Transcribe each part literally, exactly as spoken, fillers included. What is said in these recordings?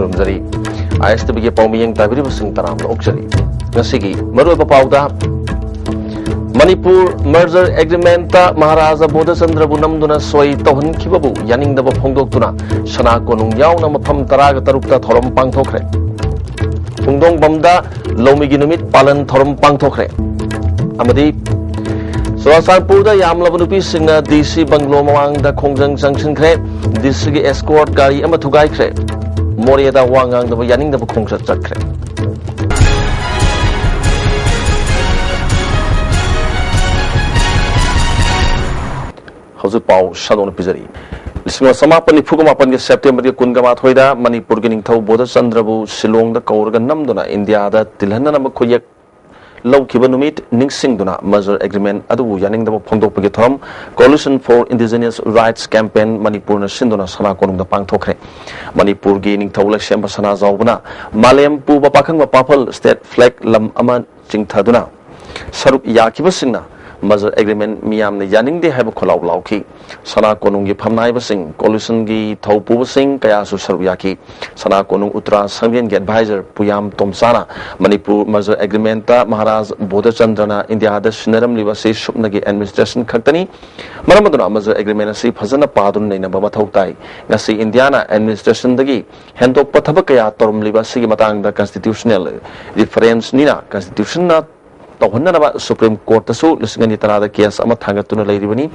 ꯈꯨꯔꯨꯝꯖꯔꯤ꯫ ꯑꯥꯏ ꯑꯦꯁ T ꯚꯤꯒꯤ ꯄꯥꯎꯃꯤꯌꯦꯡ ꯇꯥꯕꯤꯔꯤꯕꯁꯤꯡ ꯇꯔꯥꯝꯅ ꯑꯣꯛꯆꯔꯤ꯫ ꯉꯁꯤꯒꯤ ꯃꯔꯨꯑꯣꯏꯕ ꯄꯥꯎꯗ, ꯃꯅꯤꯄꯨꯔ merger agreement ꯇ ꯃꯍꯥꯔꯥꯖꯥ ꯕꯣꯙꯆꯟꯗ꯭ꯔꯕꯨ ꯅꯝꯗꯨꯅ ꯁꯣꯏ ꯇꯧꯍꯟꯈꯤꯕꯕꯨ ꯌꯥꯅꯤꯡꯗꯕ ꯐꯣꯡꯗꯣꯛꯇꯨꯅ ꯁꯅꯥ ꯀꯣꯅꯨꯡ ꯌꯥꯎꯅ ꯃꯐꯝ ꯇꯔꯥꯒ ꯇꯔꯨꯛꯇ ꯊꯧꯔꯝ ꯄꯥꯡꯊꯣꯛꯈ꯭ꯔꯦ꯫ ꯄꯨꯡꯗꯣꯡꯕꯝꯗ ꯂꯧꯃꯤꯒꯤ ꯅꯨꯃꯤꯠ ꯄꯥꯂꯟ ꯊꯧꯔꯝ ꯄꯥꯡꯊꯣꯛꯈ꯭ꯔꯦ꯫ ꯑꯃꯗꯤ ꯆꯨꯔꯥꯆꯥꯟꯄꯨꯔꯗ ꯌꯥꯝꯂꯕ ꯅꯨꯄꯤꯁꯤꯡꯅ ꯗꯤ ꯁꯤ ꯕꯪꯒ꯭ꯂꯣ ꯃꯃꯥꯡꯗ ꯈꯣꯡꯖꯪ ꯆꯪꯁꯤꯟꯈ꯭ꯔꯦ꯫ ꯗꯤ ꯁꯤꯒꯤ escort ꯒꯥꯔꯤ ꯑꯃ ꯊꯨꯒꯥꯏꯈ꯭ꯔꯦ꯫ ꯃꯣꯔꯦꯗ ꯋꯥ ꯉꯥꯡꯗꯕ ꯌꯥꯅꯤꯡꯗꯕ ꯈꯣꯡꯆꯠ ꯆꯠꯈ꯭ꯔꯦ꯫ ꯍꯧꯖꯤꯛ ꯄꯥꯎ ꯁꯟꯗꯣꯛꯅ ꯄꯤꯖꯔꯤ꯫ ꯂꯤꯁꯤꯡ ꯑꯃ ꯆꯃꯥꯄꯟ ꯅꯤꯐꯨꯒ ꯃꯥꯄꯟꯒꯤ ꯁꯦꯞꯇꯦꯝꯕꯔꯒꯤ ꯀꯨꯟꯒ ꯃꯥꯊꯣꯏꯗ ꯃꯅꯤꯄꯨꯔꯒꯤ ꯅꯤꯡꯊꯧ ꯕꯣꯙꯆꯟꯗ꯭ꯔꯕꯨ ꯁꯤꯂꯣꯡꯗ ꯀꯧꯔꯒ ꯅꯝꯗꯨꯅ ꯏꯟꯗꯤꯌꯥꯗ ꯇꯤꯜꯍꯟꯅꯅꯕ ꯈꯨꯌꯦꯛ ꯂꯧꯈꯤꯕ ꯅꯨꯃꯤꯠ ꯅꯤꯡꯁꯤꯡꯗꯨꯅ merger agreement ꯑꯗꯨꯕꯨ ꯌꯥꯅꯤꯡꯗꯕ ꯐꯣꯡꯗꯣꯛꯄꯒꯤ ꯊꯧꯔꯝ Coalition for Indigenous Rights Campaign ꯃꯅꯤꯄꯨꯔꯅ ꯁꯤꯟꯗꯨꯅ ꯁꯅꯥ ꯀꯣꯅꯨꯡꯗ ꯄꯥꯡꯊꯣꯛꯈ꯭ꯔꯦ꯫ ꯃꯅꯤꯄꯨꯔꯒꯤ ꯅꯤꯡꯊꯧ ꯂꯩꯁꯦꯝꯕ ꯁꯅꯥꯖꯥꯎꯕꯅ ꯃꯥꯂꯦꯝ ꯄꯨꯕ ꯄꯥꯈꯪꯕ ꯄꯥꯐꯜ state flag ꯂꯝ ꯑꯃ ꯆꯤꯡꯊꯗꯨꯅ ꯁꯔꯨꯛ ꯌꯥꯈꯤꯕꯁꯤꯡꯅ merger agreement ꯃꯤꯌꯥꯝꯅ ꯌꯥꯅꯤꯡꯗꯦ ꯍꯥꯏꯕ ꯈꯣꯜꯂꯥꯎ ꯂꯥꯎꯈꯤ꯫ ꯁꯅꯥ ꯀꯣꯅꯨꯡꯒꯤ ꯐꯝꯅꯥꯏꯕꯁꯤꯡ, coalition ꯒꯤ ꯊꯧ ꯄꯨꯕꯁꯤꯡ ꯀꯌꯥꯁꯨ ꯁꯔꯨꯛ ꯌꯥꯈꯤ꯫ ꯁꯅꯥ ꯀꯣꯅꯨꯡ ꯎꯇ꯭ꯔꯥ ꯁꯪꯂꯦꯟꯒꯤ advisor ꯄꯨꯌꯥꯝ ꯇꯣꯝꯆꯥꯅ ꯃꯅꯤꯄꯨꯔ merger agreement ꯇ ꯃꯍꯥꯔꯥꯖ ꯕꯣꯙꯆꯟꯗ꯭ꯔꯅ ꯏꯟꯗꯤꯌꯥꯗ ꯁꯤꯟꯅꯔꯝꯂꯤꯕ ꯑꯁꯤ ꯁꯨꯞꯅꯒꯤ administration ꯈꯛꯇꯅꯤ꯫ ꯃꯔꯝ ꯑꯗꯨꯅ merger agreement ꯑꯁꯤ ꯐꯖꯅ ꯄꯥꯗꯨꯅ ꯅꯩꯅꯕ ꯃꯊꯧ ꯇꯥꯏ꯫ ꯉꯁꯤ ꯏꯟꯗꯤꯌꯥꯅ administration ꯗꯒꯤ ꯍꯦꯟꯗꯣꯛꯄ ꯊꯕꯛ ꯀꯌꯥ ꯇꯧꯔꯝꯂꯤꯕ ꯑꯁꯤꯒꯤ ꯃꯇꯥꯡꯗ constitutional reference ꯅꯤꯅ constitution ꯅ ꯇꯧꯍꯟꯅꯅꯕ Supreme Court ꯇꯁꯨ ꯂꯤꯁꯤꯡ ꯑꯅꯤ ꯇꯔꯥꯗ case ꯑꯃ ꯊꯥꯡꯒꯠꯇꯨꯅ ꯂꯩꯔꯤꯕꯅꯤ꯫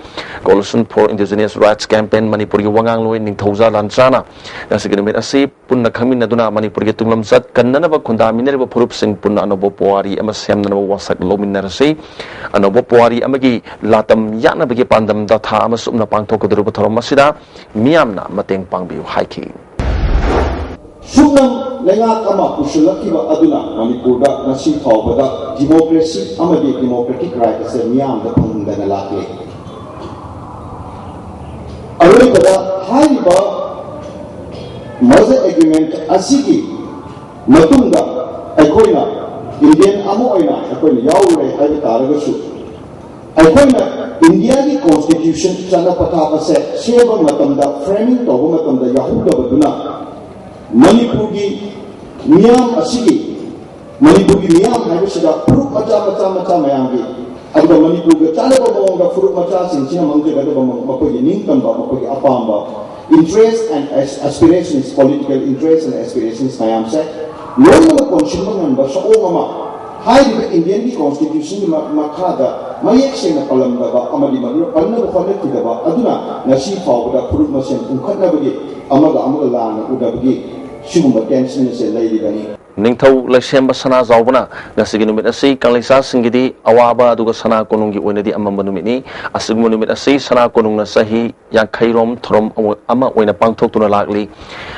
Coalition for Indigenous Rights Campaign ꯃꯅꯤꯄꯨꯔꯒꯤ ꯋꯥꯉꯥꯡꯂꯣꯏ ꯅꯤꯡꯊꯧꯖꯥ ꯂꯥꯟꯆꯥꯅ ꯉꯁꯤꯒꯤ ꯅꯨꯃꯤꯠ ꯑꯁꯤ ꯄꯨꯟꯅ ꯈꯪꯃꯤꯟꯅꯗꯨꯅ ꯃꯅꯤꯄꯨꯔꯒꯤ ꯇꯨꯡꯂꯝꯆꯠ ꯀꯟꯅꯅꯕ ꯈꯨꯟꯗꯥꯃꯤꯟꯅꯔꯤꯕ ꯐꯨꯔꯨꯞꯁꯤꯡ ꯄꯨꯟꯅ ꯑꯅꯧꯕ ꯄꯨꯋꯥꯔꯤ ꯑꯃ ꯁꯦꯝꯅꯅꯕ ꯋꯥꯁꯛ ꯂꯧꯃꯤꯟꯅꯔꯁꯤ꯫ ꯑꯅꯧꯕ ꯄꯨꯋꯥꯔꯤ ꯑꯃꯒꯤ ꯂꯥꯇꯝ ꯌꯥꯠꯅꯕꯒꯤ ꯄꯥꯟꯗꯝꯗ ꯊꯥ ꯑꯃ ꯆꯨꯞꯅ ꯄꯥꯡꯊꯣꯛꯀꯗꯧꯔꯤꯕ ꯊꯧꯔꯝ ꯑꯁꯤꯗ ꯃꯤꯌꯥꯝꯅ ꯃꯇꯦꯡ ꯄꯥꯡꯕꯤꯌꯨ ꯍꯥꯏꯈꯤ꯫ ꯁꯨꯞꯅꯝ ꯂꯩꯉꯥꯛ ꯑꯃ ꯄꯨꯁꯤꯜꯂꯛꯈꯤꯕ ꯑꯗꯨꯅ ꯃꯅꯤꯄꯨꯔꯗ ꯉꯁꯤ ꯐꯥꯎꯕꯗ democracy ꯑꯃꯗꯤ democratic right ꯑꯁꯦ ꯃꯤꯌꯥꯝꯗ ꯐꯪꯍꯟꯗꯅ ꯂꯥꯛꯂꯤ꯫ ꯑꯔꯣꯏꯕꯗ ꯍꯥꯏꯔꯤꯕ merger agreement ꯑꯁꯤꯒꯤ ꯃꯇꯨꯡꯗ ꯑꯩꯈꯣꯏꯅ Indian ꯑꯃ ꯑꯣꯏꯅ ꯑꯩꯈꯣꯏꯅ ꯌꯥꯎꯔꯨꯔꯦ ꯍꯥꯏꯕ ꯇꯥꯔꯒꯁꯨ, ꯑꯩꯈꯣꯏꯅ ꯏꯟꯗꯤꯌꯥꯒꯤ constitution ꯆꯠꯅ ꯄꯊꯥꯞ ꯑꯁꯦ ꯁꯦꯝꯕ ꯃꯇꯝꯗ, framing ꯇꯧꯕ ꯃꯇꯝꯗ ꯌꯥꯎꯍꯧꯗꯕꯗꯨꯅ ꯃꯅꯤꯄꯨꯔꯒꯤ ꯃꯤꯌꯥꯝ ꯑꯁꯤꯒꯤ, ꯃꯅꯤꯄꯨꯔꯒꯤ ꯃꯤꯌꯥꯝ ꯍꯥꯏꯕꯁꯤꯗ ꯐꯨꯔꯨꯞ ꯃꯆꯥ ꯃꯆꯥ ꯃꯆꯥ ꯃꯌꯥꯝꯒꯤ, ꯑꯗꯨꯒ ꯃꯅꯤꯄꯨꯔꯒ ꯆꯥꯟꯅꯕ ꯃꯑꯣꯡꯗ ꯐꯨꯔꯨꯞ ꯃꯆꯥꯁꯤꯡꯁꯤꯅ ꯃꯥꯡꯖꯒꯗꯕ ꯃ-, ꯃꯈꯣꯏꯒꯤ ꯅꯤꯡꯇꯝꯕ, ꯃꯈꯣꯏꯒꯤ ꯑꯄꯥꯝꯕ, interest and as-, aspirations, political interest and aspirations ꯃꯌꯥꯝꯁꯦ ꯂꯣꯏꯅꯃꯛ ꯀꯣꯟꯁꯤꯟꯕ ꯉꯝꯕ ꯁꯛꯑꯣꯡ ꯑꯃ ꯍꯥꯏꯔꯤꯕ ꯏꯟꯗꯤꯌꯟꯒꯤ ꯀꯣꯟꯁꯇꯤꯇ꯭ꯌꯨꯁꯟꯒꯤ ꯃ-, ꯃꯈꯥꯗ ꯃꯌꯦꯛ ꯁꯦꯡꯅ ꯄꯜꯂꯝꯗꯕ ꯑꯃꯗꯤ ꯃꯗꯨ ꯄꯟꯅꯕ ꯍꯣꯠꯅꯈꯤꯗꯕ ꯑꯗꯨꯅ ꯉꯁꯤ ꯐꯥꯎꯕꯗ ꯐꯨꯔꯨꯞ ꯃꯁꯦꯟ ꯄꯨꯟꯈꯠꯅꯕꯒꯤ, ꯑꯃꯒ ꯑꯃꯒ ꯂꯥꯟꯅ ꯎꯅꯕꯒꯤ ꯁꯤꯒꯨꯝꯕ ꯇꯦꯟꯁꯟ ꯑꯁꯦ ꯂꯩꯔꯤꯕꯅꯤ꯫ ꯅꯤꯡꯊꯧ ꯂꯩꯁꯦꯝꯕ ꯁꯅꯥꯖꯥꯎꯕꯅ ꯉꯁꯤꯒꯤ ꯅꯨꯃꯤꯠ ꯑꯁꯤ ꯀꯪꯂꯩꯆꯥꯁꯤꯡꯒꯤꯗꯤ ꯑꯋꯥꯕ ꯑꯗꯨꯒ ꯁꯅꯥ ꯀꯣꯅꯨꯡꯒꯤ ꯑꯣꯏꯅꯗꯤ ꯑꯃꯝꯕ ꯅꯨꯃꯤꯠꯅꯤ꯫ ꯑꯁꯤꯒꯨꯝꯕ ꯅꯨꯃꯤꯠ ꯑꯁꯤ ꯁꯅꯥ ꯀꯣꯅꯨꯡꯅ ꯆꯍꯤ ꯌꯥꯡꯈꯩꯔꯣꯝ ꯊꯧꯔꯝ ꯑꯃ ꯑꯣꯏꯅ ꯄꯥꯡꯊꯣꯛꯇꯨꯅ ꯂꯥꯛꯂꯤ꯫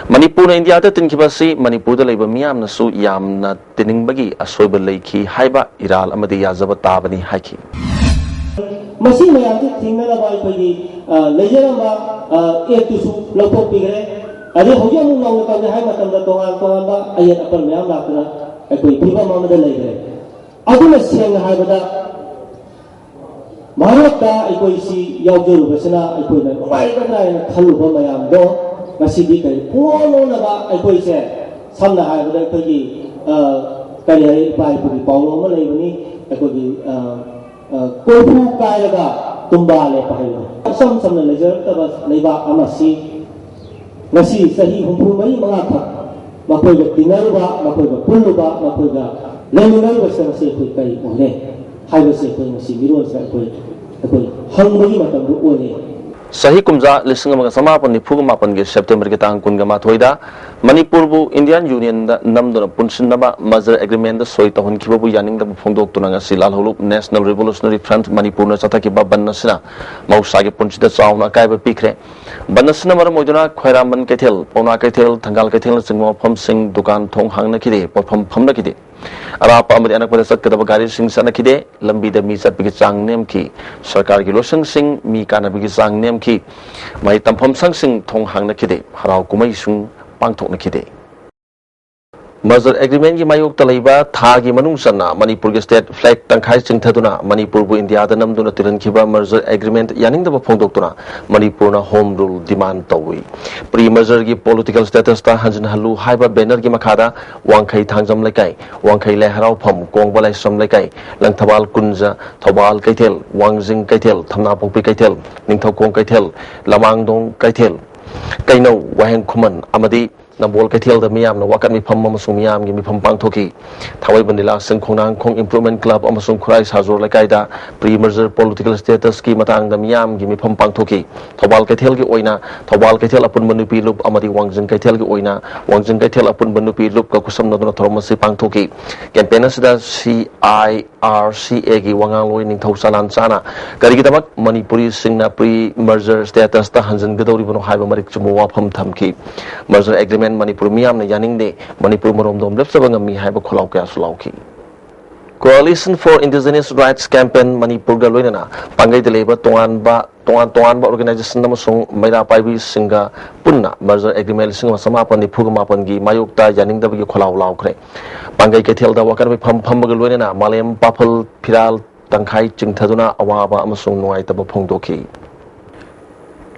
ꯃꯅꯤꯄꯨꯔꯅ ꯏꯟꯗꯤꯌꯥꯗ ꯇꯤꯟꯈꯤꯕ ꯑꯁꯤ ꯃꯅꯤꯄꯨꯔꯗ ꯂꯩꯕ ꯃꯤꯌꯥꯝꯅꯁꯨ ꯌꯥꯝꯅ ꯇꯤꯅꯤꯡꯕꯒꯤ ꯑꯁꯣꯏꯕ ꯂꯩꯈꯤ ꯍꯥꯏꯕ ꯏꯔꯥꯜ ꯑꯃꯗꯤ ꯌꯥꯖꯕ ꯇꯥꯕꯅꯤ ꯍꯥꯏꯈꯤ꯫ ꯃꯁꯤ ꯃꯌꯥꯝꯁꯤ ꯊꯤꯡꯅꯅꯕ ꯑꯩꯈꯣꯏꯒꯤ, ꯑ, ꯂꯩꯖꯔꯝꯕ, ꯑ, ꯑꯦꯛꯇꯨꯁꯨ ꯂꯧꯊꯣꯛꯄꯤꯈ꯭ꯔꯦ꯫ ꯑꯗꯩ ꯍꯧꯖꯤꯛ ꯑꯃꯨꯛ ꯅꯧꯅ ꯇꯧꯒꯦ ꯍꯥꯏꯕ ꯃꯇꯝꯗ ꯇꯣꯉꯥꯟ ꯇꯣꯉꯥꯟꯕ ꯑꯌꯦꯠ ꯑꯄꯟ ꯃꯌꯥꯝ ꯂꯥꯛꯇꯅ ꯑꯩꯈꯣꯏ ꯐꯤꯕꯝ ꯑꯃꯗ ꯂꯩꯈ꯭ꯔꯦ꯫ ꯑꯗꯨꯅ ꯁꯦꯡꯅ ꯍꯥꯏꯕꯗ ꯚꯥꯔꯠꯇ ꯑꯩꯈꯣꯏꯁꯤ ꯌꯥꯎꯖꯔꯨꯕꯁꯤꯅ ꯑꯩꯈꯣꯏꯅ ꯅꯨꯡꯉꯥꯏꯒꯗ꯭ꯔꯥ ꯍꯥꯏꯅ ꯈꯜꯂꯨꯕ ꯃꯌꯥꯝꯗꯣ ꯉꯁꯤꯗꯤ ꯀꯔꯤ ꯄꯨꯡꯑꯣꯟ ꯑꯣꯟꯅꯕ ꯑꯩꯈꯣꯏꯁꯦ, ꯁꯝꯅ ꯍꯥꯏꯔꯕꯗ ꯑꯩꯈꯣꯏꯒꯤ, ꯑ, ꯀꯔꯤ ꯍꯥꯏ, ꯏꯄꯥ ꯏꯄꯨꯒꯤ ꯄꯥꯎꯔꯧ ꯑꯃ ꯂꯩꯕꯅꯤ, ꯑꯩꯈꯣꯏꯒꯤ, ꯑ, ꯑ, ꯀꯣꯔꯐꯨ ꯀꯥꯏꯔꯒ ꯇꯨꯝꯕꯥ ꯂꯦꯞꯄ ꯍꯥꯏꯕꯗꯣ꯫ ꯏꯆꯝ ꯆꯝꯅ ꯂꯩꯖꯔꯛꯇꯕ ꯂꯩꯕꯥꯛ ꯑꯃꯁꯤ ꯉꯁꯤ ꯆꯍꯤ ꯍꯨꯝꯐꯨ ꯃꯔꯤ ꯃꯉꯥꯈꯛ ꯃꯈꯣꯏꯒ ꯇꯤꯟꯅꯔꯨꯕ, ꯃꯈꯣꯏꯒ ꯄꯨꯜꯂꯨꯕ, ꯃꯈꯣꯏꯒ ꯂꯩꯃꯤꯟꯅꯔꯨꯕꯁꯤꯗ ꯉꯁꯤ ꯑꯩꯈꯣꯏ ꯀꯔꯤ ꯑꯣꯏꯔꯦ ꯍꯥꯏꯕꯁꯤ ꯑꯩꯈꯣꯏ ꯉꯁꯤ ꯃꯤꯔꯣꯜꯁꯤꯗ ꯑꯩꯈꯣꯏ, ꯑꯩꯈꯣꯏ ꯍꯪꯕꯒꯤ ꯃꯇꯝꯗꯨ ꯑꯣꯏꯔꯦ꯫ ꯆꯍꯤ ꯀꯨꯝꯖꯥ ꯂꯤꯁꯤꯡ ꯑꯃꯒ ꯆꯃꯥꯄꯟ ꯅꯤꯐꯨꯒ ꯃꯥꯄꯟꯒꯤ ꯁꯦꯞꯇꯦꯝꯕꯔꯒꯤ ꯇꯥꯡ ꯀꯨꯟꯒ ꯃꯥꯊꯣꯏꯗ ꯃꯅꯤꯄꯨꯔꯕꯨ ꯏꯟꯗꯤꯌꯥꯟ ꯌꯨꯅꯤꯌꯟꯗ ꯅꯝꯗꯨꯅ ꯄꯨꯟꯁꯤꯟꯅꯕ ꯃꯖꯔ ꯑꯦꯒ꯭ꯔꯤꯃꯦꯟꯗ ꯁꯣꯏ ꯇꯧꯍꯟꯈꯤꯕꯕꯨ ꯌꯥꯅꯤꯡꯗꯕ ꯐꯣꯡꯗꯣꯛꯇꯨꯅ ꯉꯁꯤ ꯂꯥꯜꯍꯧꯂꯨꯞ ꯅꯦꯁꯅꯦꯜ ꯔꯤꯚꯣꯂꯨꯁꯅꯔꯤ ꯐ꯭ꯔꯟꯠ ꯃꯅꯤꯄꯨꯔꯅ ꯆꯠꯊꯈꯤꯕ ꯕꯟ ꯑꯁꯤꯅ ꯃꯍꯧꯁꯥꯒꯤ ꯄꯨꯟꯁꯤꯗ ꯆꯥꯎꯅ ꯑꯀꯥꯏꯕ ꯄꯤꯈ꯭ꯔꯦ꯫ ꯕꯟ ꯑꯁꯤꯅ ꯃꯔꯝ ꯑꯣꯏꯗꯨꯅ ꯈ꯭ꯋꯥꯏꯔꯥꯝꯕꯟ ꯀꯩꯊꯦꯜ, ꯄꯥꯎꯅꯥ ꯀꯩꯊꯦꯜ, ꯊꯪꯒꯥꯜ ꯀꯩꯊꯦꯜꯅꯆꯤꯡꯕ ꯃꯐꯝꯁꯤꯡ ꯗꯨꯀꯥꯟ ꯊꯣꯡ ꯍꯥꯡꯅꯈꯤꯗꯦ, ꯄꯣꯠꯐꯝ ꯐꯝꯅꯈꯤꯗꯦ꯫ ꯑꯔꯥꯞꯄ ꯑꯃꯗꯤ ꯑꯅꯛꯄꯗ ꯆꯠꯀꯗꯕ ꯒꯥꯔꯤꯁꯤꯡ ꯆꯠꯅꯈꯤꯗꯦ꯫ ꯂꯝꯕꯤꯗ ꯃꯤ ꯆꯠꯄꯒꯤ ꯆꯥꯡ ꯅꯦꯝꯈꯤ꯫ ꯁꯔꯀꯥꯔꯒꯤ ꯂꯣꯏꯁꯪꯁꯤꯡ ꯃꯤ ꯀꯥꯅꯕꯒꯤ ꯆꯥꯡ ꯅꯦꯝꯈꯤ꯫ ꯃꯍꯩ ꯇꯝꯐꯝ ꯁꯪꯁꯤꯡ ꯊꯣꯡ ꯍꯥꯡꯅꯈꯤꯗꯦ꯫ ꯍꯔꯥꯎ ꯀꯨꯝꯍꯩꯁꯤꯡ ꯄꯥꯡꯊꯣꯛꯅꯈꯤꯗꯦ꯫ Merger Agreement-ꯀꯤ ꯃꯥꯌꯣꯛꯇ ꯂꯩꯕ ꯊꯥꯒꯤ ꯃꯅꯨꯡ ꯆꯟꯅ ꯃꯅꯤꯄꯨꯔꯒꯤ state flag ꯇꯪꯈꯥꯏ ꯆꯤꯡꯊꯗꯨꯅ ꯃꯅꯤꯄꯨꯔꯕꯨ ꯏꯟꯗꯤꯌꯥꯗ ꯅꯝꯗꯨꯅ ꯇꯤꯜꯍꯟꯈꯤꯕ Merger Agreement ꯌꯥꯅꯤꯡꯗꯕ ꯐꯣꯡꯗꯣꯛꯇꯨꯅ ꯃꯅꯤꯄꯨꯔꯅ Home Rule demand ꯇꯧꯏ꯫ Pre-merger-ꯒꯤ political status-ꯇ ꯍꯟꯖꯤꯟꯍꯜꯂꯨ ꯍꯥꯏꯕ banner-ꯒꯤ ꯃꯈꯥꯗ ꯋꯥꯡꯈꯩ ꯊꯥꯡꯖꯝ ꯂꯩꯀꯥꯏ, ꯋꯥꯡꯈꯩ ꯂꯥꯏ ꯍꯔꯥꯎꯐꯝ, ꯀꯣꯡꯕ ꯂꯥꯏꯁ꯭ꯔꯝ ꯂꯩꯀꯥꯏ, ꯂꯪꯊꯕꯥꯜ ꯀꯨꯟꯖ, ꯊꯧꯕꯥꯜ ꯀꯩꯊꯦꯜ, ꯋꯥꯡꯖꯤꯡ ꯀꯩꯊꯦꯜ, ꯊꯝꯅꯥꯄꯣꯛꯄꯤ ꯀꯩꯊꯦꯜ, ꯅꯤꯡꯊꯧꯈꯣꯡ ꯀꯩꯊꯦꯜ, ꯂꯃꯥꯡꯗꯣꯡ ꯀꯩꯊꯦꯜ, ꯀꯩꯅꯧ, ꯋꯥꯍꯦꯡ ꯈꯨꯃꯟ ꯑꯃꯗꯤ ꯅꯝꯕꯣꯜ ꯀꯩꯊꯦꯜꯗ ꯃꯤꯌꯥꯝꯅ ꯋꯥꯀꯠ ꯃꯤꯐꯝ ꯑꯃꯁꯨꯡ ꯃꯤꯌꯥꯝꯒꯤ ꯃꯤꯐꯝ ꯄꯥꯡꯊꯣꯛꯈꯤ꯫ ꯊꯥꯡꯃꯩꯕꯟ ꯂꯤꯂꯥ ꯁꯤꯡ ꯈꯣꯡꯅꯥꯡꯈꯣꯡ Improvement Club ꯑꯃꯁꯨꯡ ꯈꯨꯔꯥꯏ ꯁꯥꯖꯣꯔ ꯂꯩꯀꯥꯏꯗ pre-merger political status-ꯀꯤ ꯃꯇꯥꯡꯗ ꯃꯤꯌꯥꯝꯒꯤ ꯃꯤꯐꯝ ꯄꯥꯡꯊꯣꯛꯈꯤ꯫ ꯊꯧꯕꯥꯜ ꯀꯩꯊꯦꯜꯒꯤ ꯑꯣꯏꯅ ꯊꯧꯕꯥꯜ ꯀꯩꯊꯦꯜ ꯑꯄꯨꯟꯕ ꯅꯨꯄꯤ ꯂꯨꯞ ꯑꯃꯗꯤ ꯋꯥꯡꯖꯤꯡ ꯀꯩꯊꯦꯜꯒꯤ ꯑꯣꯏꯅ ꯋꯥꯡꯖꯤꯡ ꯀꯩꯊꯦꯜ ꯑꯄꯨꯟꯕ ꯅꯨꯄꯤ ꯂꯨꯞꯀ ꯈꯨꯠꯁꯝꯅꯗꯨꯅ ꯊꯧꯔꯝ ꯑꯁꯤ ꯄꯥꯡꯊꯣꯛꯈꯤ꯫ Campaign ꯑꯁꯤꯗ C I R C A-ꯒꯤ ꯋꯥꯉꯥꯡꯂꯣꯏ ꯅꯤꯡꯊꯧ ꯆꯂꯥꯟꯆꯥꯅ ꯀꯔꯤꯒꯤꯗꯃꯛ ꯃꯅꯤꯄꯨꯔꯤꯁꯤꯡꯅ pre-merger status-ꯇ ꯍꯟꯖꯤꯟꯒꯗꯧꯔꯤꯕꯅꯣ ꯍꯥꯏꯕ ꯃꯔꯤꯛ ꯆꯨꯝꯕ ꯋꯥꯐꯝ ꯊꯝꯈꯤ꯫ Merger Agreement ꯃꯅꯤꯄꯨꯔ ꯃꯤꯌꯥꯝꯅ ꯌꯥꯅꯤꯡꯗꯦ, ꯃꯅꯤꯄꯨꯔ ꯃꯔꯣꯝꯗꯣꯝ ꯂꯦꯞꯆꯕ ꯉꯝꯃꯤ ꯍꯥꯏꯕ ꯈꯣꯜꯂꯥꯎ ꯀꯌꯥꯁꯨ ꯂꯥꯎꯈꯤ꯫ Coalition for Indigenous Rights Campaign ꯃꯅꯤꯄꯨꯔꯒ ꯂꯣꯏꯅꯅ ꯄꯥꯡꯒꯩꯗ ꯂꯩꯕ ꯇꯣꯉꯥꯟꯕ, ꯇꯣꯉꯥꯟ ꯇꯣꯉꯥꯟꯕ organization ꯑꯃꯁꯨꯡ ꯃꯩꯔꯥ ꯄꯥꯏꯕꯤꯁꯤꯡꯒ ꯄꯨꯟꯅ Merger Agreement ꯂꯤꯁꯤꯡ ꯑꯃ ꯆꯃꯥꯄꯟ ꯅꯤꯐꯨꯒ ꯃꯥꯄꯟꯒꯤ ꯃꯥꯌꯣꯛꯇ ꯌꯥꯅꯤꯡꯗꯕꯒꯤ ꯈꯣꯜꯂꯥꯎ ꯂꯥꯎꯈ꯭ꯔꯦ꯫ ꯄꯥꯡꯒꯩ ꯀꯩꯊꯦꯜꯗ ꯋꯥꯀꯠ ꯃꯤꯐꯝ ꯐꯝꯕꯒ ꯂꯣꯏꯅꯅ ꯃꯥꯂꯦꯝ ꯄꯥꯐꯜ ꯐꯤꯔꯥꯜ ꯇꯪꯈꯥꯏ ꯆꯤꯡꯊꯗꯨꯅ ꯑꯋꯥꯕ ꯑꯃꯁꯨꯡ ꯅꯨꯡꯉꯥꯏꯇꯕ ꯐꯣꯡꯗꯣꯛꯈꯤ꯫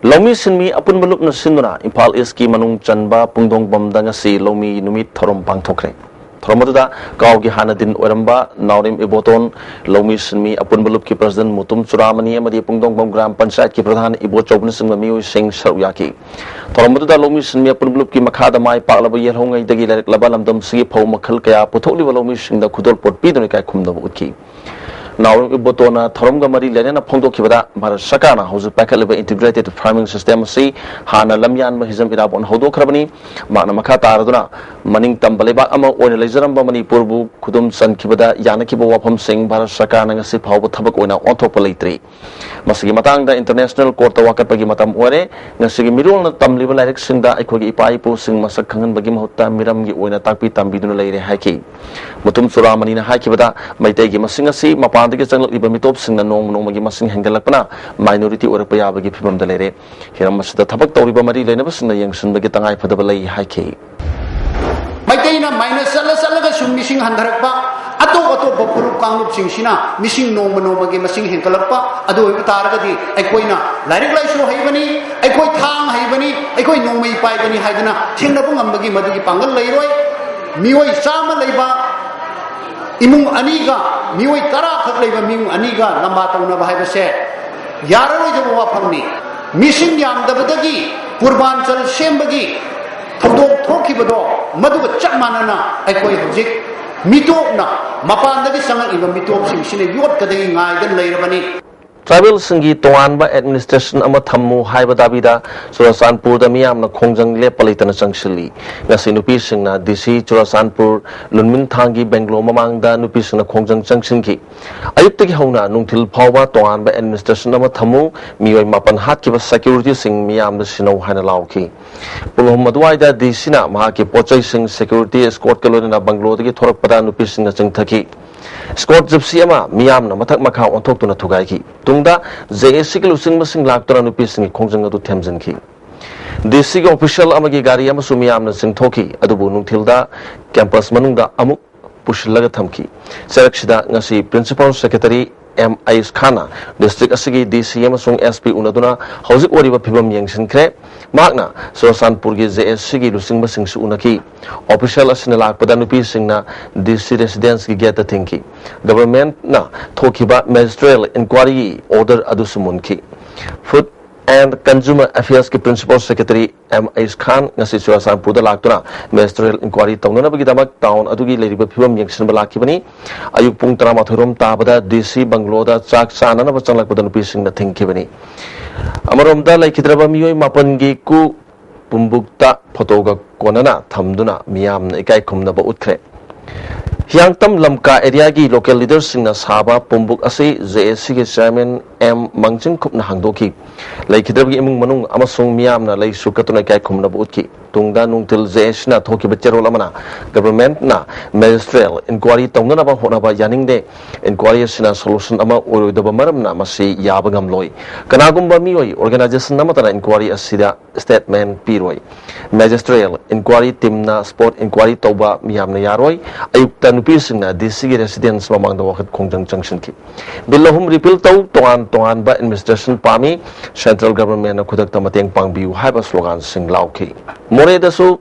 ꯂꯧꯃꯤ ꯁꯤꯟꯃꯤ ꯑꯄꯨꯟꯕ ꯂꯨꯞꯅ ꯁꯤꯟꯗꯨꯅ ꯏꯝꯐꯥꯜ ꯏꯁꯀꯤ ꯃꯅꯨꯡ ꯆꯟꯕ ꯄꯨꯡꯗꯣꯡꯕꯝꯗ ꯉꯁꯤ ꯂꯧꯃꯤ ꯅꯨꯃꯤꯠ ꯊꯧꯔꯝ ꯄꯥꯡꯊꯣꯛꯈ꯭ꯔꯦ꯫ ꯊꯧꯔꯝ ꯑꯗꯨꯗ ꯀꯥꯎꯒꯤ ꯍꯥꯟꯅ ꯗꯤꯟ ꯑꯣꯏꯔꯝꯕ ꯅꯥꯎꯔꯦꯝ ꯏꯕꯣꯇꯣꯟ, ꯂꯧꯃꯤ ꯁꯤꯟꯃꯤ ꯑꯄꯨꯟꯕ ꯂꯨꯞꯀꯤ president ꯃꯨꯇꯨꯝ ꯆꯨꯔꯥꯃꯅꯤ ꯑꯃꯗꯤ ꯄꯨꯡꯗꯣꯡꯕꯝ ꯒ꯭ꯔꯥꯝ ꯄꯟꯆꯥꯌꯠꯀꯤ ꯄ꯭ꯔꯙꯥꯟ ꯏꯕꯣꯆꯧꯕꯅꯆꯤꯡꯕ ꯃꯤꯑꯣꯏꯁꯤꯡ ꯁꯔꯨꯛ ꯌꯥꯈꯤ꯫ ꯊꯧꯔꯝ ꯑꯗꯨꯗ ꯂꯧꯃꯤ ꯁꯤꯟꯃꯤ ꯑꯄꯨꯟꯕ ꯂꯨꯞꯀꯤ ꯃꯈꯥꯗ ꯃꯥꯏ ꯄꯥꯛꯂꯕ ꯌꯦꯜꯍꯧꯉꯩꯗꯒꯤ ꯂꯩꯔꯛꯂꯕ ꯂꯝꯗꯝꯁꯤꯒꯤ ꯐꯧ ꯃꯈꯜ ꯀꯌꯥ ꯄꯨꯊꯣꯛꯂꯤꯕ ꯂꯧꯃꯤꯁꯤꯡꯗ ꯈꯨꯗꯣꯜꯄꯣꯠ ꯄꯤꯗꯨꯅ ꯏꯀꯥꯏ ꯈꯨꯝꯅꯕ ꯎꯠꯈꯤ꯫ ꯅꯥꯎꯔꯦꯝ ꯏꯕꯣꯇꯣꯅ ꯊꯧꯔꯝꯒ ꯃꯔꯤ ꯂꯩꯅꯅ ꯐꯣꯡꯗꯣꯛꯈꯤꯕꯗ, ꯚꯥꯔꯠ ꯁꯔꯀꯥꯔꯅ ꯍꯧꯖꯤꯛ ꯄꯥꯏꯈꯠꯂꯤꯕ integrated farming system ꯑꯁꯤ ꯍꯥꯟꯅ ꯂꯝꯌꯥꯟꯕ ꯍꯤꯖꯝ ꯏꯔꯥꯕꯣꯠꯅ ꯍꯧꯗꯣꯛꯈ꯭ꯔꯕꯅꯤ꯫ ꯃꯍꯥꯛꯅ ꯃꯈꯥ ꯇꯥꯔꯗꯨꯅ, ꯃꯅꯤꯡ ꯇꯝꯕ ꯂꯩꯕꯥꯛ ꯑꯃ ꯑꯣꯏꯅ ꯂꯩꯖꯔꯝꯕ ꯃꯅꯤꯄꯨꯔꯕꯨ ꯈꯨꯗꯨꯝ ꯆꯟꯈꯤꯕꯗ ꯌꯥꯅꯈꯤꯕ ꯋꯥꯐꯝꯁꯤꯡ ꯚꯥꯔꯠ ꯁꯔꯀꯥꯔꯅ ꯉꯁꯤ ꯐꯥꯎꯕ ꯊꯕꯛ ꯑꯣꯏꯅ ꯑꯣꯟꯊꯣꯛꯄ ꯂꯩꯇ꯭ꯔꯤ꯫ ꯃꯁꯤꯒꯤ ꯃꯇꯥꯡꯗ international court-ꯇ ꯋꯥꯀꯠꯄꯒꯤ ꯃꯇꯝ ꯑꯣꯏꯔꯦ꯫ ꯉꯁꯤꯒꯤ ꯃꯤꯔꯣꯜꯅ ꯇꯝꯂꯤꯕ ꯂꯥꯏꯔꯤꯛꯁꯤꯡꯗ ꯑꯩꯈꯣꯏꯒꯤ ꯏꯄꯥ ꯏꯄꯨꯁꯤꯡ ꯃꯁꯛ ꯈꯪꯍꯟꯕꯒꯤ ꯃꯍꯨꯠꯇ ꯃꯤꯔꯝꯒꯤ ꯑꯣꯏꯅ ꯇꯥꯛꯄꯤ ꯇꯝꯕꯤꯗꯨꯅ ꯂꯩꯔꯦ ꯍꯥꯏꯈꯤ꯫ ꯃꯨꯇꯨꯝ ꯆꯨꯔꯥꯃꯅꯤꯅ ꯍꯥꯏꯈꯤꯕꯗ, ꯃꯩꯇꯩꯒꯤ ꯃꯁꯤꯡ ꯑꯁꯤ ꯃꯄꯥꯟꯗꯒꯤ ꯆꯪꯂꯛꯂꯤꯕ ꯃꯤꯇꯣꯞꯁꯤꯡꯅ ꯅꯣꯡꯃ ꯅꯣꯡꯃꯒꯤ ꯃꯁꯤꯡ ꯍꯦꯟꯒꯠꯂꯛꯄꯅ minority ꯑꯣꯏꯔꯛꯄ ꯌꯥꯕꯒꯤ ꯐꯤꯚꯝꯗ ꯂꯩꯔꯦ꯫ ꯍꯤꯔꯝ ꯑꯁꯤꯗ ꯊꯕꯛ ꯇꯧꯔꯤꯕ ꯃꯔꯤ ꯂꯩꯅꯕꯁꯤꯡꯅ ꯌꯦꯡꯁꯤꯟꯕꯒꯤ ꯇꯉꯥꯏ ꯐꯗꯕ ꯂꯩ ꯍꯥꯏꯈꯤ꯫ ꯃꯩꯇꯩꯅ ꯃꯥꯏꯅꯁ ꯆꯠꯂ ꯆꯠꯂꯒ ꯁꯨꯝ ꯃꯤꯁꯤꯡ ꯍꯟꯊꯔꯛꯄ, ꯑꯇꯣꯞ ꯑꯇꯣꯞꯄ ꯐꯨꯔꯨꯞ ꯀꯥꯡꯂꯨꯞꯁꯤꯡꯁꯤꯅ ꯃꯤꯁꯤꯡ ꯅꯣꯡꯃ ꯅꯣꯡꯃꯒꯤ ꯃꯁꯤꯡ ꯍꯦꯟꯒꯠꯂꯛꯄ, ꯑꯗꯨ ꯑꯣꯏꯕ ꯇꯥꯔꯒꯗꯤ ꯑꯩꯈꯣꯏꯅ ꯂꯥꯏꯔꯤꯛ ꯂꯥꯏꯁꯨ ꯍꯩꯕꯅꯤ, ꯑꯩꯈꯣꯏ ꯊꯥꯡ ꯍꯩꯕꯅꯤ, ꯑꯩꯈꯣꯏ ꯅꯣꯡꯃꯩ ꯄꯥꯏꯕꯅꯤ ꯍꯥꯏꯗꯅ ꯊꯦꯡꯅꯕ ꯉꯝꯕꯒꯤ ꯃꯗꯨꯒꯤ ꯄꯥꯡꯒꯜ ꯂꯩꯔꯣꯏ꯫ ꯃꯤꯑꯣꯏ ꯆꯥꯝꯃ ꯂꯩꯕ ꯏꯃꯨꯡ ꯑꯅꯤꯒ ꯃꯤꯑꯣꯏ ꯇꯔꯥ ꯈꯛ ꯂꯩꯕ ꯏꯃꯨꯡ ꯑꯅꯤꯒ ꯂꯝꯕꯥ ꯇꯧꯅꯕ ꯍꯥꯏꯕꯁꯦ ꯌꯥꯔꯔꯣꯏꯗꯕ ꯋꯥꯐꯝꯅꯤ꯫ ꯃꯤꯁꯤꯡ ꯌꯥꯝꯗꯕꯗꯒꯤ ꯄꯨꯔꯕꯥꯟꯆꯜ ꯁꯦꯝꯕꯒꯤ ꯊꯧꯗꯣꯛ ꯊꯣꯛꯈꯤꯕꯗꯣ ꯃꯗꯨꯒ ꯆꯞ ꯃꯥꯟꯅꯅ ꯑꯩꯈꯣꯏ ꯍꯧꯖꯤꯛ ꯃꯤꯇꯣꯞꯅ, ꯃꯄꯥꯟꯗꯒꯤ ꯆꯪꯉꯛꯂꯤꯕ ꯃꯤꯇꯣꯞꯁꯤꯡꯁꯤꯅ ꯌꯣꯠꯀꯗꯒꯤ ꯉꯥꯏꯗꯅ ꯂꯩꯔꯕꯅꯤ꯫ ꯇ꯭ꯔꯥꯏꯕꯦꯜꯁꯤꯡꯒꯤ ꯇꯣꯉꯥꯟꯕ ꯑꯦꯗꯃꯤꯅꯤꯁꯇ꯭ꯔꯦꯁꯟ ꯑꯃ ꯊꯝꯃꯨ ꯍꯥꯏꯕ ꯗꯥꯕꯤꯗ ꯆꯨꯔꯆꯥꯟꯄꯨꯔꯗ ꯃꯤꯌꯥꯝꯅ ꯈꯣꯡꯖꯪ ꯂꯦꯞꯄ ꯂꯩꯇꯅ ꯆꯪꯁꯤꯜꯂꯤ꯫ ꯉꯁꯤ ꯅꯨꯄꯤꯁꯤꯡꯅ ꯗꯤ ꯁꯤ ꯆꯨꯔꯆꯥꯟꯄꯨꯔ ꯂꯨꯟꯃꯤꯟꯊꯥꯡꯒꯤ ꯕꯦꯡꯒ꯭ꯂꯣ ꯃꯃꯥꯡꯗ ꯅꯨꯄꯤꯁꯤꯡꯅ ꯈꯣꯡꯖꯪ ꯆꯪꯁꯤꯟꯈꯤ꯫ ꯑꯌꯨꯛꯇꯒꯤ ꯍꯧꯅ ꯅꯨꯡꯊꯤꯜ ꯐꯥꯎꯕ ꯇꯣꯉꯥꯟꯕ ꯑꯦꯗꯃꯤꯅꯤꯁꯇ꯭ꯔꯦꯁꯟ ꯑꯃ ꯊꯝꯃꯨ, ꯃꯤꯑꯣꯏ ꯃꯥꯄꯟ ꯍꯥꯠꯈꯤꯕ ꯁꯦꯀ꯭ꯌꯨꯔꯤꯇꯤꯁꯤꯡ ꯃꯤꯌꯥꯝꯗ ꯁꯤꯟꯅꯧ ꯍꯥꯏꯅ ꯂꯥꯎꯈꯤ꯫ ꯄꯨꯡ ꯑꯍꯨꯝ ꯑꯗꯨꯋꯥꯏꯗ ꯗꯤ ꯁꯤꯅ ꯃꯍꯥꯛꯀꯤ ꯄꯣꯠꯆꯩꯁꯤꯡ ꯁꯦꯀ꯭ꯌꯨꯔꯤꯇꯤ ꯏꯁꯀꯣꯔꯠꯀ ꯂꯣꯏꯅꯅ ꯕꯪꯒ꯭ꯂꯣꯗꯒꯤ ꯊꯣꯔꯛꯄꯗ ꯅꯨꯄꯤꯁꯤꯡꯅ ꯆꯤꯡꯊꯈꯤ꯫ ꯏꯁꯀꯣꯔꯠ ꯖꯤꯞꯁꯤ ꯑꯃ ꯃꯤꯌꯥꯝꯅ ꯃꯊꯛ ꯃꯈꯥ ꯑꯣꯟꯊꯣꯛꯇꯨꯅ ꯊꯨꯒꯥꯏꯈꯤ꯫ ꯇꯨꯡꯗ ꯖꯦ ꯑꯦ ꯁꯤꯒꯤ ꯂꯨꯆꯤꯡꯕꯁꯤꯡ ꯂꯥꯛꯇꯨꯅ ꯅꯨꯄꯤꯁꯤꯡꯒꯤ ꯈꯣꯡꯖꯪ ꯑꯗꯨ ꯊꯦꯝꯖꯤꯟꯈꯤ꯫ ꯗꯤ ꯁꯤꯒꯤ ꯑꯣꯐꯤꯁꯤꯌꯦꯜ ꯑꯃꯒꯤ ꯒꯥꯔꯤ ꯑꯃꯁꯨ ꯃꯤꯌꯥꯝꯅ ꯆꯤꯡꯊꯣꯛꯈꯤ, ꯑꯗꯨꯕꯨ ꯅꯨꯡꯊꯤꯜꯗ ꯀꯦꯝꯄꯁ ꯃꯅꯨꯡꯗ ꯑꯃꯨꯛ ꯄꯨꯁꯤꯜꯂꯒ ꯊꯝꯈꯤ꯫ ꯆꯔꯛꯁꯤꯗ ꯉꯁꯤ ꯄ꯭ꯔꯤꯟꯁꯤꯄꯥꯜ ꯁꯦꯀ꯭ꯔꯦꯇꯔꯤ ꯑꯦꯝ ꯑꯌꯨꯁ ꯈꯥꯟꯅ ꯗꯤꯁꯇ꯭ꯔꯤꯛ ꯑꯁꯤꯒꯤ ꯗꯤ ꯁꯤ ꯑꯃꯁꯨꯡ ꯑꯦꯁ ꯄꯤ ꯎꯅꯗꯨꯅ ꯍꯧꯖꯤꯛ ꯑꯣꯏꯔꯤꯕ ꯐꯤꯕꯝ ꯌꯦꯡꯁꯤꯟꯈ꯭ꯔꯦ꯫ ꯃꯍꯥꯛꯅ ꯆꯨꯔꯆꯥꯟꯄꯨꯔꯒꯤ ꯖꯦ ꯑꯦꯁ ꯁꯤꯒꯤ ꯂꯨꯆꯤꯡꯕꯁꯤꯡꯁꯨ ꯎꯅꯈꯤ꯫ ꯑꯣꯐꯤꯁꯤꯌꯦꯜ ꯑꯁꯤꯅ ꯂꯥꯛꯄꯗ ꯅꯨꯄꯤꯁꯤꯡꯅ ꯗꯤ ꯁꯤ ꯔꯦꯁꯤꯗꯦꯟꯁꯀꯤ ꯒꯦꯠꯇ ꯊꯤꯡꯈꯤ꯫ ꯒꯚꯔꯟꯃꯦꯟꯠꯅ ꯊꯣꯛꯈꯤꯕ ꯃꯦꯖꯤꯁꯇ꯭ꯔꯦꯜ ꯏꯟꯀ꯭ꯋꯥꯔꯤꯒꯤ ꯑꯣꯔꯗꯔ ꯑꯗꯨꯁꯨ ꯃꯨꯟꯈꯤ꯫ ꯐꯨꯗ ꯑꯦꯟ ꯀꯟꯖꯨꯃꯔ ꯑꯦꯐꯤꯌꯔꯁꯀꯤ principal secretary M Ayush Khan ꯉꯁꯤ ꯆꯨꯔꯆꯥꯟꯄꯨꯔꯗ ꯂꯥꯛꯇꯨꯅ ꯃꯦꯖꯤꯁꯇ꯭ꯔꯦꯜ ꯏꯟꯀ꯭ꯋꯥꯔꯤ ꯇꯧꯅꯅꯕꯒꯤꯗꯃꯛ ꯇꯥꯎꯟ ꯑꯗꯨꯒꯤ ꯂꯩꯔꯤꯕ ꯐꯤꯕꯝ ꯌꯦꯡꯁꯤꯟꯕ ꯂꯥꯛꯈꯤꯕꯅꯤ꯫ ꯑꯌꯨꯛ ꯄꯨꯡ ꯇꯔꯥꯃꯥꯊꯣꯏ ꯔꯣꯝ ꯇꯥꯕꯗ ꯗꯤ ꯁꯤ ꯕꯪꯒ꯭ꯂꯣꯗ ꯆꯥꯛ ꯆꯥꯅꯅꯕ ꯆꯪꯂꯛꯄꯗ ꯅꯨꯄꯤꯁꯤꯡꯅ ꯊꯤꯡꯈꯤꯕꯅꯤ꯫ ꯑꯃꯔꯣꯝꯗ ꯂꯩꯈꯤꯗ꯭ꯔꯕ ꯃꯤꯑꯣꯏ ꯃꯥꯄꯟꯒꯤ ꯀꯨ ꯄꯨꯝꯕꯨꯛꯇ ꯐꯣꯇꯣꯒ ꯀꯣꯟꯅꯅ ꯊꯝꯗꯨꯅ ꯃꯤꯌꯥꯝꯅ ꯏꯀꯥꯏ ꯈꯨꯝꯅꯕ ꯎꯠꯈ꯭ꯔꯦ꯫ ꯍꯤꯌꯥꯡꯇꯝ ꯂꯝꯀꯥ ꯑꯦꯔꯤꯌꯥꯒꯤ ꯂꯣꯀꯦꯜ ꯂꯤꯗꯔꯁꯤꯡꯅ ꯁꯥꯕ ꯄꯨꯝꯕꯨꯛ ꯑꯁꯤ ꯖꯦ ꯑꯦ ꯁꯤꯒꯤ ꯆꯤꯌꯥꯔꯃꯦꯟ ꯑꯦꯝ ꯃꯥꯡꯖꯤꯡꯈꯨꯞꯅ ꯍꯥꯡꯗꯣꯛꯈꯤ꯫ ꯂꯩꯈꯤꯗ꯭ꯔꯕꯒꯤ ꯏꯃꯨꯡ ꯃꯅꯨꯡ ꯑꯃꯁꯨꯡ ꯃꯤꯌꯥꯝꯅ ꯂꯩꯁꯨ ꯀꯠꯇꯨꯅ ꯏꯀꯥꯏ ꯈꯨꯝꯅꯕ ꯎꯠꯈꯤ꯫ ꯇꯨꯡꯗ ꯅꯨꯡꯊꯤꯜ ꯖꯦ ꯑꯦꯁ ꯁꯤꯅ ꯊꯣꯛꯈꯤꯕ ꯆꯦꯔꯣꯜ ꯑꯃꯅ ꯒꯚꯔꯟꯃꯦꯟꯠꯅ ꯃꯦꯖꯤꯁꯇ꯭ꯔꯦꯜ ꯏꯟꯀ꯭ꯋꯥꯔꯤ ꯇꯧꯅꯅꯕ ꯍꯣꯠꯅꯕ ꯌꯥꯅꯤꯡꯗꯦ꯫ ꯏꯟꯀ꯭ꯋꯥꯔꯤ ꯑꯁꯤꯅ ꯁꯣꯂꯨꯁꯟ ꯑꯃ ꯑꯣꯏꯔꯣꯏꯗꯕ ꯃꯔꯝꯅ ꯃꯁꯤ ꯌꯥꯕ ꯉꯝꯂꯣꯏ꯫ ꯀꯅꯥꯒꯨꯝꯕ ꯃꯤꯑꯣꯏ, ꯑꯣꯔꯒꯅꯥꯏꯖꯦꯁꯟ ꯑꯃꯠꯇꯅ ꯏꯟꯀ꯭ꯋꯥꯔꯤ ꯑꯁꯤꯗ ꯁ꯭ꯇꯦꯠꯃꯦꯟꯠ ꯄꯤꯔꯣꯏ꯫ ꯃꯦꯖꯤꯁꯇ꯭ꯔꯦꯜ ꯏꯟꯀ꯭ꯋꯥꯔꯤ ꯇꯤꯝꯅ ꯁ꯭ꯄꯣꯠ ꯏꯟꯀ꯭ꯋꯥꯔꯤ ꯇꯧꯕ ꯃꯤꯌꯥꯝꯅ ꯌꯥꯔꯣꯏ꯫ ꯑꯌꯨꯛꯇ ꯅꯨꯄꯤꯁꯤꯡꯅ ꯗꯤ ꯁꯤꯒꯤ ꯔꯦꯁꯤꯗꯦꯟꯁ ꯃꯃꯥꯡꯗ ꯋꯥꯀꯠ ꯈꯣꯡꯖꯪ ꯆꯪꯁꯤꯟꯈꯤ꯫ ꯕꯤꯜ ꯑꯍꯨꯝ ꯔꯤꯄꯤꯜ ꯇꯧ, ꯇꯣꯉꯥꯟ ꯇꯣꯉꯥꯟꯕ ꯑꯦꯗꯃꯤꯅꯤꯁꯇ꯭ꯔꯦꯁꯟ ꯄꯥꯝꯃꯤ, ꯁꯦꯟꯇ꯭ꯔꯦꯜ ꯒꯚꯔꯟꯃꯦꯟꯠꯅ ꯈꯨꯗꯛꯇ ꯃꯇꯦꯡ ꯄꯥꯡꯕꯤꯌꯨ ꯍꯥꯏꯕ ꯁ꯭ꯂꯣꯒꯥꯟꯁꯤꯡ ꯂꯥꯎꯈꯤ꯫ ꯃꯣꯔꯦꯗꯁꯨ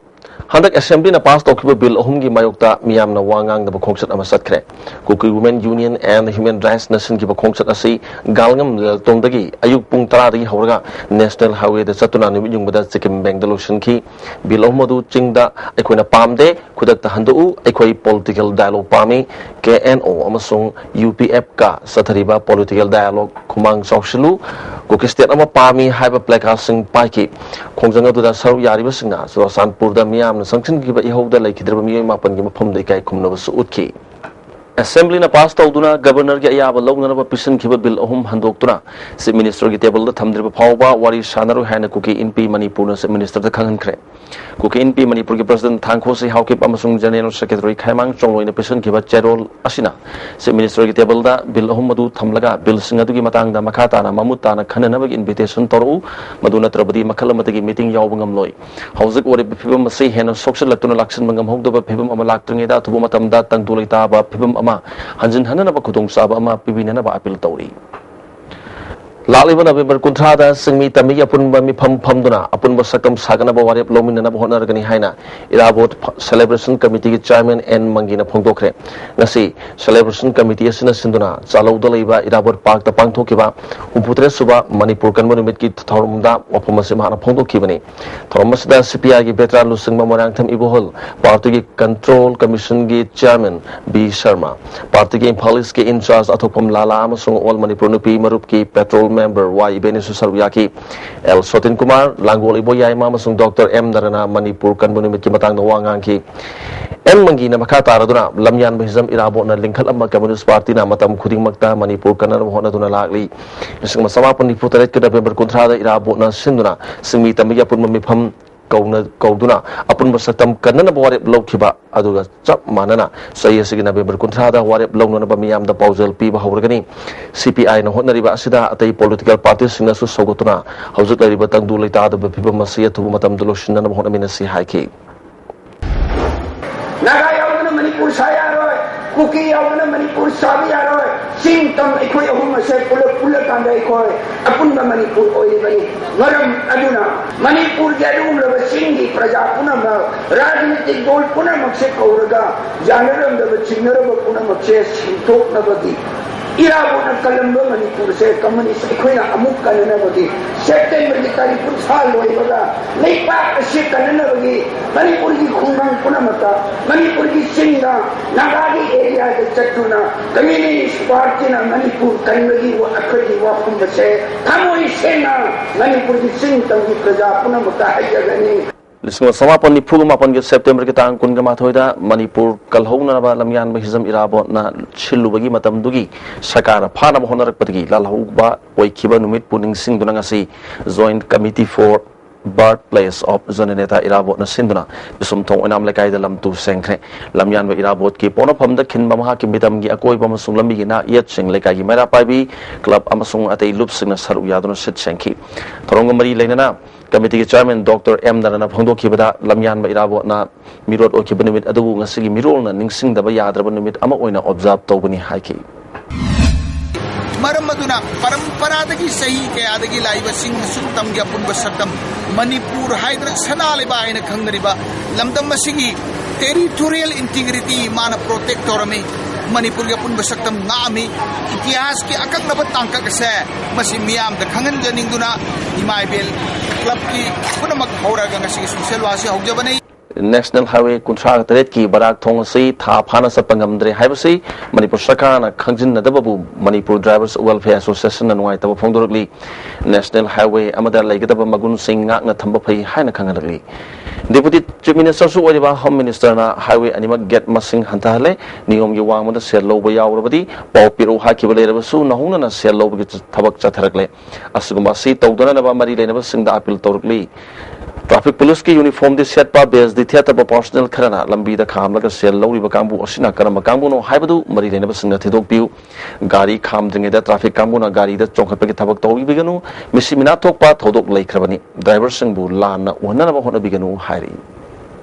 ꯍꯟꯗꯛ ꯑꯦꯁꯦꯝꯕ꯭ꯂꯤꯅ ꯄꯥꯁ ꯇꯧꯈꯤꯕ ꯕꯤꯜ ꯑꯍꯨꯝꯒꯤ ꯃꯥꯌꯣꯛꯇ ꯃꯤꯌꯥꯝꯅ ꯋꯥ ꯉꯥꯡꯅꯕ ꯈꯣꯡꯆꯠ ꯑꯃ ꯆꯠꯈ꯭ꯔꯦ꯫ ꯀꯨꯀꯤ ꯋꯨꯃꯦꯟ ꯌꯨꯅꯤꯌꯟ ꯑꯦꯟ ꯍ꯭ꯌꯨꯃꯦꯟ ꯔꯥꯏꯠꯁꯅ ꯁꯤꯟꯈꯤꯕ ꯈꯣꯡꯆꯠ ꯑꯁꯤ ꯒꯥꯜꯉꯝ ꯂꯦꯜꯇꯣꯡꯗꯒꯤ ꯑꯌꯨꯛ ꯄꯨꯡ ꯇꯔꯥꯗꯒꯤ ꯍꯧꯔꯒ ꯅꯦꯁꯅꯦꯜ ꯍꯥꯏꯋꯦꯗ ꯆꯠꯇꯨꯅ ꯅꯨꯃꯤꯠ ꯌꯨꯡꯕꯗ ꯆꯤꯀꯤꯝ ꯕꯦꯡꯗ ꯂꯣꯏꯁꯤꯟꯈꯤ꯫ ꯕꯤꯜ ꯑꯍꯨꯝ ꯑꯗꯨ ꯆꯤꯡꯗ ꯑꯩꯈꯣꯏꯅ ꯄꯥꯝꯗꯦ, ꯈꯨꯗꯛꯇ ꯍꯟꯗꯣꯛꯎ, ꯑꯩꯈꯣꯏ ꯄꯣꯂꯤꯇꯤꯀꯦꯜ ꯗꯥꯏꯂꯣꯒ ꯄꯥꯝꯃꯤ, ꯀꯦ ꯑꯦꯟ ꯑꯣ ꯑꯃꯁꯨꯡ ꯌꯨ ꯄꯤ ꯑꯦꯐꯀ ꯆꯠꯊꯔꯤꯕ ꯄꯣꯂꯤꯇꯤꯀꯦꯜ ꯗꯥꯏꯂꯣꯒ ꯈꯨꯃꯥꯡ ꯆꯥꯎꯁꯤꯜꯂꯨ, ꯀꯨꯀꯤ ꯁ꯭ꯇꯦꯠ ꯑꯃ ꯄꯥꯝꯃꯤ ꯍꯥꯏꯕ ꯄ꯭ꯂꯦꯀꯥꯔꯗꯁꯤꯡ ꯄꯥꯏꯈꯤ꯫ ꯈꯣꯡꯖꯪ ꯑꯗꯨꯗ ꯁꯔꯨꯛ ꯌꯥꯔꯤꯕꯁꯤꯡꯅ ꯆꯨꯔꯥꯆꯥꯟꯄꯨꯔꯗ ꯃꯤꯌꯥꯝꯅ ꯆꯪꯁꯤꯟꯈꯤꯕ ꯏꯍꯧꯗ ꯂꯩꯈꯤꯗ꯭ꯔꯕ ꯃꯤꯑꯣꯏ ꯃꯥꯄꯟꯒꯤ ꯃꯐꯝꯗ ꯏꯀꯥꯏ ꯈꯨꯝꯅꯕꯁꯨ ꯎꯠꯈꯤ꯫ ꯑꯦꯁꯦꯝꯕ꯭ꯂꯤꯅ ꯄꯥꯁ ꯇꯧꯗꯨꯅ ꯒꯕꯔꯅꯔꯒꯤ ꯑꯌꯥꯕ ꯂꯧꯅꯅꯕ ꯄꯤꯁꯤꯟꯈꯤꯕ ꯕꯤꯜ ꯑꯍꯨꯝ ꯍꯟꯗꯣꯛꯇꯨꯅ ꯆꯤꯐ ꯃꯤꯅꯤꯁꯇꯔꯒꯤ ꯇꯦꯕꯜꯗ ꯊꯝꯗ꯭ꯔꯤꯕ ꯐꯥꯎꯕ ꯋꯥꯔꯤ ꯁꯥꯟꯅꯔꯣꯏ ꯍꯥꯏꯅ ꯀꯨꯀꯤ ꯏꯟꯄꯤ ꯃꯅꯤꯄꯨꯔꯅ ꯆꯤꯐ ꯃꯤꯅꯤꯁꯇꯔꯗ ꯈꯪꯍꯟꯈ꯭ꯔꯦ꯫ ꯀꯨꯀꯤ ꯏꯟꯄꯤ ꯃꯅꯤꯄꯨꯔꯒꯤ ꯄ꯭ꯔꯁꯤꯗꯦꯟꯠ ꯊꯥꯡꯈꯣꯁꯤ ꯍꯥꯎꯀꯤꯞ ꯑꯃꯁꯨꯡ ꯖꯦꯅꯦꯔꯦꯜ ꯁꯦꯀ꯭ꯔꯦꯇꯔꯤ ꯈꯥꯏꯃꯥꯡ ꯆꯣꯡꯂꯣꯏꯅ ꯄꯤꯁꯤꯟꯈꯤꯕ ꯆꯦꯔꯣꯜ ꯑꯁꯤꯅ ꯆꯤꯐ ꯃꯤꯅꯤꯁꯇꯔꯒꯤ ꯇꯦꯕꯜꯗ ꯕꯤꯜ ꯑꯍꯨꯝ ꯑꯗꯨ ꯊꯝꯂꯒ ꯕꯤꯜꯁꯤꯡ ꯑꯗꯨꯒꯤ ꯃꯇꯥꯡꯗ ꯃꯈꯥ ꯇꯥꯅ ꯃꯃꯨꯠ ꯇꯥꯅ ꯈꯟꯅꯅꯕꯒꯤ ꯏꯟꯚꯤꯇꯦꯁꯟ ꯇꯧꯔꯛꯎ, ꯃꯗꯨ ꯅꯠꯇ꯭ꯔꯕꯗꯤ ꯃꯈꯜ ꯑꯃꯠꯇꯒꯤ ꯃꯤꯇꯤꯡ ꯌꯥꯎꯕ ꯉꯝꯂꯣꯏ꯫ ꯍꯧꯖꯤꯛ ꯑꯣꯏꯔꯤꯕ ꯐꯤꯕꯝ ꯑꯁꯤ ꯍꯦꯟꯅ ꯁꯣꯛꯆꯤꯜꯂꯛꯇꯨꯅ ꯂꯥꯛꯁꯤꯟꯕ ꯉꯝꯍꯧꯗꯕ ꯐꯤꯕꯝ ꯑꯃ ꯂꯥꯛꯇ꯭ꯔꯤꯉꯩꯗ ꯑꯊꯨꯕ ꯃꯇꯝꯗ ꯇꯪꯗꯨ ꯂꯩꯇꯥꯕ ꯐꯤꯕꯝ ꯑꯃ ꯍꯟꯖꯤꯟꯍꯟꯅꯅꯕ ꯈꯨꯗꯣꯡꯆꯥꯕ ꯑꯃ ꯄꯤꯕꯤꯅꯅꯕ ꯑꯥꯄꯤꯜ ꯇꯧꯔꯤ꯫ ꯂꯥꯛꯂꯤꯕ ꯅꯕꯦꯝꯕꯔ ꯀꯨꯟꯊ꯭ꯔꯥꯗ ꯆꯤꯡꯃꯤ ꯇꯝꯃꯤꯒꯤ ꯑꯄꯨꯟꯕ ꯃꯤꯐꯝ ꯐꯝꯗꯨꯅ ꯑꯄꯨꯟꯕ ꯁꯛꯇꯝ ꯁꯥꯒꯠꯅꯕ ꯋꯥꯔꯦꯞ ꯂꯧꯃꯤꯟꯅꯅꯕ ꯍꯣꯠꯅꯔꯒꯅꯤ ꯍꯥꯏꯅ ꯏꯔꯥꯕꯣꯠ ꯁꯦꯂꯦꯕ꯭ꯔꯦꯁꯟ ꯀꯃꯤꯇꯤꯒꯤ ꯆꯤꯌꯥꯔꯃꯦꯟ ꯑꯦꯟ ꯃꯪꯒꯤꯅ ꯐꯣꯡꯗꯣꯛꯈ꯭ꯔꯦ꯫ ꯉꯁꯤ ꯁꯦꯂꯦꯕ꯭ꯔꯦꯁꯟ ꯀꯃꯤꯇꯤ ꯑꯁꯤꯅ ꯁꯤꯟꯗꯨꯅ ꯆꯥꯂꯧꯗ ꯂꯩꯕ ꯏꯔꯥꯕꯣꯠ ꯄꯥꯔꯛꯇ ꯄꯥꯡꯊꯣꯛꯈꯤꯕ ꯍꯨꯝꯐꯨꯇꯔꯦꯠ ꯁꯨꯕ ꯃꯅꯤꯄꯨꯔ ꯀꯟꯕ ꯅꯨꯃꯤꯠꯀꯤ ꯊꯧꯔꯝꯗ ꯋꯥꯐꯝ ꯑꯁꯤ ꯃꯍꯥꯛꯅ ꯐꯣꯡꯗꯣꯛꯈꯤꯕꯅꯤ꯫ ꯊꯧꯔꯝ ꯑꯁꯤꯗ ꯁꯤ ꯄꯤ ꯑꯥꯏꯒꯤ ꯚꯦꯇꯔꯥꯟ ꯂꯨꯆꯤꯡꯕ ꯃꯣꯏꯔꯥꯡꯊꯦꯝ ꯏꯕꯣꯍꯜ, ꯄꯥꯔꯇꯤꯒꯤ ꯀꯟꯇ꯭ꯔꯣꯜ ꯀꯃꯤꯁꯟꯒꯤ ꯆꯤꯌꯥꯔꯃꯦꯟ ꯕꯤ ꯁꯔꯃ, ꯄꯥꯔꯇꯤꯒꯤ ꯏꯝꯐꯥꯜ ꯏꯁꯀꯤ ꯏꯟꯆꯥꯔꯖ ꯑꯊꯣꯛꯐꯝ ꯂꯥꯂꯥ ꯑꯃꯁꯨꯡ ꯑꯣꯜ ꯃꯅꯤꯄꯨꯔ ꯅꯨꯄꯤ ꯃꯔꯨꯞꯀꯤ ꯄꯦꯇ꯭ꯔꯣꯜ ꯃꯦꯝꯕꯔ ꯋꯥꯏ ꯏꯕꯦꯅꯤꯁꯨ ꯁꯔꯨꯛ ꯌꯥꯈꯤ꯫ ꯑꯦꯜ ꯁꯣꯇꯤꯟ ꯀꯨꯃꯥꯔ, ꯂꯥꯡꯒꯣꯜ ꯏꯕꯣ ꯌꯥꯏꯃ ꯑꯃꯁꯨꯡ ꯗꯣꯛꯇꯔ ꯑꯦꯝ ꯅꯔꯅ ꯃꯅꯤꯄꯨꯔ ꯀꯟꯕ ꯅꯨꯃꯤꯠꯀꯤ ꯃꯇꯥꯡꯗ ꯋꯥ ꯉꯥꯡꯈꯤ꯫ ꯑꯦꯟ ꯃꯪꯒꯤꯅ ꯃꯈꯥ ꯇꯥꯔꯗꯨꯅ ꯂꯝꯌꯥꯟꯕ ꯍꯤꯖꯝ ꯏꯔꯥꯕꯣꯠꯅ ꯂꯤꯡꯈꯠꯂꯝꯕ ꯀꯝꯃ꯭ꯌꯨꯅꯤꯁ ꯄꯥꯔꯇꯤꯅ ꯃꯇꯝ ꯈꯨꯗꯤꯡꯃꯛꯇ ꯃꯅꯤꯄꯨꯔ ꯀꯟꯅꯅꯕ ꯍꯣꯠꯅꯗꯨꯅ ꯂꯥꯛꯂꯤ꯫ ꯂꯤꯁꯤꯡ ꯑꯃ ꯆꯃꯥꯄꯟ ꯅꯤꯐꯨ ꯇꯔꯦꯠꯀꯤ ꯅꯕꯦꯝꯕꯔ ꯀꯨꯟꯊ꯭ꯔꯥꯗ ꯏꯔꯥꯕꯣꯠꯅ ꯁꯤꯟꯗꯨꯅ ꯆꯤꯡꯃꯤ ꯇꯝꯕꯒꯤ ꯑꯄꯨꯟꯕ ꯃꯤꯐꯝ ꯀꯧꯅ ꯀꯧꯗꯨꯅ ꯑꯄꯨꯟꯕ ꯁꯛꯇꯝ ꯀꯟꯅꯅꯕ ꯋꯥꯔꯦꯞ ꯂꯧꯈꯤꯕ ꯑꯗꯨꯒ ꯆꯞ ꯃꯥꯟꯅꯅ ꯆꯍꯤ ꯑꯁꯤꯒꯤ ꯅꯕꯦꯝꯕꯔ ꯀꯨꯟꯊ꯭ꯔꯥꯗ ꯋꯥꯔꯦꯞ ꯂꯧꯅꯅꯕ ꯃꯤꯌꯥꯝꯗ ꯄꯥꯎꯖꯦꯜ ꯄꯤꯕ ꯍꯧꯔꯒꯅꯤ꯫ ꯁꯤ ꯄꯤ ꯑꯥꯏꯅ ꯍꯣꯠꯅꯔꯤꯕ ꯑꯁꯤꯗ ꯑꯇꯩ ꯄꯣꯂꯤꯇꯤꯀꯦꯜ ꯄꯥꯔꯇꯤꯁꯤꯡꯅꯁꯨ ꯁꯧꯒꯠꯇꯨꯅ ꯍꯧꯖꯤꯛ ꯂꯩꯔꯤꯕ ꯇꯪꯗꯨ ꯂꯩꯇꯥꯗꯕ ꯐꯤꯕꯝ ꯑꯁꯤ ꯑꯊꯨꯕ ꯃꯇꯝꯗ ꯂꯣꯏꯁꯤꯟꯅꯅꯕ ꯍꯣꯠꯅꯃꯤꯟꯅꯁꯤ ꯍꯥꯏꯈꯤ꯫ ꯅꯥꯒꯥ ꯌꯥꯎꯗꯅ ꯃꯅꯤꯄꯨꯔ ꯁꯥ ꯌꯥꯔꯣꯏ, ꯀꯨꯀꯤ ꯌꯥꯎꯗꯅ ꯃꯅꯤꯄꯨꯔ ꯁꯥꯕ ꯌꯥꯔꯣꯏ꯫ ꯆꯤꯡ ꯇꯝ ꯑꯩꯈꯣꯏ ꯑꯍꯨꯝ ꯑꯁꯦ ꯄꯨꯂꯞ ꯄꯨꯜꯂꯀꯥꯟꯗ ꯑꯩꯈꯣꯏ ꯑꯄꯨꯟꯕ ꯃꯅꯤꯄꯨꯔ ꯑꯣꯏꯔꯤꯕꯅꯤ꯫ ꯃꯔꯝ ꯑꯗꯨꯅ ꯃꯅꯤꯄꯨꯔꯒꯤ ꯑꯗꯨꯒꯨꯝꯂꯕ ꯆꯤꯡꯒꯤ ꯄ꯭ꯔꯖꯥ ꯄꯨꯝꯅꯃꯛ, ꯔꯥꯖꯅꯤꯇꯤꯛ ꯗꯣꯜ ꯄꯨꯝꯅꯃꯛꯁꯦ ꯀꯧꯔꯒ ꯌꯥꯅꯔꯝꯗꯕ ꯆꯤꯡꯅꯔꯕ ꯄꯨꯝꯅꯃꯛꯁꯦ ꯁꯦꯡꯗꯣꯛꯅꯕꯒꯤ ꯏꯔꯥꯕꯣꯠꯅ ꯀꯜꯂꯝꯕ ꯃꯅꯤꯄꯨꯔꯁꯦ ꯀꯝꯃꯨꯅꯤꯁ ꯑꯩꯈꯣꯏꯅ ꯑꯃꯨꯛ ꯀꯟꯅꯅꯕꯒꯤ, ꯁꯦꯞꯇꯦꯝꯕꯔꯒꯤ ꯇꯥꯔꯤꯛ ꯀꯨꯟꯊ꯭ꯔꯥ ꯂꯣꯏꯕꯒ ꯂꯩꯕꯥꯛ ꯑꯁꯤ ꯀꯟꯅꯅꯕꯒꯤ ꯃꯅꯤꯄꯨꯔꯒꯤ ꯈꯨꯡꯒꯪ ꯄꯨꯝꯅꯃꯛꯇ, ꯃꯅꯤꯄꯨꯔꯒꯤ ꯆꯤꯡꯗ, ꯅꯥꯒꯥꯒꯤ ꯑꯦꯔꯤꯌꯥꯗ ꯆꯠꯇꯨꯅ ꯀꯝꯃ꯭ꯌꯨꯅꯤꯁ ꯄꯥꯔꯇꯤꯅ ꯃꯅꯤꯄꯨꯔ ꯀꯟꯕꯒꯤ ꯋꯥ-, ꯑꯩꯈꯣꯏꯒꯤ ꯋꯥꯐꯝ ꯑꯁꯦ ꯊꯃꯣꯏ ꯁꯦꯡꯅ ꯃꯅꯤꯄꯨꯔꯒꯤ ꯆꯤꯡ ꯇꯝꯒꯤ ꯄ꯭ꯔꯖꯥ ꯄꯨꯝꯅꯃꯛꯇ ꯍꯥꯏꯖꯒꯅꯤ꯫ ꯂꯤꯁꯤꯡ ꯑꯃ ꯆꯃꯥꯄꯟ ꯅꯤꯐꯨꯒ ꯃꯥꯄꯟꯒꯤ ꯁꯦꯞꯇꯦꯝꯕꯔꯒꯤ ꯇꯥꯡ ꯀꯨꯟꯒ ꯃꯥꯊꯣꯏꯗ ꯃꯅꯤꯄꯨꯔ ꯀꯜꯍꯧꯅꯅꯕ ꯂꯝꯌꯥꯟꯕ ꯍꯤꯖꯝ ꯏꯔꯥꯕꯣꯠꯅ ꯁꯤꯜꯂꯨꯕꯒꯤ ꯃꯇꯝꯗꯨꯒꯤ ꯁꯔꯀꯥꯔꯅ ꯐꯥꯅꯕ ꯍꯣꯠꯅꯔꯛꯄꯗꯒꯤ ꯂꯥꯜꯍꯧꯕ ꯑꯣꯏꯈꯤꯕ ꯅꯨꯃꯤꯠꯄꯨ ꯅꯤꯡꯁꯤꯡꯗꯨꯅ ꯉꯁꯤ Joint Committee for Birth Place of Jananetha ꯏꯔꯥꯕꯣꯠꯅ ꯁꯤꯟꯗꯨꯅ ꯄꯤꯁꯨꯝꯊꯣꯡ ꯑꯣꯏꯅꯥꯝ ꯂꯩꯀꯥꯏꯗ ꯂꯝ ꯇꯨ ꯁꯦꯡꯈ꯭ꯔꯦ꯫ ꯂꯝꯌꯥꯟꯕ ꯏꯔꯥꯕꯣꯠꯀꯤ ꯄꯣꯛꯅꯐꯝꯗ ꯈꯤꯟꯕ ꯃꯍꯥꯛꯀꯤ ꯃꯤꯇꯝꯒꯤ ꯑꯀꯣꯏꯕ ꯑꯃꯁꯨꯡ ꯂꯝꯕꯤꯒꯤ ꯅꯥꯛ ꯌꯦꯠꯁꯤꯡ ꯂꯩꯀꯥꯏꯒꯤ ꯃꯩꯔꯥ ꯄꯥꯏꯕꯤ, ꯀ꯭ꯂꯕ ꯑꯃꯁꯨꯡ ꯑꯇꯩ ꯂꯨꯞꯁꯤꯡꯅ ꯁꯔꯨꯛ ꯌꯥꯗꯨꯅ ꯁꯤꯠ ꯁꯦꯡꯈꯤ꯫ ꯊꯧꯔꯝꯒ ꯃꯔꯤ ꯂꯩꯅꯅ ꯀꯃꯤꯇꯤꯒꯤ ꯆꯤꯌꯔꯃꯦꯟ ꯗꯣꯛꯇꯔ ꯑꯦꯝ ꯅꯔꯅ ꯐꯣꯡꯗꯣꯛꯈꯤꯕꯗ, ꯂꯝꯌꯥꯟꯕ ꯏꯔꯥꯕꯣꯠꯅ ꯃꯤꯔꯣꯠ ꯑꯣꯏꯈꯤꯕ ꯅꯨꯃꯤꯠ ꯑꯗꯨꯕꯨ ꯉꯁꯤꯒꯤ ꯃꯤꯔꯣꯜꯅ ꯅꯤꯡꯁꯤꯡꯗꯕ ꯌꯥꯗ꯭ꯔꯕ ꯅꯨꯃꯤꯠ ꯑꯃ ꯑꯣꯏꯅ ꯑꯣꯕꯖꯥꯔꯕ ꯇꯧꯒꯅꯤ ꯍꯥꯏꯈꯤ꯫ ꯃꯔꯝ ꯑꯗꯨꯅ ꯄꯔꯝꯄꯔꯥꯗꯒꯤ ꯆꯍꯤ ꯀꯌꯥꯗꯒꯤ ꯂꯥꯛꯏꯕ ꯆꯤꯡ ꯑꯃꯁꯨꯡ ꯇꯝꯒꯤ ꯑꯄꯨꯟꯕ ꯁꯛꯇꯝ, ꯃꯅꯤꯄꯨꯔ ꯍꯥꯏꯗꯅ ꯁꯅꯥ ꯂꯩꯕꯥꯛ ꯍꯥꯏꯅ ꯈꯪꯅꯔꯤꯕ ꯂꯝꯗꯝ ꯑꯁꯤꯒꯤ territorial integrity ꯃꯥꯅ protect ꯇꯧꯔꯝꯃꯤ꯫ ꯃꯅꯤꯄꯨꯔꯒꯤ ꯑꯄꯨꯟꯕ ꯁꯛꯇꯝ ꯉꯥꯛꯑꯝꯃꯤ꯫ ꯏꯇꯤꯍꯥꯁꯀꯤ ꯑꯀꯛꯅꯕ ꯇꯥꯡꯀꯛ ꯑꯁꯦ ꯃꯁꯤ ꯃꯤꯌꯥꯝꯗ ꯈꯪꯍꯟꯖꯅꯤꯡꯗꯨꯅ ꯏꯃꯥ ꯏꯕꯦꯜ ꯀ꯭ꯂꯕꯀꯤ ꯄꯨꯝꯅꯃꯛ ꯍꯧꯔꯒ ꯉꯁꯤꯒꯤ social ꯋꯥꯁꯤ ꯍꯧꯖꯕꯅꯤ꯫ National Highway ꯀꯨꯟꯊ꯭ꯔꯥ ꯇꯔꯦꯠꯀꯤ ꯕꯔꯥꯛ ꯊꯣꯡ ꯑꯁꯤ ꯊꯥ ꯐꯥꯅ ꯆꯠꯄ ꯉꯝꯗ꯭ꯔꯦ ꯍꯥꯏꯕꯁꯤ ꯃꯅꯤꯄꯨꯔ ꯁꯔꯀꯥꯔꯅ ꯈꯪꯖꯤꯟꯅꯗꯕꯕꯨ Manipur Drivers Welfare Association ꯅ ꯅꯨꯡꯉꯥꯏꯇꯕ ꯐꯣꯡꯗꯣꯔꯛꯂꯤ꯫ National Highway ꯑꯃꯗ ꯂꯩꯒꯗꯕ ꯃꯒꯨꯟꯁꯤꯡ ꯉꯥꯛꯅ ꯊꯝꯕ ꯐꯩ ꯍꯥꯏꯅ ꯈꯪꯍꯜꯂꯛꯂꯤ꯫ Deputy Chief Minister ꯁꯨ ꯑꯣꯏꯔꯤꯕ Home Minister ꯅ highway ꯑꯅꯤꯃꯛ gate ꯃꯁꯤꯡ ꯍꯟꯊꯍꯜꯂꯦ, ꯅꯤꯌꯣꯝꯒꯤ ꯋꯥꯡꯃꯗ ꯁꯦꯜ ꯂꯧꯕ ꯌꯥꯎꯔꯕꯗꯤ ꯄꯥꯎ ꯄꯤꯔꯛꯎ ꯍꯥꯏꯈꯤꯕ ꯂꯩꯔꯕꯁꯨ ꯅꯧꯍꯧꯅꯅ ꯁꯦꯜ ꯂꯧꯕꯒꯤ ꯊꯕꯛ ꯆꯠꯊꯔꯛꯂꯦ꯫ ꯑꯁꯤꯒꯨꯝꯕ ꯑꯁꯤ ꯇꯧꯗꯅꯅꯕ ꯃꯔꯤ ꯂꯩꯅꯕꯁꯤꯡꯗ appeal ꯇꯧꯔꯛꯂꯤ꯫ Traffic policeꯀꯤ uniformꯗꯤ ꯁꯦꯠꯄ, badgeꯗꯤ ꯊꯦꯠꯇꯕ personnel ꯈꯔꯅ ꯂꯝꯕꯤꯗ ꯈꯥꯝꯂꯒ ꯁꯦꯜ ꯂꯧꯔꯤꯕ ꯀꯥꯡꯕꯨ ꯑꯁꯤꯅ ꯀꯔꯝꯕ ꯀꯥꯡꯕꯨꯅꯣ ꯍꯥꯏꯕꯗꯨ ꯃꯔꯤ ꯂꯩꯅꯕꯁꯤꯡꯅ ꯊꯤꯗꯣꯛꯄꯤꯌꯨ꯫ ꯒꯥꯔꯤ ꯈꯥꯝꯗ꯭ꯔꯤꯉꯩꯗ traffic ꯀꯥꯡꯕꯨꯅ ꯒꯥꯔꯤꯗ ꯆꯣꯡꯈꯠꯄꯒꯤ ꯊꯕꯛ ꯇꯧꯕꯤꯒꯅꯨ꯫ ꯃꯤꯁꯤ ꯃꯤꯅꯥ ꯊꯣꯛꯄ ꯊꯧꯗꯣꯛ ꯂꯩꯈ꯭ꯔꯕꯅꯤ꯫ Driverꯁꯤꯡꯕꯨ ꯂꯥꯟꯅ ꯎꯍꯟꯅꯅꯕ ꯍꯣꯠꯅꯕꯤꯒꯅꯨ ꯍꯥꯏꯔꯤ꯫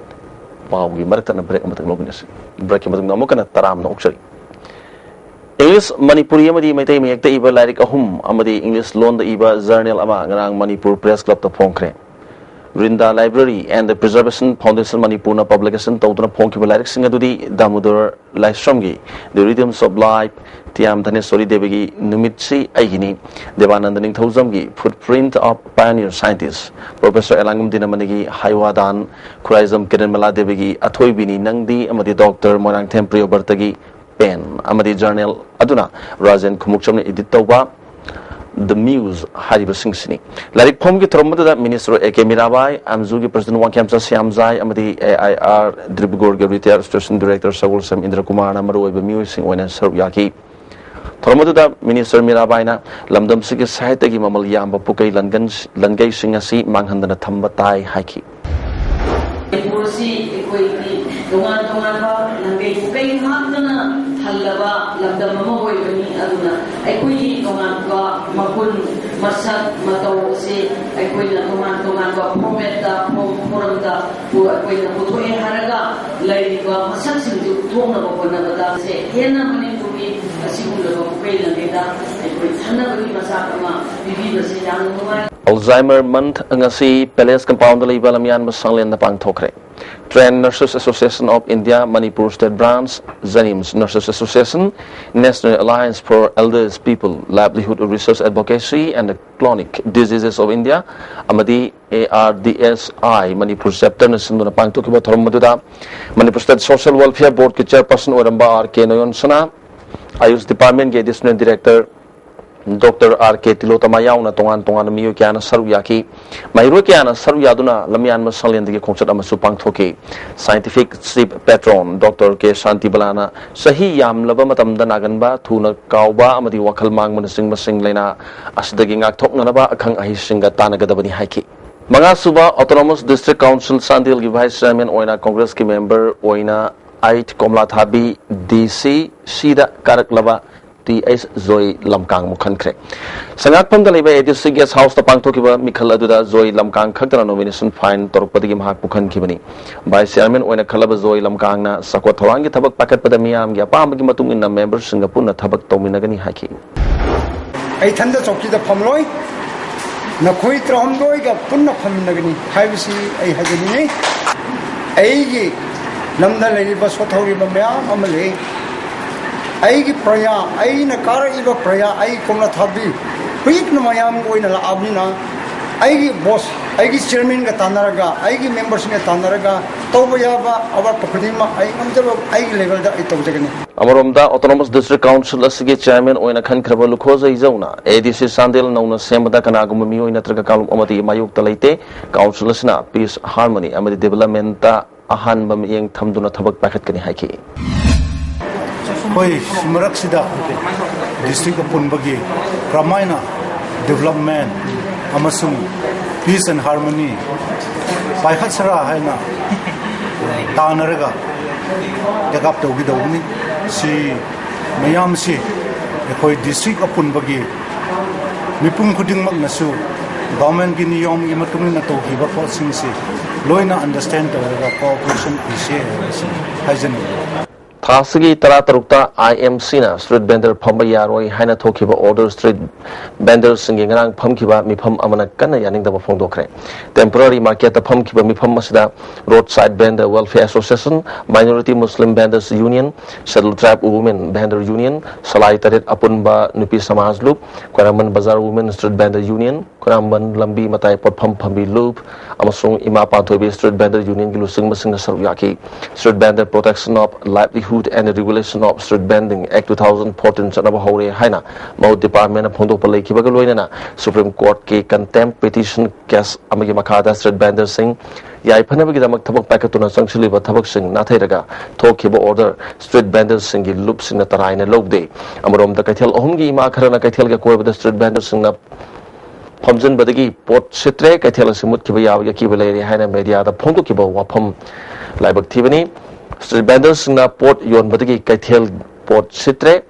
ꯄꯥꯎꯒꯤ ꯃꯔꯛꯇꯅ break ꯑꯃꯇꯪ ꯂꯧꯃꯤꯟꯅꯁꯤ꯫ Breakꯀꯤ ꯃꯇꯨꯡꯗ ꯑꯃꯨꯛ ꯍꯟꯅ ꯇꯔꯥꯝꯅ ꯑꯣꯛꯆꯔꯤ꯫ English, ꯃꯅꯤꯄꯨꯔꯤ ꯑꯃꯗꯤ ꯃꯩꯇꯩ ꯃꯌꯦꯛꯇ ꯏꯕ ꯂꯥꯏꯔꯤꯛ ꯑꯍꯨꯝ ꯑꯃꯗꯤ English ꯂꯣꯟꯗ ꯏꯕ journal ꯑꯃ ꯉꯔꯥꯡ Manipur Press Clubꯇ ꯐꯣꯡꯈ꯭ꯔꯦ꯫ Vrinda Library and the Preservation Foundation ꯃꯅꯤꯄꯨꯔꯅ publication ꯇꯧꯗꯨꯅ ꯐꯣꯡꯈꯤꯕ ꯂꯥꯏꯔꯤꯛꯁꯤꯡ ꯑꯗꯨꯗꯤ ꯗꯥꯃꯣꯗꯣꯔ ꯂꯥꯏꯁ꯭ꯔꯝꯒꯤ The Rhythms of Life, ꯇꯤꯌꯥꯝ ꯙꯅꯦꯁ꯭ꯋꯔꯤ ꯗꯦꯕꯤꯒꯤ ꯅꯨꯃꯤꯠꯁꯤ ꯑꯩꯒꯤꯅꯤ, ꯗꯦꯕꯥꯅꯟꯗ ꯅꯤꯡꯊꯧꯖꯝꯒꯤ Footprint of Pioneer Scientist, Professor ꯑꯦꯂꯥꯡꯒꯝ ꯗꯤꯅꯃꯅꯤꯒꯤ ꯍꯥꯏꯋꯥꯗꯥꯟ, Khuraijam ꯀꯤꯔꯟꯃꯂꯥ ꯗꯦꯕꯤꯒꯤ ꯑꯊꯣꯏꯕꯤꯅꯤ ꯅꯪꯗꯤ ꯑꯃꯗꯤ ꯗꯣꯛꯇꯔ ꯃꯣꯏꯔꯥꯡꯊꯦꯝ ꯄ꯭ꯔꯤꯌꯣꯕꯔꯇꯒꯤ Pen ꯑꯃꯗꯤ journal ꯑꯗꯨꯅ ꯔꯥꯖꯦꯟ ꯈꯨꯃꯨꯛꯆꯝꯅ edit ꯇꯧꯕ The Muse ꯍꯥꯏꯔꯤꯕꯁꯤꯡꯁꯤꯅꯤ꯫ ꯂꯥꯏꯔꯤꯛ ꯐꯣꯡꯕꯒꯤ ꯊꯧꯔꯝ ꯑꯗꯨꯗ Minister A K Mirabai, ꯑꯦꯝꯖꯨꯒꯤ President Wangkhemcha Shyamjai ꯑꯃꯗꯤ A I R ꯗꯤꯕ꯭ꯔꯨꯒꯔꯒꯤ Retired Station Director ꯁꯒꯣꯜꯁꯦꯝ ꯏꯟꯗ꯭ꯔ ꯀꯨꯃꯥꯔꯅ ꯃꯔꯨꯑꯣꯏꯕ ꯃꯤꯑꯣꯏꯁꯤꯡ ꯑꯣꯏꯅ ꯁꯔꯨꯛ ꯌꯥꯈꯤ꯫ ꯊꯧꯔꯝ ꯑꯗꯨꯗ Minister ꯃꯤꯔꯥꯕꯥꯏꯅ ꯂꯝꯗꯝꯁꯤꯒꯤ ꯁꯥꯍꯤꯇ꯭ꯌꯒꯤ ꯃꯃꯜ ꯌꯥꯝꯕ ꯄꯨꯀꯩ ꯂꯟꯒꯟ-, ꯂꯟꯒꯩꯁꯤꯡ ꯑꯁꯤ ꯃꯥꯡꯍꯟꯗꯅ ꯊꯝꯕ ꯇꯥꯏ ꯍꯥꯏꯈꯤ꯫ ꯃꯅꯤꯄꯨꯔ ꯑꯁꯤ ꯑꯩꯈꯣꯏꯒꯤ ꯇꯣꯉꯥꯟ ꯇꯣꯉꯥꯟꯕ ꯂꯝꯒꯩ ꯄꯨꯀꯩ ꯉꯥꯛꯇꯅ ꯊꯜꯂꯕ ꯂꯝꯗꯝ ꯑꯃ ꯑꯣꯏꯕꯅꯤ꯫ ꯑꯗꯨꯅ ꯑꯩꯈꯣꯏꯒꯤ ꯇꯣꯉꯥꯟꯕ ꯃꯒꯨꯟ, ꯃꯁꯛ ꯃꯇꯧ ꯑꯁꯤ ꯑꯩꯈꯣꯏꯅ ꯇꯣꯉꯥꯟ ꯇꯣꯉꯥꯟꯕ formatꯇ, form, forumꯗ ꯄꯨ-, ꯑꯩꯈꯣꯏꯅ ꯄꯨꯊꯣꯛꯑꯦ ꯍꯥꯏꯔꯒ ꯂꯩꯔꯤꯕ ꯃꯁꯛꯁꯤꯡꯗꯨ ꯎꯠꯊꯣꯛꯅꯕ ꯍꯣꯠꯅꯕꯗ ꯁꯦ ꯍꯦꯟꯅ ꯃꯅꯤꯄꯨꯔꯒꯤ ꯑꯁꯤꯒꯨꯝꯂꯕ ꯄꯨꯀꯩ ꯂꯝꯕꯤꯗ ꯑꯩꯈꯣꯏ ꯊꯟꯅꯕꯒꯤ ꯃꯆꯥꯛ ꯑꯃ ꯄꯤꯕꯤꯕꯁꯦ ꯌꯥꯝꯅ ꯅꯨꯡꯉꯥꯏ꯫ Alzheimer Month ꯉꯁꯤ Palace Compoundꯗ ꯂꯩꯕ ꯂꯝꯌꯥꯟꯕ ꯁꯪꯂꯦꯟꯗ ꯄꯥꯡꯊꯣꯛꯈ꯭ꯔꯦ꯫ Trained Nurses Association of India, Manipur State Branch, JANIMS Nurses Association, National Alliance for Elders People, Livelihood Research Advocacy and Chronic Diseases of India ꯑꯃꯗꯤ A R D S I Manipur Chapterꯅ ꯁꯤꯟꯗꯨꯅ ꯄꯥꯡꯊꯣꯛꯈꯤꯕ ꯊꯧꯔꯝ ꯑꯗꯨꯗ Manipur State Social Welfare Boardꯀꯤ Chairperson ꯑꯣꯏꯔꯝꯕ R K ꯅꯣꯌꯣꯟꯁꯅꯥ, Ayush Departmentꯀꯤ Additional Director Doctor R K ꯇꯤꯂꯣꯇꯃꯥ ꯌꯥꯎꯅ ꯇꯣꯉꯥꯟ ꯇꯣꯉꯥꯟꯕ ꯃꯤꯑꯣꯏ ꯀꯌꯥꯅ ꯁꯔꯨꯛ ꯌꯥꯈꯤ꯫ ꯃꯍꯩꯔꯣꯏ ꯀꯌꯥꯅ ꯁꯔꯨꯛ ꯌꯥꯗꯨꯅ ꯂꯝꯌꯥꯟꯕ ꯁꯪꯂꯦꯟꯗꯒꯤ ꯈꯣꯡꯆꯠ ꯑꯃꯁꯨ ꯄꯥꯡꯊꯣꯛꯈꯤ꯫ Scientific Chief Patron Doctor K ꯁꯥꯟꯇꯤꯕꯂꯥꯅ ꯆꯍꯤ ꯌꯥꯝꯂꯕ ꯃꯇꯝꯗ ꯅꯥꯒꯟꯕ, ꯊꯨꯅ ꯀꯥꯎꯕ ꯑꯃꯗꯤ ꯋꯥꯈꯜ ꯃꯥꯡꯕꯅꯆꯤꯡꯕꯁꯤꯡ ꯂꯥꯏꯅꯥ ꯑꯁꯤꯗꯒꯤ ꯉꯥꯛꯊꯣꯛꯅꯅꯕ ꯑꯈꯪ ꯑꯍꯩꯁꯤꯡꯒ ꯇꯥꯟꯅꯒꯗꯕꯅꯤ ꯍꯥꯏꯈꯤ꯫ ꯃꯉꯥꯁꯨꯕ Autonomous District Council ꯆꯥꯟꯗꯦꯜꯒꯤ Vice Chairman ꯑꯣꯏꯅ Congressꯀꯤ member ꯑꯣꯏꯅ ꯑꯩꯠ ꯀꯣꯝꯂꯥꯊꯥꯕꯤ D C Cꯗ ꯀꯥꯔꯛꯂꯕ T H ꯖꯣꯏ ꯂꯝꯀꯥꯡ ꯃꯨꯈꯟꯈ꯭ꯔꯦ꯫ ꯁꯉꯥꯛꯐꯝꯗ ꯂꯩꯕ A D C Guest Houseꯇ ꯄꯥꯡꯊꯣꯛꯈꯤꯕ ꯃꯤꯈꯜ ꯑꯗꯨꯗ ꯖꯣꯏ ꯂꯝꯀꯥꯡ ꯈꯛꯇꯅ nomination file ꯇꯧꯔꯛꯄꯗꯒꯤ ꯃꯍꯥꯛ ꯃꯨꯈꯟꯈꯤꯕꯅꯤ꯫ Vice Chairman ꯑꯣꯏꯅ ꯈꯜꯂꯕ ꯖꯣꯏ ꯂꯝꯀꯥꯡꯅ ꯆꯥꯎꯈꯠ ꯊꯧꯔꯥꯡꯒꯤ ꯊꯕꯛ ꯄꯥꯏꯈꯠꯄꯗ ꯃꯤꯌꯥꯝꯒꯤ ꯑꯄꯥꯝꯕꯒꯤ ꯃꯇꯨꯡ ꯏꯟꯅ memberꯁꯤꯡꯒ ꯄꯨꯟꯅ ꯊꯕꯛ ꯇꯧꯃꯤꯟꯅꯒꯅꯤ ꯍꯥꯏꯈꯤ꯫ ꯑꯩ ꯏꯊꯟꯗ ꯆꯧꯀꯤꯗ ꯐꯝꯂꯣꯏ, ꯅꯈꯣꯏ ꯇꯔꯥꯍꯨꯝꯗꯣꯏꯒ ꯄꯨꯟꯅ ꯐꯝꯃꯤꯟꯅꯒꯅꯤ ꯍꯥꯏꯕꯁꯤ ꯑꯩ ꯍꯥꯏꯖꯅꯤꯡꯏ꯫ ꯑꯩꯒꯤ ꯂꯝꯗ ꯂꯩꯔꯤꯕ ꯁꯣꯠꯊꯧꯔꯤꯕ ꯃꯌꯥꯝ ꯑꯃ ꯂꯩ꯫ ꯑꯩꯒꯤ ꯄ꯭ꯔꯖꯥ, ꯑꯩꯅ ꯀꯥꯔꯛꯏꯕ ꯄ꯭ꯔꯖꯥ, ꯑꯩ ꯀꯣꯝꯂꯥ ꯊꯥꯕꯤ ꯍꯧꯖꯤꯛꯅ ꯃꯌꯥꯝꯒꯤ ꯑꯣꯏꯅ ꯂꯥꯛꯑꯕꯅꯤꯅ, ꯑꯩꯒꯤ boss, ꯑꯩꯒꯤ chairmanꯒ ꯇꯥꯟꯅꯔꯒ, ꯑꯩꯒꯤ memberꯁꯤꯡꯒ ꯇꯥꯟꯅꯔꯒ ꯇꯧꯕ ꯌꯥꯕ ꯑꯋꯥꯠꯄ ꯈꯨꯗꯤꯡꯃꯛ ꯑꯩ ꯉꯝꯖꯕ ꯑꯩꯒꯤ levelꯗ ꯑꯩ ꯇꯧꯖꯒꯅꯤ꯫ ꯑꯃꯔꯣꯝꯗ, Autonomous District Council ꯑꯁꯤꯒꯤ Chairman ꯑꯣꯏꯅ ꯈꯟꯈ꯭ꯔꯕ ꯂꯨꯈꯣꯖꯩ ꯖꯧꯅ, A D C ꯆꯥꯟꯗꯦꯜ ꯅꯧꯅ ꯁꯦꯝꯕꯗ ꯀꯅꯥꯒꯨꯝꯕ ꯃꯤꯑꯣꯏ ꯅꯠꯇ꯭ꯔꯒ ꯀꯥꯡꯂꯨꯞ ꯑꯃꯗꯤ ꯃꯥꯌꯣꯛꯇ ꯂꯩꯇꯦ꯫ Council ꯑꯁꯤꯅ peace, harmony ꯑꯃꯗꯤ developmentꯇ ꯑꯍꯥꯟꯕ ꯃꯤꯠꯌꯦꯡ ꯊꯝꯗꯨꯅ ꯊꯕꯛ ꯄꯥꯏꯈꯠꯀꯅꯤ ꯍꯥꯏꯈꯤ꯫ ꯑꯩꯈꯣꯏ ꯃꯔꯛꯁꯤꯗ district ꯑꯄꯨꯟꯕꯒꯤ ꯀꯔꯝꯍꯥꯏꯅ development ꯑꯃꯁꯨꯡ peace and harmony ꯄꯥꯏꯈꯠꯁꯤꯔꯥ ꯍꯥꯏꯅ ꯇꯥꯟꯅꯔꯒ take up ꯇꯧꯒꯗꯧꯕꯅꯤ꯫ ꯁꯤ ꯃꯌꯥꯝꯁꯤ ꯑꯩꯈꯣꯏ district ꯑꯄꯨꯟꯕꯒꯤ ꯃꯤꯄꯨꯝ ꯈꯨꯗꯤꯡꯃꯛꯅꯁꯨ governmentꯀꯤ ꯅꯤꯌꯣꯝꯒꯤ ꯃꯇꯨꯡ ꯏꯟꯅ ꯇꯧꯈꯤꯕ ꯄꯣꯠꯁꯤꯡꯁꯤ ꯂꯣꯏꯅ understand ꯇꯧꯔꯒ cooperation ꯄꯤꯁꯦ ꯍꯥꯏꯕꯁꯤ ꯍꯥꯏꯖꯅꯤꯡꯏ꯫ ꯊꯥ ꯑꯁꯤꯒꯤ ꯇꯔꯥꯇꯔꯨꯛꯇ I M Cꯅ street vendor ꯐꯝꯕ ꯌꯥꯔꯣꯏ ꯍꯥꯏꯅ ꯊꯣꯛꯈꯤꯕ order street vendorꯁꯤꯡꯒꯤ ꯉꯔꯥꯡ ꯐꯝꯈꯤꯕ ꯃꯤꯐꯝ ꯑꯃꯅ ꯀꯟꯅ ꯌꯥꯅꯤꯡꯗꯕ ꯐꯣꯡꯗꯣꯛꯈ꯭ꯔꯦ꯫ Temporary marketꯇ ꯐꯝꯈꯤꯕ ꯃꯤꯐꯝ ꯑꯁꯤꯗ Roadside Vendor Welfare Association, Minority Muslim Vendors Union, Scheduled Tribe Women Vendor Union, ꯁꯂꯥꯏ ꯇꯔꯦꯠ ꯑꯄꯨꯟꯕ ꯅꯨꯄꯤ ꯁꯃꯥꯖ ꯂꯨꯞ, ꯈ꯭ꯋꯥꯏꯔꯝꯕꯟ ꯕꯖꯥꯔ Women Street Vendor Union, ꯈ꯭ꯋꯥꯏꯔꯝꯕꯟ ꯂꯝꯕꯤ ꯃꯇꯥꯏ ꯄꯣꯠꯐꯝ ꯐꯝꯕꯤ ꯂꯨꯞ ꯑꯃꯁꯨꯡ ꯏꯃꯥ ꯄꯥꯟꯊꯣꯏꯕꯤ Street Vendor Unionꯒꯤ ꯂꯨꯆꯤꯡꯕꯁꯤꯡꯅ ꯁꯔꯨꯛ ꯌꯥꯈꯤ꯫ Street Vendor Protection of Livelihood and Regulation of Street Vending Act two thousand fourteen ꯆꯠꯅꯕ ꯍꯧꯔꯦ ꯍꯥꯏꯅ ꯃꯍꯨꯠ departmentꯅ ꯐꯣꯡꯗꯣꯛꯄ ꯂꯩꯈꯤꯕꯒ ꯂꯣꯏꯅꯅ Supreme Courtꯀꯤ contempt petition case ꯑꯃꯒꯤ ꯃꯈꯥꯗ street vendorꯁꯤꯡ ꯌꯥꯏꯐꯅꯕꯒꯤꯗꯃꯛ ꯊꯕꯛ ꯄꯥꯏꯈꯠꯇꯨꯅ ꯆꯪꯁꯤꯜꯂꯤꯕ ꯊꯕꯛꯁꯤꯡ ꯅꯥꯊꯩꯔꯒ ꯊꯣꯛꯈꯤꯕ order street vendorꯁꯤꯡꯒꯤ ꯂꯨꯞꯁꯤꯡꯅ ꯇꯔꯥꯏꯅ ꯂꯧꯗꯦ꯫ ꯑꯃꯔꯣꯝꯗ ꯀꯩꯊꯦꯜ ꯑꯍꯨꯝꯒꯤ ꯏꯃꯥ ꯈꯔꯅ ꯀꯩꯊꯦꯜꯒꯤ ꯑꯀꯣꯏꯕꯗ street vendorꯁꯤꯡꯅ ꯐꯝꯖꯤꯟꯕꯗꯒꯤ ꯄꯣꯠ ꯁꯤꯠꯇ꯭ꯔꯦ, ꯀꯩꯊꯦꯜ ꯑꯁꯤ ꯃꯨꯠꯈꯤꯕ ꯌꯥꯕꯒꯤ ꯑꯀꯤꯕ ꯂꯩꯔꯦ ꯍꯥꯏꯅ ꯃꯦꯗꯤꯌꯥꯗ ꯐꯣꯡꯗꯣꯛꯈꯤꯕ ꯋꯥꯐꯝ ꯂꯥꯏꯕꯛ ꯊꯤꯕꯅꯤ꯫ ꯁ꯭ꯇ꯭ꯔꯤꯠ ꯚꯦꯟꯗꯔꯁꯤꯡꯅ ꯄꯣꯠ ꯌꯣꯟꯕꯗꯒꯤ ꯀꯩꯊꯦꯜ ꯄꯣꯠ ꯁꯤꯠꯇ꯭ꯔꯦ꯫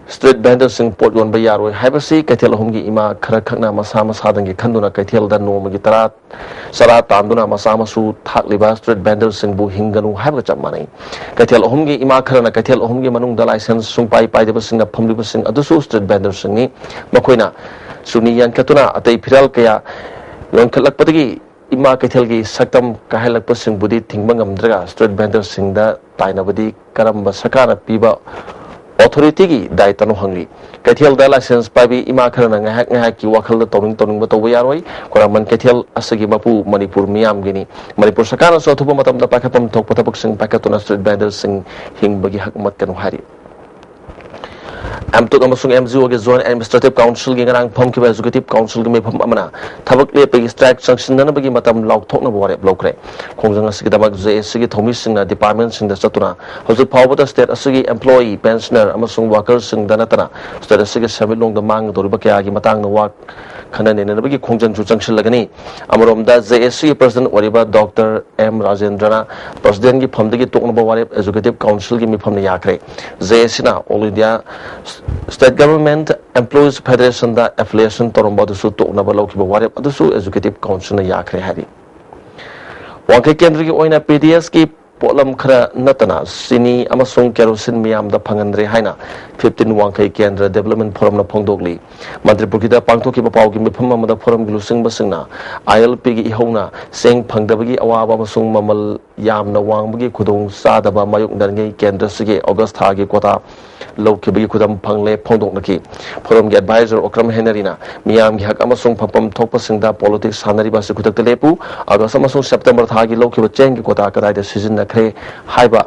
ꯁ꯭ꯇ꯭ꯔꯤꯠ ꯚꯦꯟꯗꯔꯁꯤꯡ ꯄꯣꯠ ꯌꯣꯟꯕ ꯌꯥꯔꯣꯏ ꯍꯥꯏꯕꯁꯤ ꯀꯩꯊꯦꯜ ꯑꯍꯨꯝꯒꯤ ꯏꯃꯥ ꯈꯔ ꯈꯛꯅ ꯃꯁꯥ ꯃꯁꯥꯗꯪꯒꯤ ꯈꯟꯗꯨꯅ ꯀꯩꯊꯦꯜꯗ ꯅꯣꯡꯃꯒꯤ ꯇꯔꯥ ꯆꯔꯥ ꯇꯥꯟꯗꯨꯅ ꯃꯆꯥ ꯃꯁꯨ ꯊꯥꯛꯂꯤꯕ ꯁ꯭ꯇ꯭ꯔꯤꯠ ꯚꯦꯟꯗꯔꯁꯤꯡꯕꯨ ꯍꯤꯡꯒꯅꯨ ꯍꯥꯏꯕꯒ ꯆꯞ ꯃꯥꯟꯅꯩ꯫ ꯀꯩꯊꯦꯜ ꯑꯍꯨꯝꯒꯤ ꯏꯃꯥ ꯈꯔꯅ ꯀꯩꯊꯦꯜ ꯑꯍꯨꯝꯒꯤ ꯃꯅꯨꯡꯗ ꯂꯥꯏꯁꯦꯟꯁ ꯁꯨꯡꯄꯥꯏ ꯄꯥꯏꯗꯕꯁꯤꯡꯅ ꯐꯝꯂꯤꯕꯁꯤꯡ ꯑꯗꯨꯁꯨ ꯁ꯭ꯇ꯭ꯔꯤꯠ ꯚꯦꯟꯗꯔꯁꯤꯡꯅꯤ꯫ ꯃꯈꯣꯏꯅ ꯆꯨꯅꯤ ꯌꯥꯟꯈꯠꯇꯨꯅ ꯑꯇꯩ ꯐꯤꯔꯥꯜ ꯀꯌꯥ ꯌꯣꯟꯈꯠꯂꯛꯄꯗꯒꯤ ꯏꯃꯥ ꯀꯩꯊꯦꯜꯒꯤ ꯁꯛꯇꯝ ꯀꯥꯏꯍꯜꯂꯛꯄꯁꯤꯡꯕꯨꯗꯤ ꯊꯤꯡꯕ ꯉꯝꯗ꯭ꯔꯒ ꯁ꯭ꯇ꯭ꯔꯤꯠ ꯚꯦꯟꯗꯔꯁꯤꯡꯗ ꯇꯥꯏꯅꯕꯗꯤ ꯀꯔꯝꯕ ꯁꯔꯀꯥꯔꯅ ꯄꯤꯕ ꯑꯣꯊꯣꯔꯤꯇꯤꯒꯤ ꯗꯥꯏꯇꯅꯣ ꯍꯪꯂꯤ꯫ ꯀꯩꯊꯦꯜꯗ ꯂꯥꯏꯁꯦꯟꯁ ꯄꯥꯏꯕꯤ ꯏꯃꯥ ꯈꯔꯅ ꯉꯥꯏꯍꯥꯛ ꯉꯥꯏꯍꯥꯛꯀꯤ ꯋꯥꯈꯜꯗ ꯇꯧꯅꯤꯡ ꯇꯧꯅꯤꯡꯕ ꯇꯧꯕ ꯌꯥꯔꯣꯏ꯫ ꯈꯣꯏꯔꯥꯡꯕꯟ ꯀꯩꯊꯦꯜ ꯑꯁꯤꯒꯤ ꯃꯄꯨ ꯃꯅꯤꯄꯨꯔ ꯃꯤꯌꯥꯝꯒꯤꯅꯤ꯫ ꯃꯅꯤꯄꯨꯔ ꯁꯔꯀꯥꯔꯅꯁꯨ ꯑꯊꯨꯕ ꯃꯇꯝꯗ ꯄꯥꯏꯈꯠꯐꯝ ꯊꯣꯛꯄ ꯊꯕꯛꯁꯤꯡ ꯄꯥꯏꯈꯠꯇꯨꯅ ꯁ꯭ꯇ꯭ꯔꯤꯠ ꯚꯦꯟꯗꯔꯁꯤꯡ ꯍꯤꯡꯕꯒꯤ ꯍꯛ ꯃꯠꯀꯅꯨ ꯍꯥꯏꯔꯤ꯫ ꯑꯦꯝꯇꯨꯠ ꯑꯃꯁꯨꯡ ꯑꯦꯝꯖꯤꯑꯣꯒꯤ ꯖꯣꯏꯟꯠ ꯑꯦꯗꯃꯤꯅꯤꯁꯇ꯭ꯔꯦꯇꯤꯚ ꯀꯥꯎꯟꯁꯤꯜꯒꯤ ꯉꯔꯥꯡ ꯐꯝꯈꯤꯕ ꯑꯦꯛꯖꯤꯀ꯭ꯌꯨꯇꯤꯚ ꯀꯥꯎꯟꯁꯤꯜꯒꯤ ꯃꯤꯐꯝ ꯑꯃꯅ ꯊꯕꯛ ꯂꯦꯞꯄꯒꯤ ꯁ꯭ꯇ꯭ꯔꯥꯏꯛ ꯆꯪꯁꯤꯟꯅꯅꯕꯒꯤ ꯃꯇꯝ ꯂꯥꯎꯊꯣꯛꯅꯕ ꯋꯥꯔꯦꯞ ꯂꯧꯈ꯭ꯔꯦ꯫ ꯈꯣꯡꯖꯪ ꯑꯁꯤꯒꯤꯗꯃꯛ ꯖꯦ ꯑꯦ ꯁꯤꯒꯤ ꯊꯧꯃꯤꯁꯤꯡꯅ ꯗꯤꯄꯥꯔꯠꯃꯦꯟꯠꯁꯤꯡꯗ ꯆꯠꯇꯨꯅ ꯍꯧꯖꯤꯛ ꯐꯥꯎꯕꯗ ꯁ꯭ꯇꯦꯠ ꯑꯁꯤꯒꯤ ꯑꯦꯝꯄ꯭ꯂꯣꯌꯤ, ꯄꯦꯟꯁꯅꯔ ꯑꯃꯁꯨꯡ ꯋꯥꯀꯔꯁꯤꯡꯗ ꯅꯠꯇꯅ ꯁ꯭ꯇꯦꯠ ꯑꯁꯤꯒꯤ ꯁꯦꯟꯃꯤꯠꯂꯣꯟꯗ ꯃꯥꯡꯒꯗꯧꯔꯤꯕ ꯀꯌꯥꯒꯤ ꯃꯇꯥꯡꯗ ꯋꯥ ꯈꯟꯅ ꯅꯩꯅꯅꯕꯒꯤ ꯈꯣꯡꯖꯪꯁꯨ ꯆꯪꯁꯤꯜꯂꯒꯅꯤ꯫ ꯑꯃꯔꯣꯝꯗ, ꯖꯦ ꯑꯦ ꯁꯤꯒꯤ ꯄ꯭ꯔꯁꯤꯗꯦꯟꯠ ꯑꯣꯏꯔꯤꯕ ꯗꯣꯛꯇꯔ ꯑꯦꯝ ꯔꯥꯖꯦꯟꯗ꯭ꯔꯅ ꯄ꯭ꯔꯁꯤꯗꯦꯟꯠꯀꯤ ꯐꯝꯗꯒꯤ ꯇꯣꯛꯅꯕ ꯋꯥꯔꯦꯞ ꯑꯦꯛꯖꯤꯀ꯭ꯌꯨꯇꯤꯚ ꯀꯥꯎꯟꯁꯤꯜꯒꯤ ꯃꯤꯐꯝꯅ ꯌꯥꯈ꯭ꯔꯦ꯫ ꯖꯦ ꯑꯦ ꯁꯤꯅ all India state government employees ꯐꯦꯗꯔꯦꯁꯟꯗ ꯑꯦꯐꯤꯂꯤꯌꯦꯁꯟ ꯇꯧꯔꯝꯕ ꯑꯗꯨꯁꯨ ꯇꯣꯛꯅꯕ ꯂꯧꯈꯤꯕ ꯋꯥꯔꯦꯞ ꯑꯗꯨꯁꯨ ꯑꯦꯛꯖꯤꯀ꯭ꯌꯨꯇꯤꯚ ꯀꯥꯎꯟꯁꯤꯜꯅ ꯌꯥꯈ꯭ꯔꯦ ꯍꯥꯏꯔꯤ꯫ ꯋꯥꯡꯈꯩ ꯀꯦꯟꯗ꯭ꯔꯒꯤ ꯑꯣꯏꯅ ꯄꯤ ꯗꯤ ꯑꯦꯁꯀꯤ ꯄꯣꯠꯂꯝ ꯈꯔ ꯅꯠꯇꯅ ꯆꯤꯅꯤ ꯑꯃꯁꯨꯡ ꯀꯦꯔꯣꯁꯤꯟ ꯃꯤꯌꯥꯝꯗ ꯐꯪꯍꯟꯗ꯭ꯔꯦ ꯍꯥꯏꯅ ꯐꯤꯐꯇꯤꯟ ꯋꯥꯡꯈꯩ ꯀꯦꯟꯗ꯭ꯔ ꯗꯤꯕꯦꯂꯞꯃꯦꯟꯠ ꯐꯣꯔꯝꯅ ꯐꯣꯡꯗꯣꯛꯂꯤ꯫ ꯃꯟꯇ꯭ꯔꯤꯄꯨꯔꯒꯤꯗ ꯄꯥꯡꯊꯣꯛꯈꯤꯕ ꯄꯥꯎꯒꯤ ꯃꯤꯐꯝ ꯑꯃꯗ ꯐꯣꯔꯝꯒꯤ ꯂꯨꯆꯤꯡꯕꯁꯤꯡꯅ ꯑꯥꯏ ꯑꯦꯜ ꯄꯤꯒꯤ ꯏꯍꯧꯅ ꯆꯦꯡ ꯐꯪꯗꯕꯒꯤ ꯑꯋꯥꯕ ꯑꯃꯁꯨꯡ ꯃꯃꯜ ꯌꯥꯝꯅ ꯋꯥꯡꯕꯒꯤ ꯈꯨꯗꯣꯡ ꯆꯥꯗꯕ ꯃꯥꯌꯣꯛꯅꯔꯤꯉꯩ ꯀꯦꯟꯗ꯭ꯔꯁꯤꯒꯤ ꯑꯣꯒꯁ ꯊꯥꯒꯤ ꯀ꯭ꯋꯣꯇꯥ ꯂꯧꯈꯤꯕꯒꯤ ꯈꯨꯗꯝ ꯐꯪꯂꯦ ꯐꯣꯡꯗꯣꯛꯅꯈꯤ꯫ ꯐꯣꯔꯝꯒꯤ ꯑꯦꯗꯚꯥꯏꯖꯔ ꯑꯣꯀ꯭ꯔꯝ ꯍꯦꯅꯔꯤꯅ ꯃꯤꯌꯥꯝꯒꯤ ꯍꯛ ꯑꯃꯁꯨꯡ ꯐꯪꯐꯝ ꯊꯣꯛꯄꯁꯤꯡꯗ ꯄꯣꯂꯤꯇꯤꯛꯁ ꯁꯥꯟꯅꯔꯤꯕ ꯑꯁꯤ ꯈꯨꯗꯛꯇ ꯂꯦꯞꯄꯨ, ꯑꯣꯒꯁ ꯑꯃꯁꯨꯡ ꯁꯦꯞꯇꯦꯝꯕꯔ ꯊꯥꯒꯤ ꯂꯧꯈꯤꯕ ꯆꯦꯡꯒꯤ ꯀ꯭ꯋꯣꯇꯥ ꯀꯗꯥꯏꯗ ꯁꯤꯖꯤꯟꯅꯈ꯭ꯔꯦ ꯍꯥꯏꯕ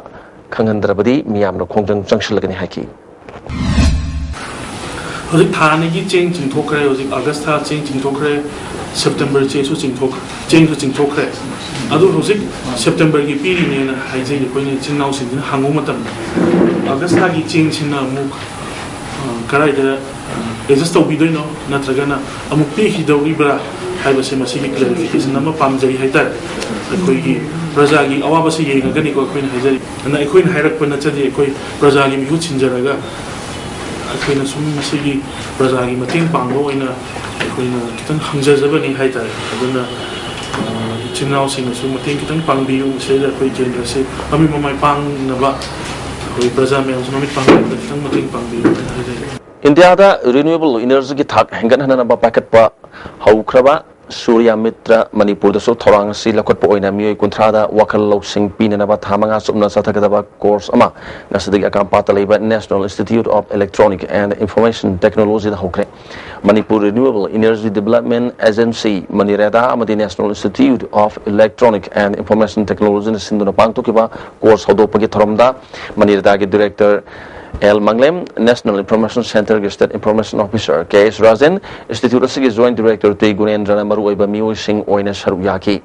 ꯈꯪꯍꯟꯗ꯭ꯔꯕꯗꯤ ꯃꯤꯌꯥꯝꯅ ꯈꯣꯡꯖꯪ ꯆꯪꯁꯤꯜꯂꯒꯅꯤ ꯍꯥꯏꯈꯤ꯫ ꯍꯧꯖꯤꯛ ꯊꯥ ꯑꯅꯤꯒꯤ ꯆꯦꯡ ꯆꯤꯡꯊꯣꯛꯈ꯭ꯔꯦ꯫ ꯍꯧꯖꯤꯛ ꯑꯥꯒꯁ ꯊꯥ ꯆꯦꯡ ꯆꯤꯡꯊꯣꯛꯈ꯭ꯔꯦ, ꯁꯦꯞꯇꯦꯝꯕꯔ ꯆꯦꯡꯁꯨ ꯆꯤꯡꯊꯣꯛ ꯆꯦꯡꯁꯨ ꯆꯤꯡꯊꯣꯛꯈ꯭ꯔꯦ꯫ ꯑꯗꯨ ꯍꯧꯖꯤꯛ ꯁꯦꯞꯇꯦꯝꯕꯔꯒꯤ ꯄꯤꯔꯤꯅꯦꯅ ꯍꯥꯏꯖꯩ꯫ ꯑꯩꯈꯣꯏꯅ ꯏꯆꯤꯟ ꯏꯅꯥꯎꯁꯤꯡꯁꯤꯅ ꯍꯪꯉꯨ ꯃꯇꯝꯗ ꯑꯥꯒꯁ ꯊꯥꯒꯤ ꯆꯦꯡꯁꯤꯅ ꯑꯃꯨꯛ ꯀꯗꯥꯏꯗ ꯑꯦꯗꯖꯁ ꯇꯧꯕꯤꯗꯣꯏꯅꯣ, ꯅꯠꯇ꯭ꯔꯒꯅ ꯑꯃꯨꯛ ꯄꯤꯈꯤꯗꯧꯔꯤꯕ꯭ꯔꯥ ꯍꯥꯏꯕꯁꯦ, ꯃꯁꯤꯒꯤ ꯀ꯭ꯂꯦꯔꯤꯐꯤꯀꯦꯁꯟ ꯑꯃ ꯄꯥꯝꯖꯔꯤ ꯍꯥꯏꯇꯥꯔꯦ꯫ ꯑꯩꯈꯣꯏꯒꯤ ꯄ꯭ꯔꯖꯥꯒꯤ ꯑꯋꯥꯕꯁꯤ ꯌꯦꯡꯉꯒꯅꯤꯀꯣ ꯑꯩꯈꯣꯏꯅ ꯍꯥꯏꯖꯔꯤ꯫ ꯑꯗꯨꯅ ꯑꯩꯈꯣꯏꯅ ꯍꯥꯏꯔꯛꯄ ꯅꯠꯆꯗꯦ, ꯑꯩꯈꯣꯏ ꯄ꯭ꯔꯖꯥꯒꯤ ꯃꯤꯍꯨꯠ ꯁꯤꯟꯖꯔꯒ ꯑꯩꯈꯣꯏꯅ ꯁꯨꯝ ꯃꯁꯤꯒꯤ ꯄ꯭ꯔꯖꯥꯒꯤ ꯃꯇꯦꯡ ꯄꯥꯡꯕ ꯑꯣꯏꯅ ꯑꯩꯈꯣꯏꯅ ꯈꯤꯇꯪ ꯍꯪꯖꯖꯕꯅꯤ ꯍꯥꯏꯇꯥꯔꯦ꯫ ꯑꯗꯨꯅ ꯏꯆꯤꯟ ꯏꯅꯥꯎꯁꯤꯡꯅꯁꯨ ꯃꯇꯦꯡ ꯈꯤꯇꯪ ꯄꯥꯡꯕꯤꯌꯨ꯫ ꯃꯁꯤꯗ ꯑꯩꯈꯣꯏ ꯀꯦꯟꯗ꯭ꯔꯁꯤ ꯃꯃꯤꯠ ꯃꯃꯥꯏ ꯄꯥꯡꯅꯕ, ꯑꯩꯈꯣꯏ ꯄ꯭ꯔꯖꯥ ꯃꯌꯥꯝꯁꯨ ꯃꯃꯤꯠ ꯄꯥꯡꯅꯕ ꯈꯤꯇꯪ ꯃꯇꯦꯡ ꯄꯥꯡꯕꯤꯌꯨ ꯍꯥꯏꯅ ꯍꯥꯏꯖꯔꯤ꯫ ꯏꯟꯗꯤꯌꯥꯗ ꯔꯤꯅ꯭ꯌꯨꯑꯦꯕꯜ ꯏꯅꯔꯖꯤꯒꯤ ꯊꯥꯛ ꯍꯦꯟꯒꯠꯍꯟꯅꯕ ꯄꯥꯏꯈꯠꯄ ꯍꯧꯈ꯭ꯔꯕ ꯁꯨꯔꯌꯥ ꯃꯤꯇ꯭ꯔ ꯃꯅꯤꯄꯨꯔꯗꯁꯨ ꯊꯧꯔꯥꯡ ꯑꯁꯤ ꯂꯧꯈꯠꯄ ꯑꯣꯏꯅ ꯃꯤꯑꯣꯏ ꯀꯨꯟꯊ꯭ꯔꯥꯗ ꯋꯥꯈꯜ ꯂꯧꯁꯤꯡ ꯄꯤꯅꯅꯕ ꯊꯥ ꯃꯉꯥ ꯆꯨꯞꯅ ꯆꯠꯊꯒꯗꯕ ꯀꯣꯔꯁ ꯑꯃ ꯉꯁꯤꯗꯒꯤ ꯑꯀꯥꯝꯄꯥꯠꯇ ꯂꯩꯕ National Institute of Electronic and Information Technology ꯗ ꯍꯧꯈ꯭ꯔꯦ꯫ Manipur renewable energy development agency, ꯃꯅꯤꯔꯦꯗꯥ ꯑꯃꯗꯤ National Institute of Electronic and Information Technology ꯅ ꯁꯤꯟꯗꯨꯅ ꯄꯥꯡꯊꯣꯛꯈꯤꯕ ꯀꯣꯔꯁ ꯍꯧꯗꯣꯛꯄꯒꯤ ꯊꯧꯔꯝꯗ ꯃꯅꯤꯔꯦꯗꯥꯒꯤ director L Manglem, National Information Centre ꯒꯤ State Information Officer K S Rajen, institute ꯑꯁꯤꯒꯤ ꯖꯣꯏꯟꯠ ꯗꯤꯔꯦꯛꯇꯔ ꯇꯤ ꯒꯨꯅꯦꯟꯗ꯭ꯔꯅ ꯃꯔꯨꯑꯣꯏꯕ ꯃꯤꯑꯣꯏꯁꯤꯡ ꯑꯣꯏꯅ ꯁꯔꯨꯛ ꯌꯥꯈꯤ꯫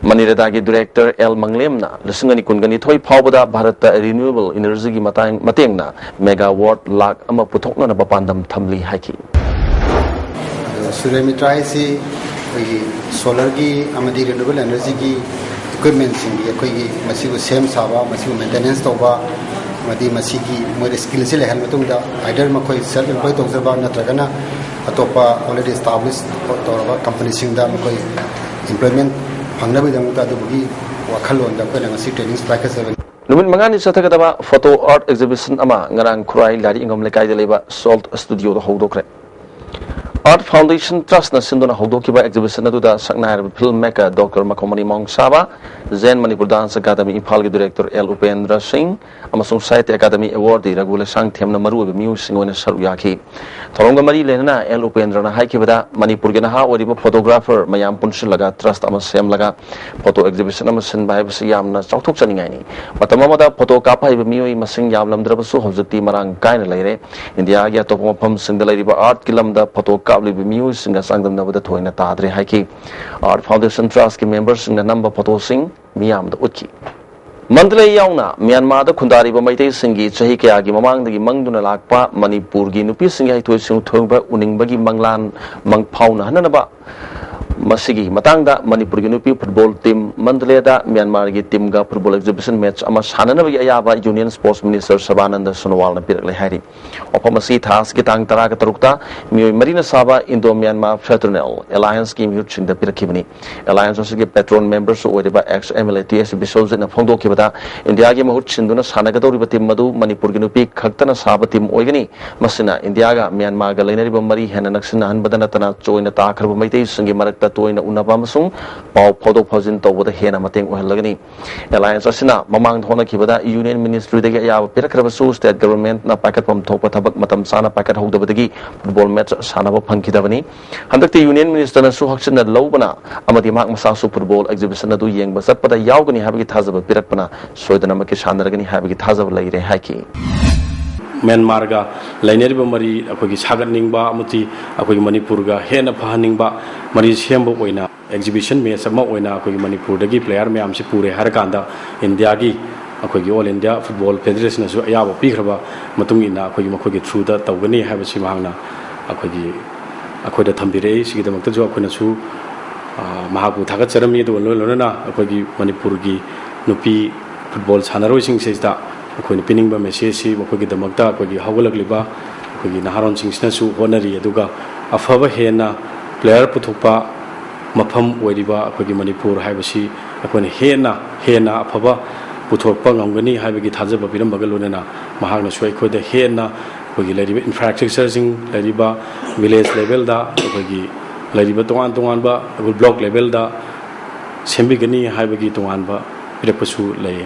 ꯃꯅꯤꯔꯦꯗꯥꯒꯤ ꯗꯤꯔꯦꯛꯇꯔ ꯑꯦꯜ ꯃꯪꯂꯦꯝꯅ ꯂꯤꯁꯤꯡ ꯑꯅꯤ ꯀꯨꯟꯒ ꯅꯤꯊꯣꯏ ꯐꯥꯎꯕꯗ ꯚꯥꯔꯠꯇ ꯔꯤꯅ꯭ꯌꯨꯑꯦꯕꯜ ꯏꯅꯔꯖꯤꯒꯤ ꯃꯇꯥꯡ, ꯃꯇꯦꯡꯅ ꯃꯦꯒꯥꯋꯥꯠ ꯂꯥꯈ ꯑꯃ ꯄꯨꯊꯣꯛꯅꯅꯕ ꯄꯥꯟꯗꯝ ꯊꯝꯂꯤ ꯍꯥꯏꯈꯤ꯫ ꯑꯗꯣ ꯁꯨꯔ꯭ꯌ ꯃꯤꯇ꯭ꯔ ꯍꯥꯏꯁꯤ ꯑꯩꯈꯣꯏꯒꯤ ꯁꯣꯂꯔꯒꯤ ꯑꯃꯗꯤ ꯔꯤꯅ꯭ꯌꯨꯑꯦꯕꯜ ꯑꯦꯅꯔꯖꯤꯒꯤ ꯏꯀ꯭ꯋꯤꯞꯃꯦꯟꯁꯤꯡꯒꯤ ꯑꯩꯈꯣꯏꯒꯤ ꯃꯁꯤꯕꯨ ꯁꯦꯝ ꯁꯥꯕ, ꯃꯁꯤꯕꯨ ꯃꯦꯟꯇꯦꯅꯦꯟꯁ ꯇꯧꯕ, ꯑꯃꯗꯤ ꯃꯁꯤꯒꯤ ꯃꯣꯏꯗ ꯁ꯭ꯀꯤꯜꯁꯤ ꯂꯩꯍꯟꯕ ꯃꯇꯨꯡꯗ ꯑꯥꯏꯗꯔ ꯃꯈꯣꯏ ꯁꯦꯜꯐ ꯑꯦꯝꯄ꯭ꯂꯣꯏ ꯇꯧꯖꯕ ꯅꯠꯇ꯭ꯔꯒꯅ ꯑꯇꯣꯞꯄ ꯑꯣꯜꯔꯦꯗꯤ ꯑꯦꯁꯇꯥꯕ꯭ꯂꯤꯁ ꯇꯧꯔꯕ ꯀꯝꯄꯅꯤꯁꯤꯡꯗ ꯃꯈꯣꯏ ꯏꯝꯄ꯭ꯂꯣꯏꯃꯦꯟ ꯐꯪꯅꯕꯒꯤꯗꯃꯛꯇ ꯑꯗꯨꯕꯨꯒꯤ ꯋꯥꯈꯜꯂꯣꯟꯗ ꯑꯩꯈꯣꯏꯅ ꯉꯁꯤ ꯇ꯭ꯔꯦꯅꯤꯡꯁꯤ ꯄꯥꯏꯈꯠꯆꯕꯅꯤ꯫ ꯅꯨꯃꯤꯠ ꯃꯉꯥꯅꯤ ꯆꯠꯊꯒꯗꯕ ꯐꯣꯇꯣ ꯑꯥꯔꯠ ꯑꯦꯛꯖꯤꯕꯤꯁꯟ ꯑꯃ ꯉꯔꯥꯡ ꯈꯨꯔꯥꯏ ꯂꯥꯏꯔꯤꯛ ꯌꯣꯟꯐꯝ ꯂꯩꯀꯥꯏꯗ ꯂꯩꯕ ꯁꯣꯜꯠ ꯁ꯭ꯇꯨꯗꯤꯑꯣꯗ ꯍꯧꯗꯣꯛꯈ꯭ꯔꯦ꯫ ꯑꯥꯔꯠ ꯐꯥꯎꯟꯗꯦꯁꯟ ꯇ꯭ꯔꯁꯠꯅ ꯁꯤꯟꯗꯨꯅ ꯍꯧꯗꯣꯛꯈꯤꯕ ꯑꯦꯛꯖꯤꯕꯤꯁꯟ ꯑꯗꯨꯗ ꯁꯛꯅꯥꯏꯔꯕ ꯐꯤꯜꯝ ꯃꯦꯀꯔ ꯗꯣꯛꯇꯔ ꯃꯈꯣꯃꯅꯤ ꯃꯣꯡꯁꯥꯕ, ꯖꯦꯟ ꯃꯅꯤꯄꯨꯔ ꯗꯥꯟꯁ ꯑꯦꯀꯥꯗꯃꯤ ꯏꯝꯐꯥꯜꯒꯤ ꯗꯤꯔꯦꯛꯇꯔ ꯑꯦꯜ ꯎꯄꯦꯟꯗ꯭ꯔ ꯁꯤꯡ ꯑꯃꯁꯨꯡ ꯁꯥꯍꯤꯇ꯭ꯌ ꯑꯦꯀꯥꯗꯃꯤ ꯑꯦꯋꯥꯔꯗꯤ ꯔꯘꯨ ꯂꯩꯁꯥꯡꯊꯦꯝꯅ ꯃꯔꯨꯑꯣꯏꯕ ꯃꯤꯑꯣꯏꯁꯤꯡ ꯑꯣꯏꯅ ꯁꯔꯨꯛ ꯌꯥꯈꯤ꯫ ꯊꯧꯔꯝꯒ ꯃꯔꯤ ꯂꯩꯅꯅ ꯑꯦꯜ ꯎꯄꯦꯟꯗ꯭ꯔꯅ ꯍꯥꯏꯈꯤꯕꯗ, ꯃꯅꯤꯄꯨꯔꯒꯤ ꯅꯍꯥ ꯑꯣꯏꯔꯤꯕ ꯐꯣꯇꯣꯒ꯭ꯔꯥꯐꯔ ꯃꯌꯥꯝ ꯄꯨꯟꯁꯤꯜꯂꯒ ꯇ꯭ꯔꯁꯠ ꯑꯃ ꯁꯦꯝꯂꯒ ꯐꯣꯇꯣ ꯑꯦꯛꯖꯤꯕꯤꯁꯟ ꯑꯃ ꯁꯤꯟꯕ ꯍꯥꯏꯕꯁꯤ ꯌꯥꯝꯅ ꯆꯥꯎꯊꯣꯛꯆꯅꯤꯡꯉꯥꯏꯅꯤ꯫ ꯃꯇꯝ ꯑꯃꯗ ꯐꯣꯇꯣ ꯀꯥꯞꯄ ꯍꯩꯕ ꯃꯤꯑꯣꯏ ꯃꯁꯤꯡ ꯌꯥꯝꯂꯝꯗ꯭ꯔꯕꯁꯨ, ꯍꯧꯖꯤꯛꯇꯤ ꯃꯔꯥꯡ ꯀꯥꯏꯅ ꯂꯩꯔꯦ꯫ ꯏꯟꯗꯤꯌꯥꯒꯤ ꯑꯇꯣꯞꯄ ꯃꯐꯝꯁꯤꯡꯗ ꯂꯩꯔꯤꯕ ꯑꯥꯔꯠꯀꯤ ꯂꯝꯗ ꯐꯣꯇꯣ ꯀꯥꯞꯂꯤꯕ ꯃꯤꯑꯣꯏꯁꯤꯡꯒ ꯆꯥꯡꯗꯝꯅꯕꯗ ꯊꯣꯏꯅ ꯇꯥꯗ꯭ꯔꯦ ꯍꯥꯏꯈꯤ꯫ ꯑꯥꯔꯠ ꯐꯥꯎꯟꯗꯦꯁꯟ ꯇ꯭ꯔꯁꯠꯀꯤ ꯃꯦꯝꯕꯔꯁꯤꯡꯅ ꯅꯝꯕ ꯐꯣꯇꯣꯁꯤꯡ ꯃꯤꯌꯥꯝꯗ ꯎꯠꯈꯤ꯫ ꯃꯟꯗꯂꯦ ꯌꯥꯎꯅ ꯃ꯭ꯌꯥꯟꯃꯥꯔꯗ ꯈꯨꯟꯗꯥꯔꯤꯕ ꯃꯩꯇꯩꯁꯤꯡꯒꯤ ꯆꯍꯤ ꯀꯌꯥꯒꯤ ꯃꯃꯥꯡꯗꯒꯤ ꯃꯪꯗꯨꯅ ꯂꯥꯛꯄ ꯃꯅꯤꯄꯨꯔꯒꯤ ꯅꯨꯄꯤꯁꯤꯡꯒꯤ ꯍꯩꯊꯣꯏ ꯁꯤꯡꯊꯣꯏꯕ ꯎꯅꯤꯡꯕꯒꯤ ꯃꯪꯂꯥꯟ ꯃꯪꯐꯥꯎꯅꯍꯟꯅꯅꯕ ꯃꯁꯤꯒꯤ ꯃꯇꯥꯡꯗ ꯃꯅꯤꯄꯨꯔꯒꯤ ꯅꯨꯄꯤ ꯐꯨꯠꯕꯣꯜ ꯇꯤꯝ ꯃꯟꯗꯂꯦꯗ ꯃ꯭ꯌꯥꯟꯃꯥꯔꯒꯤ ꯇꯤꯝꯒ ꯐꯨꯠꯕꯣꯜ ꯑꯦꯛꯖꯤꯕꯤꯁꯟ ꯃꯦꯆ ꯑꯃ ꯁꯥꯟꯅꯅꯕꯒꯤ ꯑꯌꯥꯕ ꯌꯨꯅꯤꯌꯟ ꯁ꯭ꯄꯣꯔꯠꯁ ꯃꯤꯅꯤꯁꯇꯔ ꯁꯔꯕꯥꯅꯟꯗ ꯁꯣꯅꯣꯋꯥꯜꯅ ꯄꯤꯔꯛꯂꯦ ꯍꯥꯏꯔꯤ꯫ ꯋꯥꯐꯝ ꯑꯁꯤ ꯊꯥ ꯑꯁꯤꯒꯤ ꯇꯥꯡ ꯇꯔꯥꯒ ꯇꯔꯨꯛꯇ ꯃꯤꯑꯣꯏ ꯃꯔꯤꯅ ꯁꯥꯕ ꯏꯟꯗꯣ ꯃ꯭ꯌꯥꯟꯃꯥꯔ ꯐꯦꯗꯔꯦꯜ ꯑꯦꯂꯥꯌꯟꯁꯀꯤ ꯃꯤꯍꯨꯠꯁꯤꯡꯗ ꯄꯤꯔꯛꯈꯤꯕꯅꯤ꯫ ꯑꯦꯂꯥꯌꯟꯁ ꯑꯁꯤꯒꯤ ꯄꯦꯇ꯭ꯔꯣꯟ ꯃꯦꯝꯕꯔꯁꯨ ꯑꯣꯏꯔꯤꯕ ex M L A T S ꯕꯤꯁ꯭ꯋꯖꯤꯠꯅ ꯐꯣꯡꯗꯣꯛꯈꯤꯕꯗ, ꯏꯟꯗꯤꯌꯥꯒꯤ ꯃꯍꯨꯠ ꯁꯤꯟꯗꯨꯅ ꯁꯥꯟꯅꯒꯗꯧꯔꯤꯕ ꯇꯤꯝ ꯑꯗꯨ ꯃꯅꯤꯄꯨꯔꯒꯤ ꯅꯨꯄꯤ ꯈꯛꯇꯅ ꯁꯥꯕ ꯇꯤꯝ ꯑꯣꯏꯒꯅꯤ꯫ ꯃꯁꯤꯅ ꯏꯟꯗꯤꯌꯥꯒ ꯃ꯭ꯌꯥꯟꯃꯥꯔꯒ ꯂꯩꯅꯔꯤꯕ ꯃꯔꯤ ꯍꯦꯟꯅ ꯅꯛꯁꯤꯟꯅꯍꯟꯕꯗ ꯅꯠꯇꯅ, ꯆꯣꯏꯅ ꯇꯥꯈ꯭ꯔꯕ ꯃꯩꯇꯩꯁꯤꯡꯒꯤ ꯃꯔꯛꯇ ꯇꯣꯏꯅ ꯎꯅꯕ ꯑꯃꯁꯨꯡ ꯄꯥꯎ ꯐꯥꯎꯗꯣꯛ ꯐꯥꯎꯖꯤꯟ ꯇꯧꯕꯗ ꯍꯦꯟꯅ ꯃꯇꯦꯡ ꯑꯣꯏꯍꯜꯂꯒꯅꯤ꯫ ꯑꯦꯂꯥꯌꯟꯁ ꯑꯁꯤꯅ ꯃꯃꯥꯡꯗ ꯍꯣꯠꯅꯈꯤꯕꯗ ꯌꯨꯅꯤꯌꯟ ꯃꯤꯅꯤꯁꯇ꯭ꯔꯤꯗꯒꯤ ꯑꯌꯥꯕ ꯄꯤꯔꯛꯈ꯭ꯔꯕꯁꯨ, ꯁ꯭ꯇꯦꯠ ꯒꯚꯔꯟꯃꯦꯟꯠꯅ ꯄꯥꯏꯈꯠꯐꯝ ꯊꯣꯛꯄ ꯊꯕꯛ ꯃꯇꯝ ꯆꯥꯅ ꯄꯥꯏꯈꯠꯍꯧꯗꯕꯗꯒꯤ ꯐꯨꯠꯕꯣꯜ ꯃꯦꯆ ꯁꯥꯟꯅꯕ ꯐꯪꯈꯤꯗꯕꯅꯤ꯫ ꯍꯟꯗꯛꯇꯤ ꯌꯨꯅꯤꯌꯟ ꯃꯤꯅꯤꯁꯇꯔꯅꯁꯨ ꯍꯛꯆꯤꯟꯅ ꯂꯧꯕꯅ ꯑꯃꯗꯤ ꯃꯍꯥꯛ ꯃꯁꯥꯁꯨ ꯐꯨꯠꯕꯣꯜ ꯑꯦꯛꯖꯤꯕꯤꯁꯟ ꯑꯗꯨ ꯌꯦꯡꯕ ꯆꯠꯄꯗ ꯌꯥꯎꯒꯅꯤ ꯍꯥꯏꯕꯒꯤ ꯊꯥꯖꯕ ꯄꯤꯔꯛꯄꯅ ꯁꯣꯏꯗꯅꯃꯛꯀꯤ ꯁꯥꯟꯅꯔꯒꯅꯤ ꯍꯥꯏꯕꯒꯤ ꯊꯥꯖꯕ ꯂꯩꯔꯦ ꯍꯥꯏꯈꯤ꯫ ꯃ꯭ꯌꯥꯟꯃꯥꯔꯒ ꯂꯩꯅꯔꯤꯕ ꯃꯔꯤ ꯑꯩꯈꯣꯏꯒꯤ ꯁꯥꯒꯠꯅꯤꯡꯕ ꯑꯃꯗꯤ ꯑꯩꯈꯣꯏꯒꯤ ꯃꯅꯤꯄꯨꯔꯒ ꯍꯦꯟꯅ ꯐꯍꯟꯅꯤꯡꯕ, ꯃꯔꯤ ꯁꯦꯝꯕ ꯑꯣꯏꯅ ꯑꯦꯛꯖꯤꯕꯤꯁꯟ ꯃꯦꯆ ꯑꯃ ꯑꯣꯏꯅ ꯑꯩꯈꯣꯏꯒꯤ ꯃꯅꯤꯄꯨꯔꯗꯒꯤ ꯄ꯭ꯂꯦꯌꯔ ꯃꯌꯥꯝꯁꯤ ꯄꯨꯔꯦ ꯍꯥꯏꯔꯀꯥꯟꯗ, ꯏꯟꯗꯤꯌꯥꯒꯤ ꯑꯩꯈꯣꯏꯒꯤ ꯑꯣꯜ ꯏꯟꯗꯤꯌꯥ ꯐꯨꯠꯕꯣꯜ ꯐꯦꯗꯔꯦꯁꯟꯅꯁꯨ ꯑꯌꯥꯕ ꯄꯤꯈ꯭ꯔꯕ ꯃꯇꯨꯡ ꯏꯟꯅ ꯑꯩꯈꯣꯏꯒꯤ ꯃꯈꯣꯏꯒꯤ ꯊ꯭ꯔꯨꯗ ꯇꯧꯒꯅꯤ ꯍꯥꯏꯕꯁꯤ ꯃꯍꯥꯛꯅ ꯑꯩꯈꯣꯏꯒꯤ, ꯑꯩꯈꯣꯏꯗ ꯊꯝꯕꯤꯔꯛꯏ꯫ ꯁꯤꯒꯤꯗꯃꯛꯇꯁꯨ ꯑꯩꯈꯣꯏꯅꯁꯨ, ꯑ, ꯃꯍꯥꯛꯄꯨ ꯊꯥꯒꯠꯆꯔꯝꯃꯤ꯫ ꯑꯗꯨꯒ ꯂꯣꯏ ꯂꯣꯏꯅꯅ ꯑꯩꯈꯣꯏꯒꯤ ꯃꯅꯤꯄꯨꯔꯒꯤ ꯅꯨꯄꯤ ꯐꯨꯠꯕꯣꯜ ꯁꯥꯟꯅꯔꯣꯏꯁꯤꯡꯁꯤꯗ ꯑꯩꯈꯣꯏꯅ ꯄꯤꯅꯤꯡꯕ ꯃꯦꯁꯦꯖꯁꯤ, ꯃꯈꯣꯏꯒꯤꯗꯃꯛꯇ ꯑꯩꯈꯣꯏꯒꯤ ꯍꯧꯒꯠꯂꯛꯂꯤꯕ ꯑꯩꯈꯣꯏꯒꯤ ꯅꯍꯥꯔꯣꯟꯁꯤꯡꯁꯤꯅꯁꯨ ꯍꯣꯠꯅꯔꯤ, ꯑꯗꯨꯒ ꯑꯐꯕ ꯍꯦꯟꯅ ꯄ꯭ꯂꯦꯌꯔ ꯄꯨꯊꯣꯛꯄ, ꯃꯐꯝ ꯑꯣꯏꯔꯤꯕ ꯑꯩꯈꯣꯏꯒꯤ ꯃꯅꯤꯄꯨꯔ ꯍꯥꯏꯕꯁꯤ ꯑꯩꯈꯣꯏꯅ ꯍꯦꯟꯅ, ꯍꯦꯟꯅ ꯑꯐꯕ ꯄꯨꯊꯣꯛꯄ ꯉꯝꯒꯅꯤ ꯍꯥꯏꯕꯒꯤ ꯊꯥꯖꯕ ꯄꯤꯔꯝꯕꯒ ꯂꯣꯏꯅꯅ, ꯃꯍꯥꯛꯅꯁꯨ ꯑꯩꯈꯣꯏꯗ ꯍꯦꯟꯅ ꯑꯩꯈꯣꯏꯒꯤ ꯂꯩꯔꯤꯕ ꯏꯟꯐ꯭ꯔꯥꯁ꯭ꯇ꯭ꯔꯛꯆꯔꯁꯤꯡ, ꯂꯩꯔꯤꯕ ꯚꯤꯂꯦꯖ ꯂꯦꯚꯦꯜꯗ, ꯑꯩꯈꯣꯏꯒꯤ ꯂꯩꯔꯤꯕ ꯇꯣꯉꯥꯟ ꯇꯣꯉꯥꯟꯕ ꯑꯩꯈꯣꯏ ꯕ꯭ꯂꯣꯛ ꯂꯦꯚꯦꯜꯗ ꯁꯦꯝꯕꯤꯒꯅꯤ ꯍꯥꯏꯕꯒꯤ ꯇꯣꯉꯥꯟꯕ ꯄꯤꯔꯛꯄꯁꯨ ꯂꯩ꯫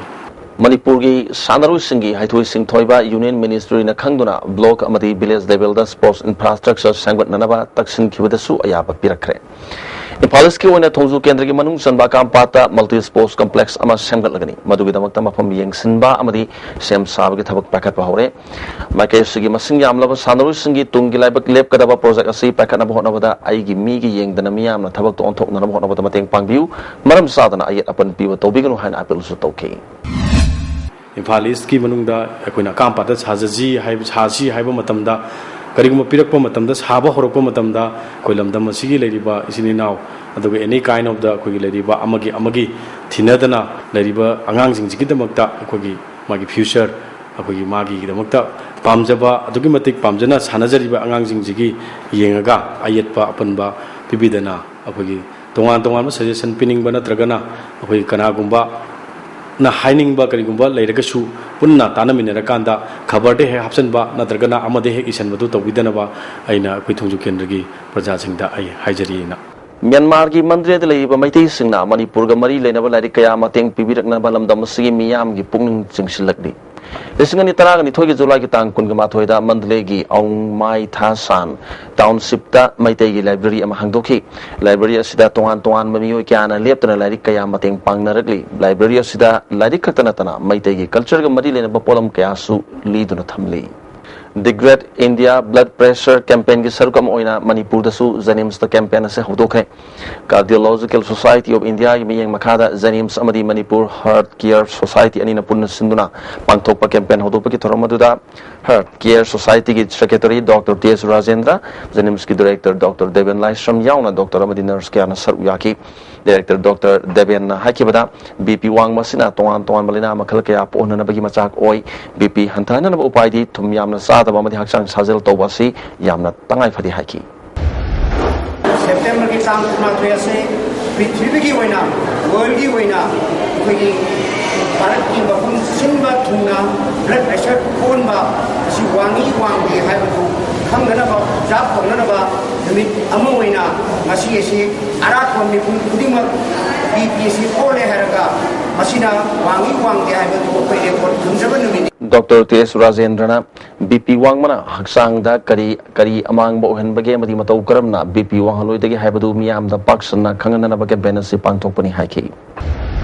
ꯃꯅꯤꯄꯨꯔꯒꯤ ꯁꯥꯟꯅꯔꯣꯏꯁꯤꯡꯒꯤ ꯍꯩꯊꯣꯏ ꯁꯤꯡꯊꯣꯏꯕ ꯌꯨꯅꯤꯌꯟ ꯃꯤꯅꯤꯁꯇ꯭ꯔꯤꯅ ꯈꯪꯗꯨꯅ ꯕ꯭ꯂꯣꯛ ꯑꯃꯗꯤ ꯚꯤꯂꯦꯖ ꯂꯦꯚꯦꯜꯗ ꯁ꯭ꯄꯣꯔꯠꯁ ꯏꯟꯐ꯭ꯔꯥꯁ꯭ꯇ꯭ꯔꯛꯆꯔ ꯁꯦꯝꯒꯠꯅꯅꯕ ꯇꯛꯁꯤꯟꯈꯤꯕꯗꯁꯨ ꯑꯌꯥꯕ ꯄꯤꯔꯛꯈ꯭ꯔꯦ꯫ ꯏꯝꯐꯥꯜ ꯏꯁꯀꯤ ꯑꯣꯏꯅ ꯊꯣꯡꯖꯨ ꯀꯦꯟꯗ꯭ꯔꯒꯤ ꯃꯅꯨꯡ ꯆꯟꯕ ꯀꯥꯝꯄꯥꯠꯇ multi sports complex ꯑꯃ ꯁꯦꯝꯒꯠꯂꯒꯅꯤ꯫ ꯃꯗꯨꯒꯤꯗꯃꯛꯇ ꯃꯐꯝ ꯌꯦꯡꯁꯤꯟꯕ ꯑꯃꯗꯤ ꯁꯦꯝ ꯁꯥꯕꯒꯤ ꯊꯕꯛ ꯄꯥꯏꯈꯠꯄ ꯍꯧꯔꯦ꯫ ꯃꯥꯏꯀꯩ ꯑꯁꯤꯒꯤ ꯃꯁꯤꯡ ꯌꯥꯝꯂꯕ ꯁꯥꯟꯅꯔꯣꯏꯁꯤꯡꯒꯤ ꯇꯨꯡꯒꯤ ꯂꯥꯏꯕꯛ ꯂꯦꯞꯀꯗꯕ ꯄ꯭ꯔꯣꯖꯦꯛ ꯑꯁꯤ ꯄꯥꯏꯈꯠꯅꯕ ꯍꯣꯠꯅꯕꯗ ꯑꯩꯒꯤ ꯃꯤꯒꯤ ꯌꯦꯡꯗꯅ ꯃꯤꯌꯥꯝꯅ ꯊꯕꯛꯇꯣ ꯑꯣꯟꯊꯣꯛꯅꯅꯕ ꯍꯣꯠꯅꯕꯗ ꯃꯇꯦꯡ ꯄꯥꯡꯕꯤꯌꯨ꯫ ꯃꯔꯝ ꯆꯥꯗꯅ ꯑꯌꯦꯠ ꯑꯄꯟ ꯄꯤꯕ ꯇꯧꯕꯤꯒꯅꯨ ꯍꯥꯏꯅ ꯑꯥꯄꯤꯜꯁꯨ ꯇꯧꯈꯤ꯫ ꯏꯝꯐꯥꯜ ꯏꯁꯀꯤ ꯃꯅꯨꯡꯗ ꯑꯩꯈꯣꯏꯅ ꯀꯥꯝꯄꯥꯠꯇ ꯁꯥꯖꯁꯤ ꯍꯥꯏꯕ, ꯁꯥꯁꯤ ꯍꯥꯏꯕ ꯃꯇꯝꯗ, ꯀꯔꯤꯒꯨꯝꯕ ꯄꯤꯔꯛꯄ ꯃꯇꯝꯗ, ꯁꯥꯕ ꯍꯧꯔꯛꯄ ꯃꯇꯝꯗ, ꯑꯩꯈꯣꯏ ꯂꯝꯗꯝ ꯑꯁꯤꯒꯤ ꯂꯩꯔꯤꯕ ꯏꯆꯤꯟ ꯏꯅꯥꯎ, ꯑꯗꯨꯒ any kind of the ꯑꯩꯈꯣꯏꯒꯤ ꯂꯩꯔꯤꯕ ꯑꯃꯒꯤ ꯑꯃꯒꯤ ꯊꯤꯅꯗꯅ ꯂꯩꯔꯤꯕ ꯑꯉꯥꯡꯁꯤꯡꯁꯤꯒꯤꯗꯃꯛꯇ ꯑꯩꯈꯣꯏꯒꯤ ꯃꯥꯒꯤ future, ꯑꯩꯈꯣꯏꯒꯤ ꯃꯥꯒꯤꯗꯃꯛꯇ ꯄꯥꯝꯖꯕ, ꯑꯗꯨꯛꯀꯤ ꯃꯇꯤꯛ ꯄꯥꯝꯖꯅ ꯁꯥꯟꯅꯖꯔꯤꯕ ꯑꯉꯥꯡꯁꯤꯡꯁꯤꯒꯤ ꯌꯦꯡꯉꯒ ꯑꯌꯦꯠꯄ ꯑꯄꯟꯕ ꯄꯤꯕꯤꯗꯅ ꯑꯩꯈꯣꯏꯒꯤ ꯇꯣꯉꯥꯟ ꯇꯣꯉꯥꯟꯕ suggestion ꯄꯤꯅꯤꯡꯕ ꯅꯠꯇ꯭ꯔꯒꯅ ꯑꯩꯈꯣꯏ ꯀꯅꯥꯒꯨꯝꯕ ꯅ ꯍꯥꯏꯅꯤꯡꯕ ꯀꯔꯤꯒꯨꯝꯕ ꯂꯩꯔꯒꯁꯨ ꯄꯨꯟꯅ ꯇꯥꯟꯅꯃꯤꯟꯅꯔꯀꯥꯟꯗ ꯈꯕꯔꯗ ꯍꯦꯛ ꯍꯥꯞꯆꯤꯟꯕ ꯅꯠꯇ꯭ꯔꯒꯅ ꯑꯃꯗ ꯍꯦꯛ ꯏꯁꯤꯟꯕꯗꯨ ꯇꯧꯕꯤꯗꯅꯕ ꯑꯩꯅ ꯑꯩꯈꯣꯏ ꯊꯣꯡꯖꯨ ꯀꯦꯟꯗ꯭ꯔꯒꯤ ꯄ꯭ꯔꯖꯥꯁꯤꯡꯗ ꯑꯩ ꯍꯥꯏꯖꯔꯤꯅ꯫ ꯃ꯭ꯌꯥꯟꯃꯥꯔꯒꯤ ꯃꯟꯗ꯭ꯔꯦꯗ ꯂꯩꯔꯤꯕ ꯃꯩꯇꯩꯁꯤꯡꯅ ꯃꯅꯤꯄꯨꯔꯒ ꯃꯔꯤ ꯂꯩꯅꯕ ꯂꯥꯏꯔꯤꯛ ꯀꯌꯥ ꯃꯇꯦꯡ ꯄꯤꯕꯤꯔꯛꯅꯕ ꯂꯝꯗꯝ ꯑꯁꯤꯒꯤ ꯃꯤꯌꯥꯝꯒꯤ ꯄꯨꯛꯅꯤꯡ ꯆꯤꯡꯁꯤꯜꯂꯛꯂꯤ꯫ ꯂꯤꯁꯤꯡ ꯑꯅꯤ ꯇꯔꯥꯒ ꯅꯤꯊꯣꯏꯒꯤ ꯖꯨꯂꯥꯏꯒꯤ ꯇꯥꯡ ꯀꯨꯟꯒ ꯃꯥꯊꯣꯏꯗ ꯃꯟꯗꯂꯦꯒꯤ ꯑꯣꯡꯃꯥꯏ ꯊꯥꯁꯥꯟ ꯇꯥꯎꯟꯁꯤꯞꯇ ꯃꯩꯇꯩꯒꯤ ꯂꯥꯏꯕ꯭ꯔꯦꯔꯤ ꯑꯃ ꯍꯥꯡꯗꯣꯛꯈꯤ꯫ ꯂꯥꯏꯕ꯭ꯔꯦꯔꯤ ꯑꯁꯤꯗ ꯇꯣꯉꯥꯟ ꯇꯣꯉꯥꯟꯕ ꯃꯤꯑꯣꯏ ꯀꯌꯥꯅ ꯂꯦꯞꯇꯅ ꯂꯥꯏꯔꯤꯛ ꯀꯌꯥ ꯃꯇꯦꯡ ꯄꯥꯡꯅꯔꯛꯂꯤ꯫ ꯂꯥꯏꯕ꯭ꯔꯦꯔꯤ ꯑꯁꯤꯗ ꯂꯥꯏꯔꯤꯛ ꯈꯛꯇ ꯅꯠꯇꯅ ꯃꯩꯇꯩꯒꯤ cultureꯒ ꯃꯔꯤ ꯂꯩꯅꯕ ꯄꯣꯠꯂꯝ ꯀꯌꯥꯁꯨ ꯂꯤꯗꯨꯅ ꯊꯝꯂꯤ꯫ The Great India Blood Pressure Campaignꯒꯤ ꯁꯔꯨꯛ ꯑꯃ ꯑꯣꯏꯅ ꯃꯅꯤꯄꯨꯔꯗꯁꯨ JNIMSꯇ campaign ꯑꯁꯤ ꯍꯧꯗꯣꯛꯈ꯭ꯔꯦ꯫ Cardiological Society of Indiaꯒꯤ ꯃꯤꯠꯌꯦꯡ ꯃꯈꯥꯗ JNIMS ꯑꯃꯗꯤ ꯃꯅꯤꯄꯨꯔ Heart Care Society ꯑꯅꯤꯅ ꯄꯨꯟꯅ ꯁꯤꯟꯗꯨꯅ ꯄꯥꯡꯊꯣꯛꯄ campaign ꯍꯧꯗꯣꯛꯄꯒꯤ ꯊꯧꯔꯝ ꯑꯗꯨꯗ Heart Care Societyꯒꯤ Secretary Doctor T S Rajendra, JNIMSꯀꯤ Director Doctor Deven Laishram ꯌꯥꯎꯅ doctor ꯑꯃꯗꯤ nurse ꯀꯌꯥꯅ ꯁꯔꯨꯛ ꯌꯥꯈꯤ꯫ Director Doctor Devenꯅ ꯍꯥꯏꯈꯤꯕꯗ, BP ꯋꯥꯡꯕ ꯑꯁꯤꯅ ꯇꯣꯉꯥꯟ ꯇꯣꯉꯥꯟꯕ ꯂꯩꯅꯥ ꯃꯈꯜ ꯀꯌꯥ ꯄꯣꯛꯍꯟꯅꯕꯒꯤ ꯃꯆꯥꯛ ꯑꯣꯏ꯫ BP ꯍꯟꯊꯍꯟꯅꯕ ꯎꯄꯥꯏꯗꯤ ꯊꯨꯝ ꯌꯥꯝꯅ ꯆꯥꯗꯕ ꯑꯃꯗꯤ ꯍꯛꯆꯥꯡ ꯁꯥꯖꯦꯜ ꯇꯧꯕ ꯑꯁꯤ ꯌꯥꯝꯅ ꯇꯉꯥꯏ ꯐꯗꯦ ꯍꯥꯏꯈꯤ꯫ Septemberꯒꯤ ꯇꯥꯡ ꯀꯨꯟꯃꯥꯊꯣꯏ ꯑꯁꯤ ꯄ꯭ꯔꯤꯊꯤꯕꯤꯒꯤ ꯑꯣꯏꯅ, worldꯒꯤ ꯑꯣꯏꯅ ꯑꯩꯈꯣꯏꯒꯤ ꯚꯥꯔꯠꯀꯤ ꯃꯐꯝ ꯁꯤꯟꯕ ꯊꯨꯡꯅ blood pressure ꯑꯣꯟꯕ ꯑꯁꯤ ꯋꯥꯡꯉꯤ ꯋꯥꯡꯗꯦ ꯍꯥꯏꯕꯗꯨ ꯈꯪꯅꯅꯕ, ꯖꯥꯕ ꯇꯧꯅꯅꯕ ꯅꯨꯃꯤꯠ ꯑꯃ ꯑꯣꯏꯅ ꯉꯁꯤ ꯑꯁꯤ ꯑꯔꯥꯛꯄ ꯃꯤꯄꯨꯝ ꯈꯨꯗꯤꯡꯃꯛ BP ꯑꯁꯤ ꯑꯣꯜꯂꯦ ꯍꯥꯏꯔꯒ ꯃꯁꯤꯅ ꯋꯥꯡꯉꯤ ꯋꯥꯡꯗꯦ ꯍꯥꯏꯕꯗꯨ ꯑꯩꯈꯣꯏ record ꯊꯝꯖꯕ ꯅꯨꯃꯤꯠꯅꯤ꯫ ꯗꯣꯛꯇꯔ ꯇꯦꯖ ꯔꯥꯖꯦꯟꯗ꯭ꯔꯅ ꯕꯤ ꯄꯤ ꯋꯥꯡꯕꯅ ꯍꯛꯆꯥꯡꯗ ꯀꯔꯤ ꯀꯔꯤ ꯑꯃꯥꯡꯕ ꯑꯣꯏꯍꯟꯕꯒꯦ ꯑꯃꯗꯤ ꯃꯇꯧ ꯀꯔꯝꯅ ꯕꯤ ꯄꯤ ꯋꯥꯡꯍꯜꯂꯣꯏꯗꯒꯦ ꯍꯥꯏꯕꯗꯨ ꯃꯤꯌꯥꯝꯗ ꯄꯥꯛ ꯁꯟꯅ ꯈꯪꯍꯟꯅꯅꯕ ꯀꯦꯝꯄꯦꯟ ꯑꯁꯤ ꯄꯥꯡꯊꯣꯛꯄꯅꯤ ꯍꯥꯏꯈꯤ꯫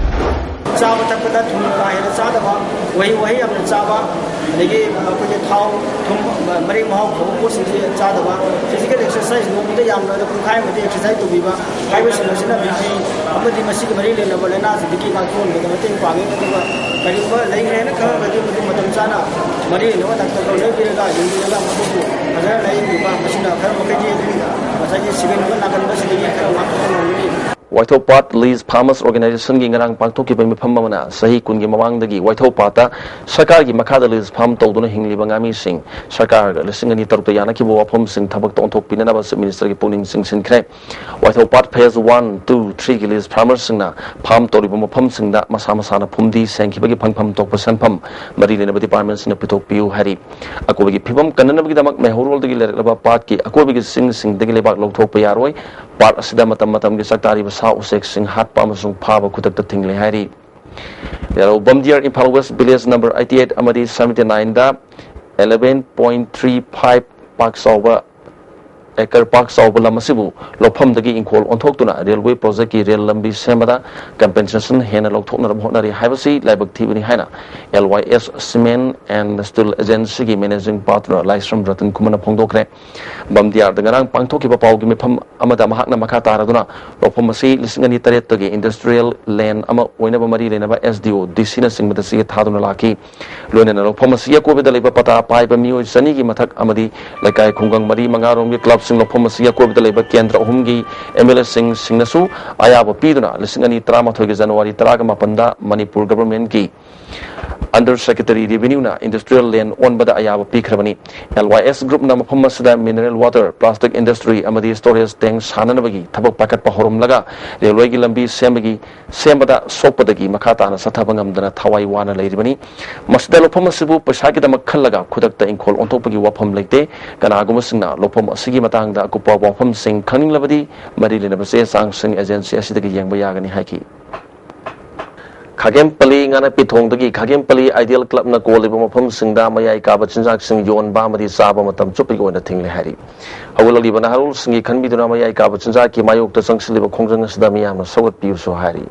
ꯆꯥꯕ ꯊꯛꯄꯗ ꯊꯨꯝ ꯀꯥ ꯍꯦꯟꯅ ꯆꯥꯗꯕ, ꯎꯍꯩ ꯋꯥꯍꯩ ꯌꯥꯝꯅ ꯆꯥꯕ, ꯑꯗꯒꯤ ꯑꯩꯈꯣꯏꯒꯤ ꯊꯥꯎ, ꯊꯨꯝ, ꯃꯔꯤ ꯃꯍꯥꯎ ꯐꯕ ꯄꯣꯠꯁꯤꯡꯁꯤ ꯆꯥꯗꯕ, ꯐꯤꯖꯤꯀꯦꯜ ꯑꯦꯛꯁꯔꯁꯥꯏꯁ ꯅꯣꯡꯃꯗ ꯌꯥꯝꯗ꯭ꯔꯕꯗ ꯄꯨꯡꯈꯥꯏꯃꯨꯛꯇꯤ ꯑꯦꯛꯁꯔꯁꯥꯏꯁ ꯇꯧꯕꯤꯕ ꯍꯥꯏꯕꯁꯤꯡ ꯑꯁꯤꯅ ꯕꯤ ꯄꯤ ꯑꯃꯗꯤ ꯃꯁꯤꯒ ꯃꯔꯤ ꯂꯩꯅꯕ ꯂꯥꯏꯅꯥꯁꯤꯡꯗꯒꯤ ꯉꯥꯛꯊꯣꯛꯍꯟꯕꯗ ꯃꯇꯦꯡ ꯄꯥꯡꯉꯤ꯫ ꯑꯗꯨꯒ ꯀꯔꯤꯒꯨꯝꯕ ꯂꯩꯈ꯭ꯔꯦꯅ ꯈꯪꯉꯒꯗꯤ ꯃꯗꯨ ꯃꯇꯝ ꯆꯥꯅ ꯃꯔꯤ ꯂꯩꯅꯕ ꯗꯥꯛꯇꯔ ꯂꯩꯕꯤꯔꯒ ꯌꯦꯡꯕꯤꯔꯒ ꯃꯗꯨꯕꯨ ꯐꯖꯅ ꯂꯥꯌꯦꯡꯕꯤꯕ, ꯃꯁꯤꯅ ꯈꯔ ꯃꯈꯩꯗꯤ ꯑꯗꯨꯝ ꯉꯁꯥꯏꯒꯤ ꯁꯤꯒꯟꯕ ꯅꯥꯒꯟꯕꯁꯤꯗꯒꯤ ꯈꯔ ꯉꯥꯛꯊꯣꯛꯄ ꯉꯝꯒꯅꯤ꯫ ꯋꯥꯏꯊꯧꯄꯥꯠ ꯂꯤꯖ ꯐꯥꯔꯃꯔꯁ ꯑꯣꯔꯒꯅꯥꯏꯖꯦꯁꯟꯒꯤ ꯉꯔꯥꯡ ꯄꯥꯡꯊꯣꯛꯈꯤꯕ ꯃꯤꯐꯝ ꯑꯃꯅ ꯆꯍꯤ ꯀꯨꯟꯒꯤ ꯃꯃꯥꯡꯗꯒꯤ ꯋꯥꯏꯊꯧꯄꯥꯠꯇ ꯁꯔꯀꯥꯔꯒꯤ ꯃꯈꯥꯗ ꯂꯤꯖ ꯐꯥꯔꯝ ꯇꯧꯗꯨꯅ ꯍꯤꯡꯂꯤꯕ ꯉꯥꯃꯤꯁꯤꯡ ꯁꯔꯀꯥꯔꯒ ꯂꯤꯁꯤꯡ ꯑꯅꯤ ꯇꯔꯨꯛꯇ ꯌꯥꯅꯈꯤꯕ ꯋꯥꯐꯝꯁꯤꯡ ꯊꯕꯛꯇ ꯑꯣꯟꯊꯣꯛꯄꯤꯅꯅꯕ ꯆꯤꯐ ꯃꯤꯅꯤꯁꯇꯔꯒꯤ ꯄꯨꯛꯅꯤꯡ ꯆꯤꯡꯁꯤꯟꯈ꯭ꯔꯦ꯫ ꯋꯥꯏꯊꯧꯄꯥꯠ ꯐꯦꯖ ꯋꯥꯟ, ꯇꯨ, ꯊ꯭ꯔꯤꯒꯤ ꯂꯤꯖ ꯐꯥꯔꯃꯔꯁꯤꯡꯅ ꯐꯥꯔꯝ ꯇꯧꯔꯤꯕ ꯃꯐꯝꯁꯤꯡꯗ ꯃꯁꯥ ꯃꯁꯥꯅ ꯐꯨꯝꯗꯤ ꯁꯦꯡꯈꯤꯕꯒꯤ ꯐꯪꯐꯝ ꯊꯣꯛꯄ ꯁꯦꯟꯐꯝ ꯃꯔꯤ ꯂꯩꯅꯕ ꯗꯤꯄꯥꯔꯠꯃꯦꯟꯁꯤꯡꯅ ꯄꯤꯊꯣꯛꯄꯤꯌꯨ ꯍꯥꯏꯔꯤ꯫ ꯑꯀꯣꯏꯕꯒꯤ ꯐꯤꯕꯝ ꯀꯟꯅꯅꯕꯒꯤꯗꯃꯛ ꯃꯩꯍꯧꯔꯣꯜꯗꯒꯤ ꯂꯩꯔꯛꯂꯕ ꯄꯥꯠꯀꯤ ꯑꯀꯣꯏꯕꯒꯤ ꯆꯤꯡꯁꯤꯡꯗꯒꯤ ꯂꯩꯕꯥꯛ ꯂꯧꯊꯣꯛꯄ ꯌꯥꯔꯣꯏ꯫ ꯄꯥꯠ ꯑꯁꯤꯗ ꯃꯇꯝ ꯃꯇꯝꯒꯤ ꯆꯥꯛꯇꯥꯔꯤꯕ ꯁꯥ ꯎꯆꯦꯛꯁꯤꯡ ꯍꯥꯠꯄ ꯑꯃꯁꯨꯡ ꯐꯥꯕ ꯈꯨꯗꯛꯇ ꯊꯤꯡꯂꯦ ꯍꯥꯏꯔꯤ꯫ ꯌꯥꯔꯧ Bamdiar Imphal west village number eighty eight ꯑꯃꯗꯤ ꯁꯚꯦꯟꯇꯤ ꯅꯥꯏꯟꯗ eleven point three five ꯄꯥꯛ ꯆꯥꯎꯕ, ꯑꯦꯀꯔ ꯄꯥꯛ ꯆꯥꯎꯕ ꯂꯝ ꯑꯁꯤꯕꯨ ꯂꯧꯐꯝꯗꯒꯤ ꯏꯪꯈꯣꯜ ꯑꯣꯟꯊꯣꯛꯇꯨꯅ ꯔꯦꯜꯋꯦ ꯄ꯭ꯔꯣꯖꯦꯛꯀꯤ ꯔꯦꯜ ꯂꯝꯕꯤ ꯁꯦꯝꯕꯗ ꯀꯝꯄꯦꯟꯁꯦꯁꯟ ꯍꯦꯟꯅ ꯂꯧꯊꯣꯛꯅꯅꯕ ꯍꯣꯠꯅꯔꯤ ꯍꯥꯏꯕꯁꯤ ꯂꯥꯏꯕꯛ ꯊꯤꯕꯅꯤ ꯍꯥꯏꯅ L Y S Cement and Steel Agencyꯒꯤ managing partner ꯂꯥꯏꯁ꯭ꯔꯝ ꯔꯇꯟ ꯀꯨꯃꯥꯔꯅ ꯐꯣꯡꯗꯣꯛꯈ꯭ꯔꯦ꯫ ꯕꯝꯗꯤꯌꯥꯔꯗ ꯉꯔꯥꯡ ꯄꯥꯡꯊꯣꯛꯈꯤꯕ ꯄꯥꯎꯒꯤ ꯃꯤꯐꯝ ꯑꯃꯗ ꯃꯍꯥꯛꯅ ꯃꯈꯥ ꯇꯥꯔꯗꯨꯅ ꯂꯧꯐꯝ ꯑꯁꯤ ꯂꯤꯁꯤꯡ ꯑꯅꯤ ꯇꯔꯦꯠꯇꯒꯤ industrial land ꯑꯃ ꯑꯣꯏꯅꯕ ꯃꯔꯤ ꯂꯩꯅꯕ S D O, D C ꯅꯆꯤꯡꯕꯗ ꯆꯦ ꯊꯥꯗꯨꯅ ꯂꯥꯛꯈꯤ꯫ ꯂꯣꯏꯅꯅ ꯂꯧꯐꯝ ꯑꯁꯤꯒꯤ ꯑꯀꯣꯏꯕꯗ ꯂꯩꯕ ꯄꯇꯥ ꯄꯥꯏꯕ ꯃꯤꯑꯣꯏ ꯆꯅꯤꯒꯤ ꯃꯊꯛ ꯑꯃꯗꯤ ꯂꯩꯀꯥꯏ ꯈꯨꯡꯒꯪ ꯃꯔꯤ ꯃꯉꯥꯔꯣꯝꯒꯤ ꯀ꯭ꯂꯕꯁꯤꯡ ꯂꯧꯐꯝ ꯑꯁꯤꯒꯤ ꯑꯀꯣꯏꯕꯗ ꯂꯩꯕ ꯀꯦꯟꯗ꯭ꯔ ꯑꯍꯨꯝꯒꯤ M L A ꯁꯤꯡ, ꯁꯤꯡꯅꯁꯨ ꯑꯌꯥꯕ ꯄꯤꯗꯨꯅ ꯂꯤꯁꯤꯡ ꯑꯅꯤ ꯇꯔꯥꯃꯥꯊꯣꯏꯒꯤ ꯖꯅꯋꯥꯔꯤ ꯇꯔꯥꯒ ꯃꯥꯄꯟꯗ ꯃꯅꯤꯄꯨꯔ ꯒꯚꯔꯟꯃꯦꯟꯠꯀꯤ Under Secretary Revenue ꯅ industrial land ꯑꯣꯟꯕꯗ ꯑꯌꯥꯕ ꯄꯤꯈ꯭ꯔꯕꯅꯤ꯫ L Y S group ꯅ ꯃꯐꯝ ꯑꯁꯤꯗ mineral water, plastic industry ꯑꯃꯗꯤ storage tank ꯁꯥꯅꯅꯕꯒꯤ ꯊꯕꯛ ꯄꯥꯏꯈꯠꯄ ꯍꯧꯔꯝꯂꯒ ꯔꯦꯜꯋꯦꯒꯤ ꯂꯝꯕꯤ ꯁꯦꯝꯕꯒꯤ, ꯁꯦꯝꯕꯗ ꯁꯣꯛꯄꯗꯒꯤ ꯃꯈꯥ ꯇꯥꯅ ꯆꯠꯊꯕ ꯉꯝꯗꯅ ꯊꯋꯥꯏ ꯋꯥꯅ ꯂꯩꯔꯤꯕꯅꯤ꯫ ꯃꯁꯤꯗ ꯂꯧꯐꯝ ꯑꯁꯤꯕꯨ ꯄꯩꯁꯥꯒꯤꯗꯃꯛ ꯈꯜꯂꯒ ꯈꯨꯗꯛꯇ ꯏꯪꯈꯣꯜ ꯑꯣꯟꯊꯣꯛꯄꯒꯤ ꯋꯥꯐꯝ ꯂꯩꯇꯦ꯫ ꯀꯅꯥꯒꯨꯝꯕꯁꯤꯡꯅ ꯂꯧꯐꯝ ꯑꯁꯤꯒꯤ ꯃꯇꯥꯡꯗ ꯑꯀꯨꯞꯄ ꯋꯥꯐꯝꯁꯤꯡ ꯈꯪꯅꯤꯡꯂꯕꯗꯤ ꯃꯔꯤ ꯂꯩꯅꯕ ꯆꯦ ꯆꯥꯡꯁꯤꯡ agency ꯑꯁꯤꯗꯒꯤ ꯌꯦꯡꯕ ꯌꯥꯒꯅꯤ ꯍꯥꯏꯈꯤ꯫ ꯈꯥꯒꯦꯝꯄꯂꯤ ꯉꯥꯅꯄꯤ ꯊꯣꯡꯗꯒꯤ ꯈꯥꯒꯦꯝꯄꯂꯤ ꯑꯥꯏꯗꯤꯌꯦꯜ ꯀ꯭ꯂꯕꯅ ꯀꯣꯜꯂꯤꯕ ꯃꯐꯝꯁꯤꯡꯗ ꯃꯌꯥꯏ ꯀꯥꯕ ꯆꯤꯟꯖꯥꯛꯁꯤꯡ ꯌꯣꯟꯕ ꯑꯃꯗꯤ ꯆꯥꯕ ꯃꯇꯝ ꯆꯨꯞꯄꯒꯤ ꯑꯣꯏꯅ ꯊꯤꯡꯂꯦ ꯍꯥꯏꯔꯤ꯫ ꯍꯧꯒꯠꯂꯛꯂꯤꯕ ꯅꯍꯥꯔꯣꯜꯁꯤꯡꯒꯤ ꯈꯟꯕꯤꯗꯨꯅ ꯃꯌꯥꯏ ꯀꯥꯕ ꯆꯤꯟꯖꯥꯛꯀꯤ ꯃꯥꯌꯣꯛꯇ ꯆꯪꯁꯤꯜꯂꯤꯕ ꯈꯣꯡꯖꯪ ꯑꯁꯤꯗ ꯃꯤꯌꯥꯝꯅ ꯁꯧꯒꯠꯄꯤꯌꯨꯁꯨ ꯍꯥꯏꯔꯤ꯫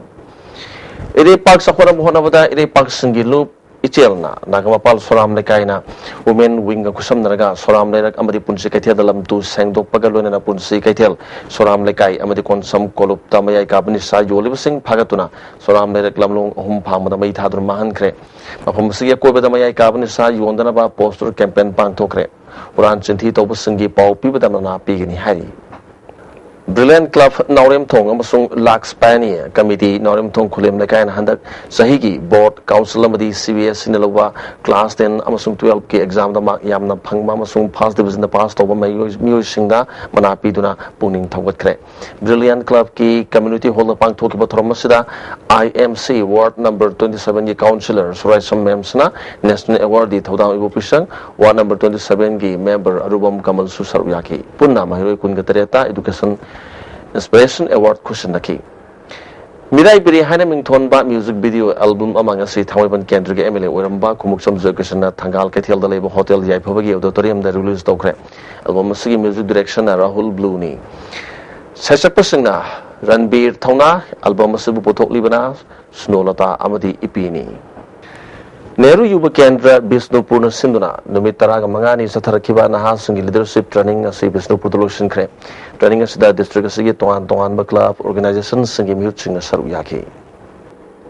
ꯏꯔꯩꯄꯥꯛ ꯆꯥꯎꯈꯠꯅꯕ ꯍꯣꯠꯅꯕꯗ ꯏꯔꯩꯄꯥꯛꯁꯤꯡꯒꯤ ꯂꯨꯞ ꯏꯆꯦꯜꯅ ꯅꯥꯒꯥꯃꯄꯥꯜ ꯁꯣꯔꯥꯝ ꯂꯩꯀꯥꯏꯅ ꯋꯨꯃꯦꯟ ꯋꯤꯡꯒ ꯈꯨꯠꯁꯝꯅꯔꯒ ꯁꯣꯔꯥꯝ ꯂꯩꯔꯛ ꯑꯃꯗꯤ ꯄꯨꯟꯁꯤ ꯀꯩꯊꯦꯜꯗ ꯂꯝ ꯇꯨ ꯁꯦꯡꯗꯣꯛꯄꯒ ꯂꯣꯏꯅꯅ ꯄꯨꯟꯁꯤ ꯀꯩꯊꯦꯜ, ꯁꯣꯔꯥꯝ ꯂꯩꯀꯥꯏ ꯑꯃꯗꯤ ꯀꯣꯟꯁꯝ ꯀꯣꯂꯨꯞꯇ ꯃꯌꯥꯏ ꯀꯥꯕ ꯅꯤꯁꯥ ꯌꯣꯜꯂꯤꯕꯁꯤꯡ ꯐꯥꯒꯠꯇꯨꯅ ꯁꯣꯔꯥꯝ ꯂꯩꯔꯛ ꯂꯝꯂꯣꯡ ꯑꯍꯨꯝ ꯐꯥꯡꯕꯗ ꯃꯩ ꯊꯥꯗꯨꯅ ꯃꯥꯡꯍꯟꯈ꯭ꯔꯦ꯫ ꯃꯐꯝ ꯑꯁꯤꯒꯤ ꯑꯀꯣꯏꯕꯗ ꯃꯌꯥꯏ ꯀꯥꯕ ꯅꯤꯁꯥ ꯌꯣꯟꯗꯅꯕ ꯄꯣꯁꯇꯔ ꯀꯦꯝꯄꯦꯟ ꯄꯥꯡꯊꯣꯛꯈ꯭ꯔꯦ꯫ ꯍꯨꯔꯥꯟ ꯆꯤꯟꯊꯤ ꯇꯧꯕꯁꯤꯡꯒꯤ ꯄꯥꯎ ꯄꯤꯕꯗ ꯃꯅꯥ ꯄꯤꯒꯅꯤ ꯍꯥꯏꯔꯤ꯫ ꯕ꯭ꯔꯤꯂꯤꯌꯟ ꯀ꯭ꯂꯕ ꯅꯥꯎꯔꯦꯝꯊꯣꯡ ꯑꯃꯁꯨꯡ ꯂꯥꯛꯁ ꯄꯥꯏꯅꯤꯌꯔ ꯀꯃꯤꯇꯤ ꯅꯥꯎꯔꯦꯝꯊꯣꯡ ꯈꯨꯂꯦꯝ ꯂꯩꯀꯥꯏꯅ ꯍꯟꯗꯛ ꯆꯍꯤꯒꯤ ꯕꯣꯔꯗ, ꯀꯥꯎꯟꯁꯤꯜ ꯑꯃꯗꯤ ꯁꯤ ꯕꯤ ꯑꯦꯁ ꯏꯅ ꯂꯧꯕ ꯀ꯭ꯂꯥꯁ ꯇꯦꯟ ꯑꯃꯁꯨꯡ ꯇꯨꯋꯦꯜꯐꯀꯤ ꯑꯦꯛꯖꯥꯝꯗ ꯃꯥꯔꯛ ꯌꯥꯝꯅ ꯐꯪꯕ ꯑꯃꯁꯨꯡ ꯐꯥꯔꯁ ꯗꯤꯕꯤꯖꯟꯗ ꯄꯥꯁ ꯇꯧꯕ ꯃꯤꯑꯣꯏ-, ꯃꯤꯑꯣꯏꯁꯤꯡꯗ ꯃꯅꯥ ꯄꯤꯗꯨꯅ ꯄꯨꯛꯅꯤꯡ ꯊꯧꯒꯠꯈ꯭ꯔꯦ꯫ ꯕ꯭ꯔꯤꯂꯤꯌꯟ ꯀ꯭ꯂꯕꯀꯤ ꯀꯝꯃ꯭ꯌꯨꯅꯤꯇꯤ ꯍꯣꯜꯗ ꯄꯥꯡꯊꯣꯛꯈꯤꯕ ꯊꯧꯔꯝ ꯑꯁꯤꯗ I M C ward number twenty ꯁꯚꯦꯟꯒꯤ ꯀꯥꯎꯟꯁꯤꯂꯔ ꯁꯨꯔꯥꯏꯁꯝ ꯃꯦꯝꯁꯅ ꯅꯦꯁꯅꯦꯜ ꯑꯦꯋꯥꯔꯗꯤ ꯊꯧꯗꯥꯡ ꯏꯕꯣꯄꯤꯁꯪ, ꯋꯥꯔꯗ ꯅꯝꯕꯔ ꯇ꯭ꯋꯦꯟꯇꯤ ꯁꯚꯦꯟꯒꯤ ꯃꯦꯝꯕꯔ ꯑꯔꯨꯕꯝ ꯀꯃꯜꯁꯨ ꯁꯔꯨꯛ ꯌꯥꯈꯤ꯫ ꯄꯨꯟꯅ ꯃꯍꯩꯔꯣꯏ ꯀꯨꯟꯒ ꯇꯔꯦꯠꯇ ꯏꯗꯨꯀꯦꯁꯟ ꯏꯟꯁꯄꯤꯔꯦꯁꯟ ꯑꯦꯋꯥꯔꯗ ꯈꯨꯠꯁꯤꯟꯅꯈꯤ꯫ ꯃꯤꯔꯥꯏꯕꯤꯔꯤ ꯍꯥꯏꯅ ꯃꯤꯡꯊꯣꯟꯕ ꯃ꯭ꯌꯨꯖꯤꯛ ꯚꯤꯗꯤꯑꯣ ꯑꯦꯜꯕꯝ ꯑꯃ ꯉꯁꯤ ꯊꯥꯡꯃꯩꯕꯟ ꯀꯦꯟꯗ꯭ꯔꯒꯤ ꯑꯦꯝ ꯑꯦꯜ ꯑꯦ ꯑꯣꯏꯔꯝꯕ ꯈꯨꯃꯨꯛꯆꯝ ꯖꯣꯏꯀꯤꯁꯟꯅ ꯊꯪꯒꯥꯜ ꯀꯩꯊꯦꯜꯗ ꯂꯩꯕ ꯍꯣꯇꯦꯜ ꯌꯥꯏꯐꯕꯒꯤ ꯑꯣꯗꯤꯇꯣꯔꯤꯌꯝꯗ ꯔꯤꯂꯤꯖ ꯇꯧꯈ꯭ꯔꯦ꯫ ꯑꯦꯜꯕꯝ ꯑꯁꯤꯒꯤ ꯃ꯭ꯌꯨꯖꯤꯛ ꯗꯤꯔꯦꯛꯁꯟꯅ ꯔꯥꯍꯨꯜ ꯕ꯭ꯂꯨꯅꯤ꯫ ꯁꯩꯁꯛꯄꯁꯤꯡꯅ ꯔꯟꯕꯤꯔ ꯊꯧꯅꯥ, ꯑꯦꯜꯕꯝ ꯑꯁꯤꯕꯨ ꯄꯨꯊꯣꯛꯂꯤꯕꯅ ꯁ꯭ꯅꯣꯂꯇꯥ ꯑꯃꯗꯤ ꯏꯄꯤꯅꯤ꯫ ꯅꯦꯍꯔꯨ ꯌꯨꯕ ꯀꯦꯟꯗ꯭ꯔ ꯕꯤꯁꯅꯨꯄꯨꯔꯅ ꯁꯤꯟꯗꯨꯅ ꯅꯨꯃꯤꯠ ꯇꯔꯥꯒ ꯃꯉꯥꯅꯤ ꯆꯠꯊꯔꯛꯈꯤꯕ ꯅꯍꯥꯁꯤꯡꯒꯤ ꯂꯤꯗꯔꯁꯤꯞ ꯇ꯭ꯔꯦꯅꯤꯡ ꯑꯁꯤ ꯕꯤꯁꯅꯨꯄꯨꯔꯗ ꯂꯣꯏꯁꯤꯟꯈ꯭ꯔꯦ꯫ ꯇ꯭ꯔꯦꯅꯤꯡ ꯑꯁꯤꯗ ꯗꯤꯁꯇ꯭ꯔꯤꯛ ꯑꯁꯤꯒꯤ ꯇꯣꯉꯥꯟ ꯇꯣꯉꯥꯟꯕ ꯀ꯭ꯂꯕ, ꯑꯣꯔꯒꯅꯥꯏꯖꯦꯁꯟꯁꯤꯡꯒꯤ ꯃꯤꯍꯨꯠꯁꯤꯡꯅ ꯁꯔꯨꯛ ꯌꯥꯈꯤ꯫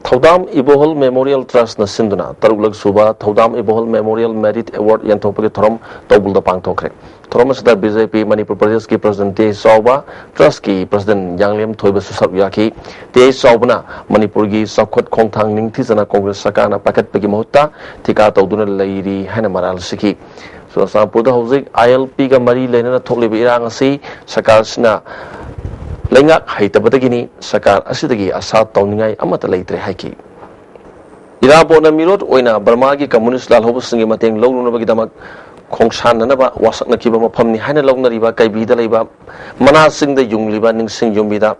ꯊꯧꯗꯥꯝ ꯏꯕꯣꯍꯜ ꯃꯦꯃꯣꯔꯤꯌꯦꯜ ꯇ꯭ꯔꯁꯅ ꯁꯤꯟꯗꯨꯅ ꯇꯔꯨꯛꯂꯛ ꯁꯨꯕ ꯊꯧꯗꯥꯝ ꯏꯕꯣꯍꯜ ꯃꯦꯃꯣꯔꯤꯌꯦꯜ ꯃꯦꯔꯤꯠ ꯑꯦꯋꯥꯔꯗ ꯌꯦꯟꯊꯣꯛꯄꯒꯤ ꯊꯧꯔꯝ ꯇꯧꯕꯨꯜꯗ ꯄꯥꯡꯊꯣꯛꯈ꯭ꯔꯦ꯫ ꯊꯧꯔꯝ ꯑꯁꯤꯗ ꯕꯤ ꯖꯦ ꯄꯤ ꯃꯅꯤꯄꯨꯔ ꯄ꯭ꯔꯗꯦꯁꯀꯤ ꯄ꯭ꯔꯁꯤꯗꯦꯟ ꯇꯤ ꯑꯩꯆ ꯆꯥꯎꯕ, ꯇ꯭ꯔꯁꯀꯤ ꯄ꯭ꯔꯁꯤꯗꯦꯟ ꯌꯥꯡꯂꯦꯝ ꯊꯣꯏꯕꯁꯨ ꯁꯔꯨꯛ ꯌꯥꯈꯤ꯫ ꯇꯤ ꯑꯩꯆ ꯆꯥꯎꯕꯅ ꯃꯅꯤꯄꯨꯔꯒꯤ ꯆꯥꯎꯈꯠ ꯈꯣꯡꯊꯥꯡ ꯅꯤꯡꯊꯤꯖꯅ ꯀꯣꯡꯒ꯭ꯔꯦꯁ ꯁꯔꯀꯥꯔꯅ ꯄꯥꯏꯈꯠꯄꯒꯤ ꯃꯍꯨꯠꯇ ꯊꯤꯀꯥ ꯇꯧꯗꯨꯅ ꯂꯩꯔꯤ ꯍꯥꯏꯅ ꯃꯔꯥꯜ ꯁꯤꯈꯤ꯫ ꯆꯨꯔꯆꯥꯟꯄꯨꯔꯗ ꯍꯧꯖꯤꯛ ꯑꯥꯏ ꯑꯦꯜ ꯄꯤꯒ ꯃꯔꯤ ꯂꯩꯅꯅ ꯊꯣꯛꯂꯤꯕ ꯏꯔꯥꯡ ꯑꯁꯤ ꯁꯔꯀꯥꯔꯁꯤꯅ ꯂꯩꯉꯥꯛ ꯍꯩꯇꯕꯗꯒꯤꯅꯤ, ꯁꯔꯀꯥꯔ ꯑꯁꯤꯗꯒꯤ ꯑꯁꯥ ꯇꯧꯅꯤꯡꯉꯥꯏ ꯑꯃꯠꯇ ꯂꯩꯇ꯭ꯔꯦ ꯍꯥꯏꯈꯤ꯫ ꯏꯔꯥꯕꯣꯠꯅ ꯃꯤꯔꯣꯠ ꯑꯣꯏꯅ ꯕꯔꯃꯥꯒꯤ ꯀꯝꯃꯨꯅꯤꯁ ꯂꯥꯜꯍꯧꯕꯁꯤꯡꯒꯤ ꯃꯇꯦꯡ ꯂꯧꯔꯨꯅꯕꯒꯤꯗꯃꯛ ꯈꯣꯡꯁꯥꯟꯅꯅꯕ ꯋꯥꯁꯛꯅꯈꯤꯕ ꯃꯐꯝꯅꯤ ꯍꯥꯏꯅ ꯂꯧꯅꯔꯤꯕ ꯀꯩꯕꯤꯗ ꯂꯩꯕ ꯃꯅꯥꯁꯤꯡꯗ ꯌꯨꯡꯂꯤꯕ ꯅꯤꯡꯁꯤꯡ ꯌꯨꯝꯕꯤꯗ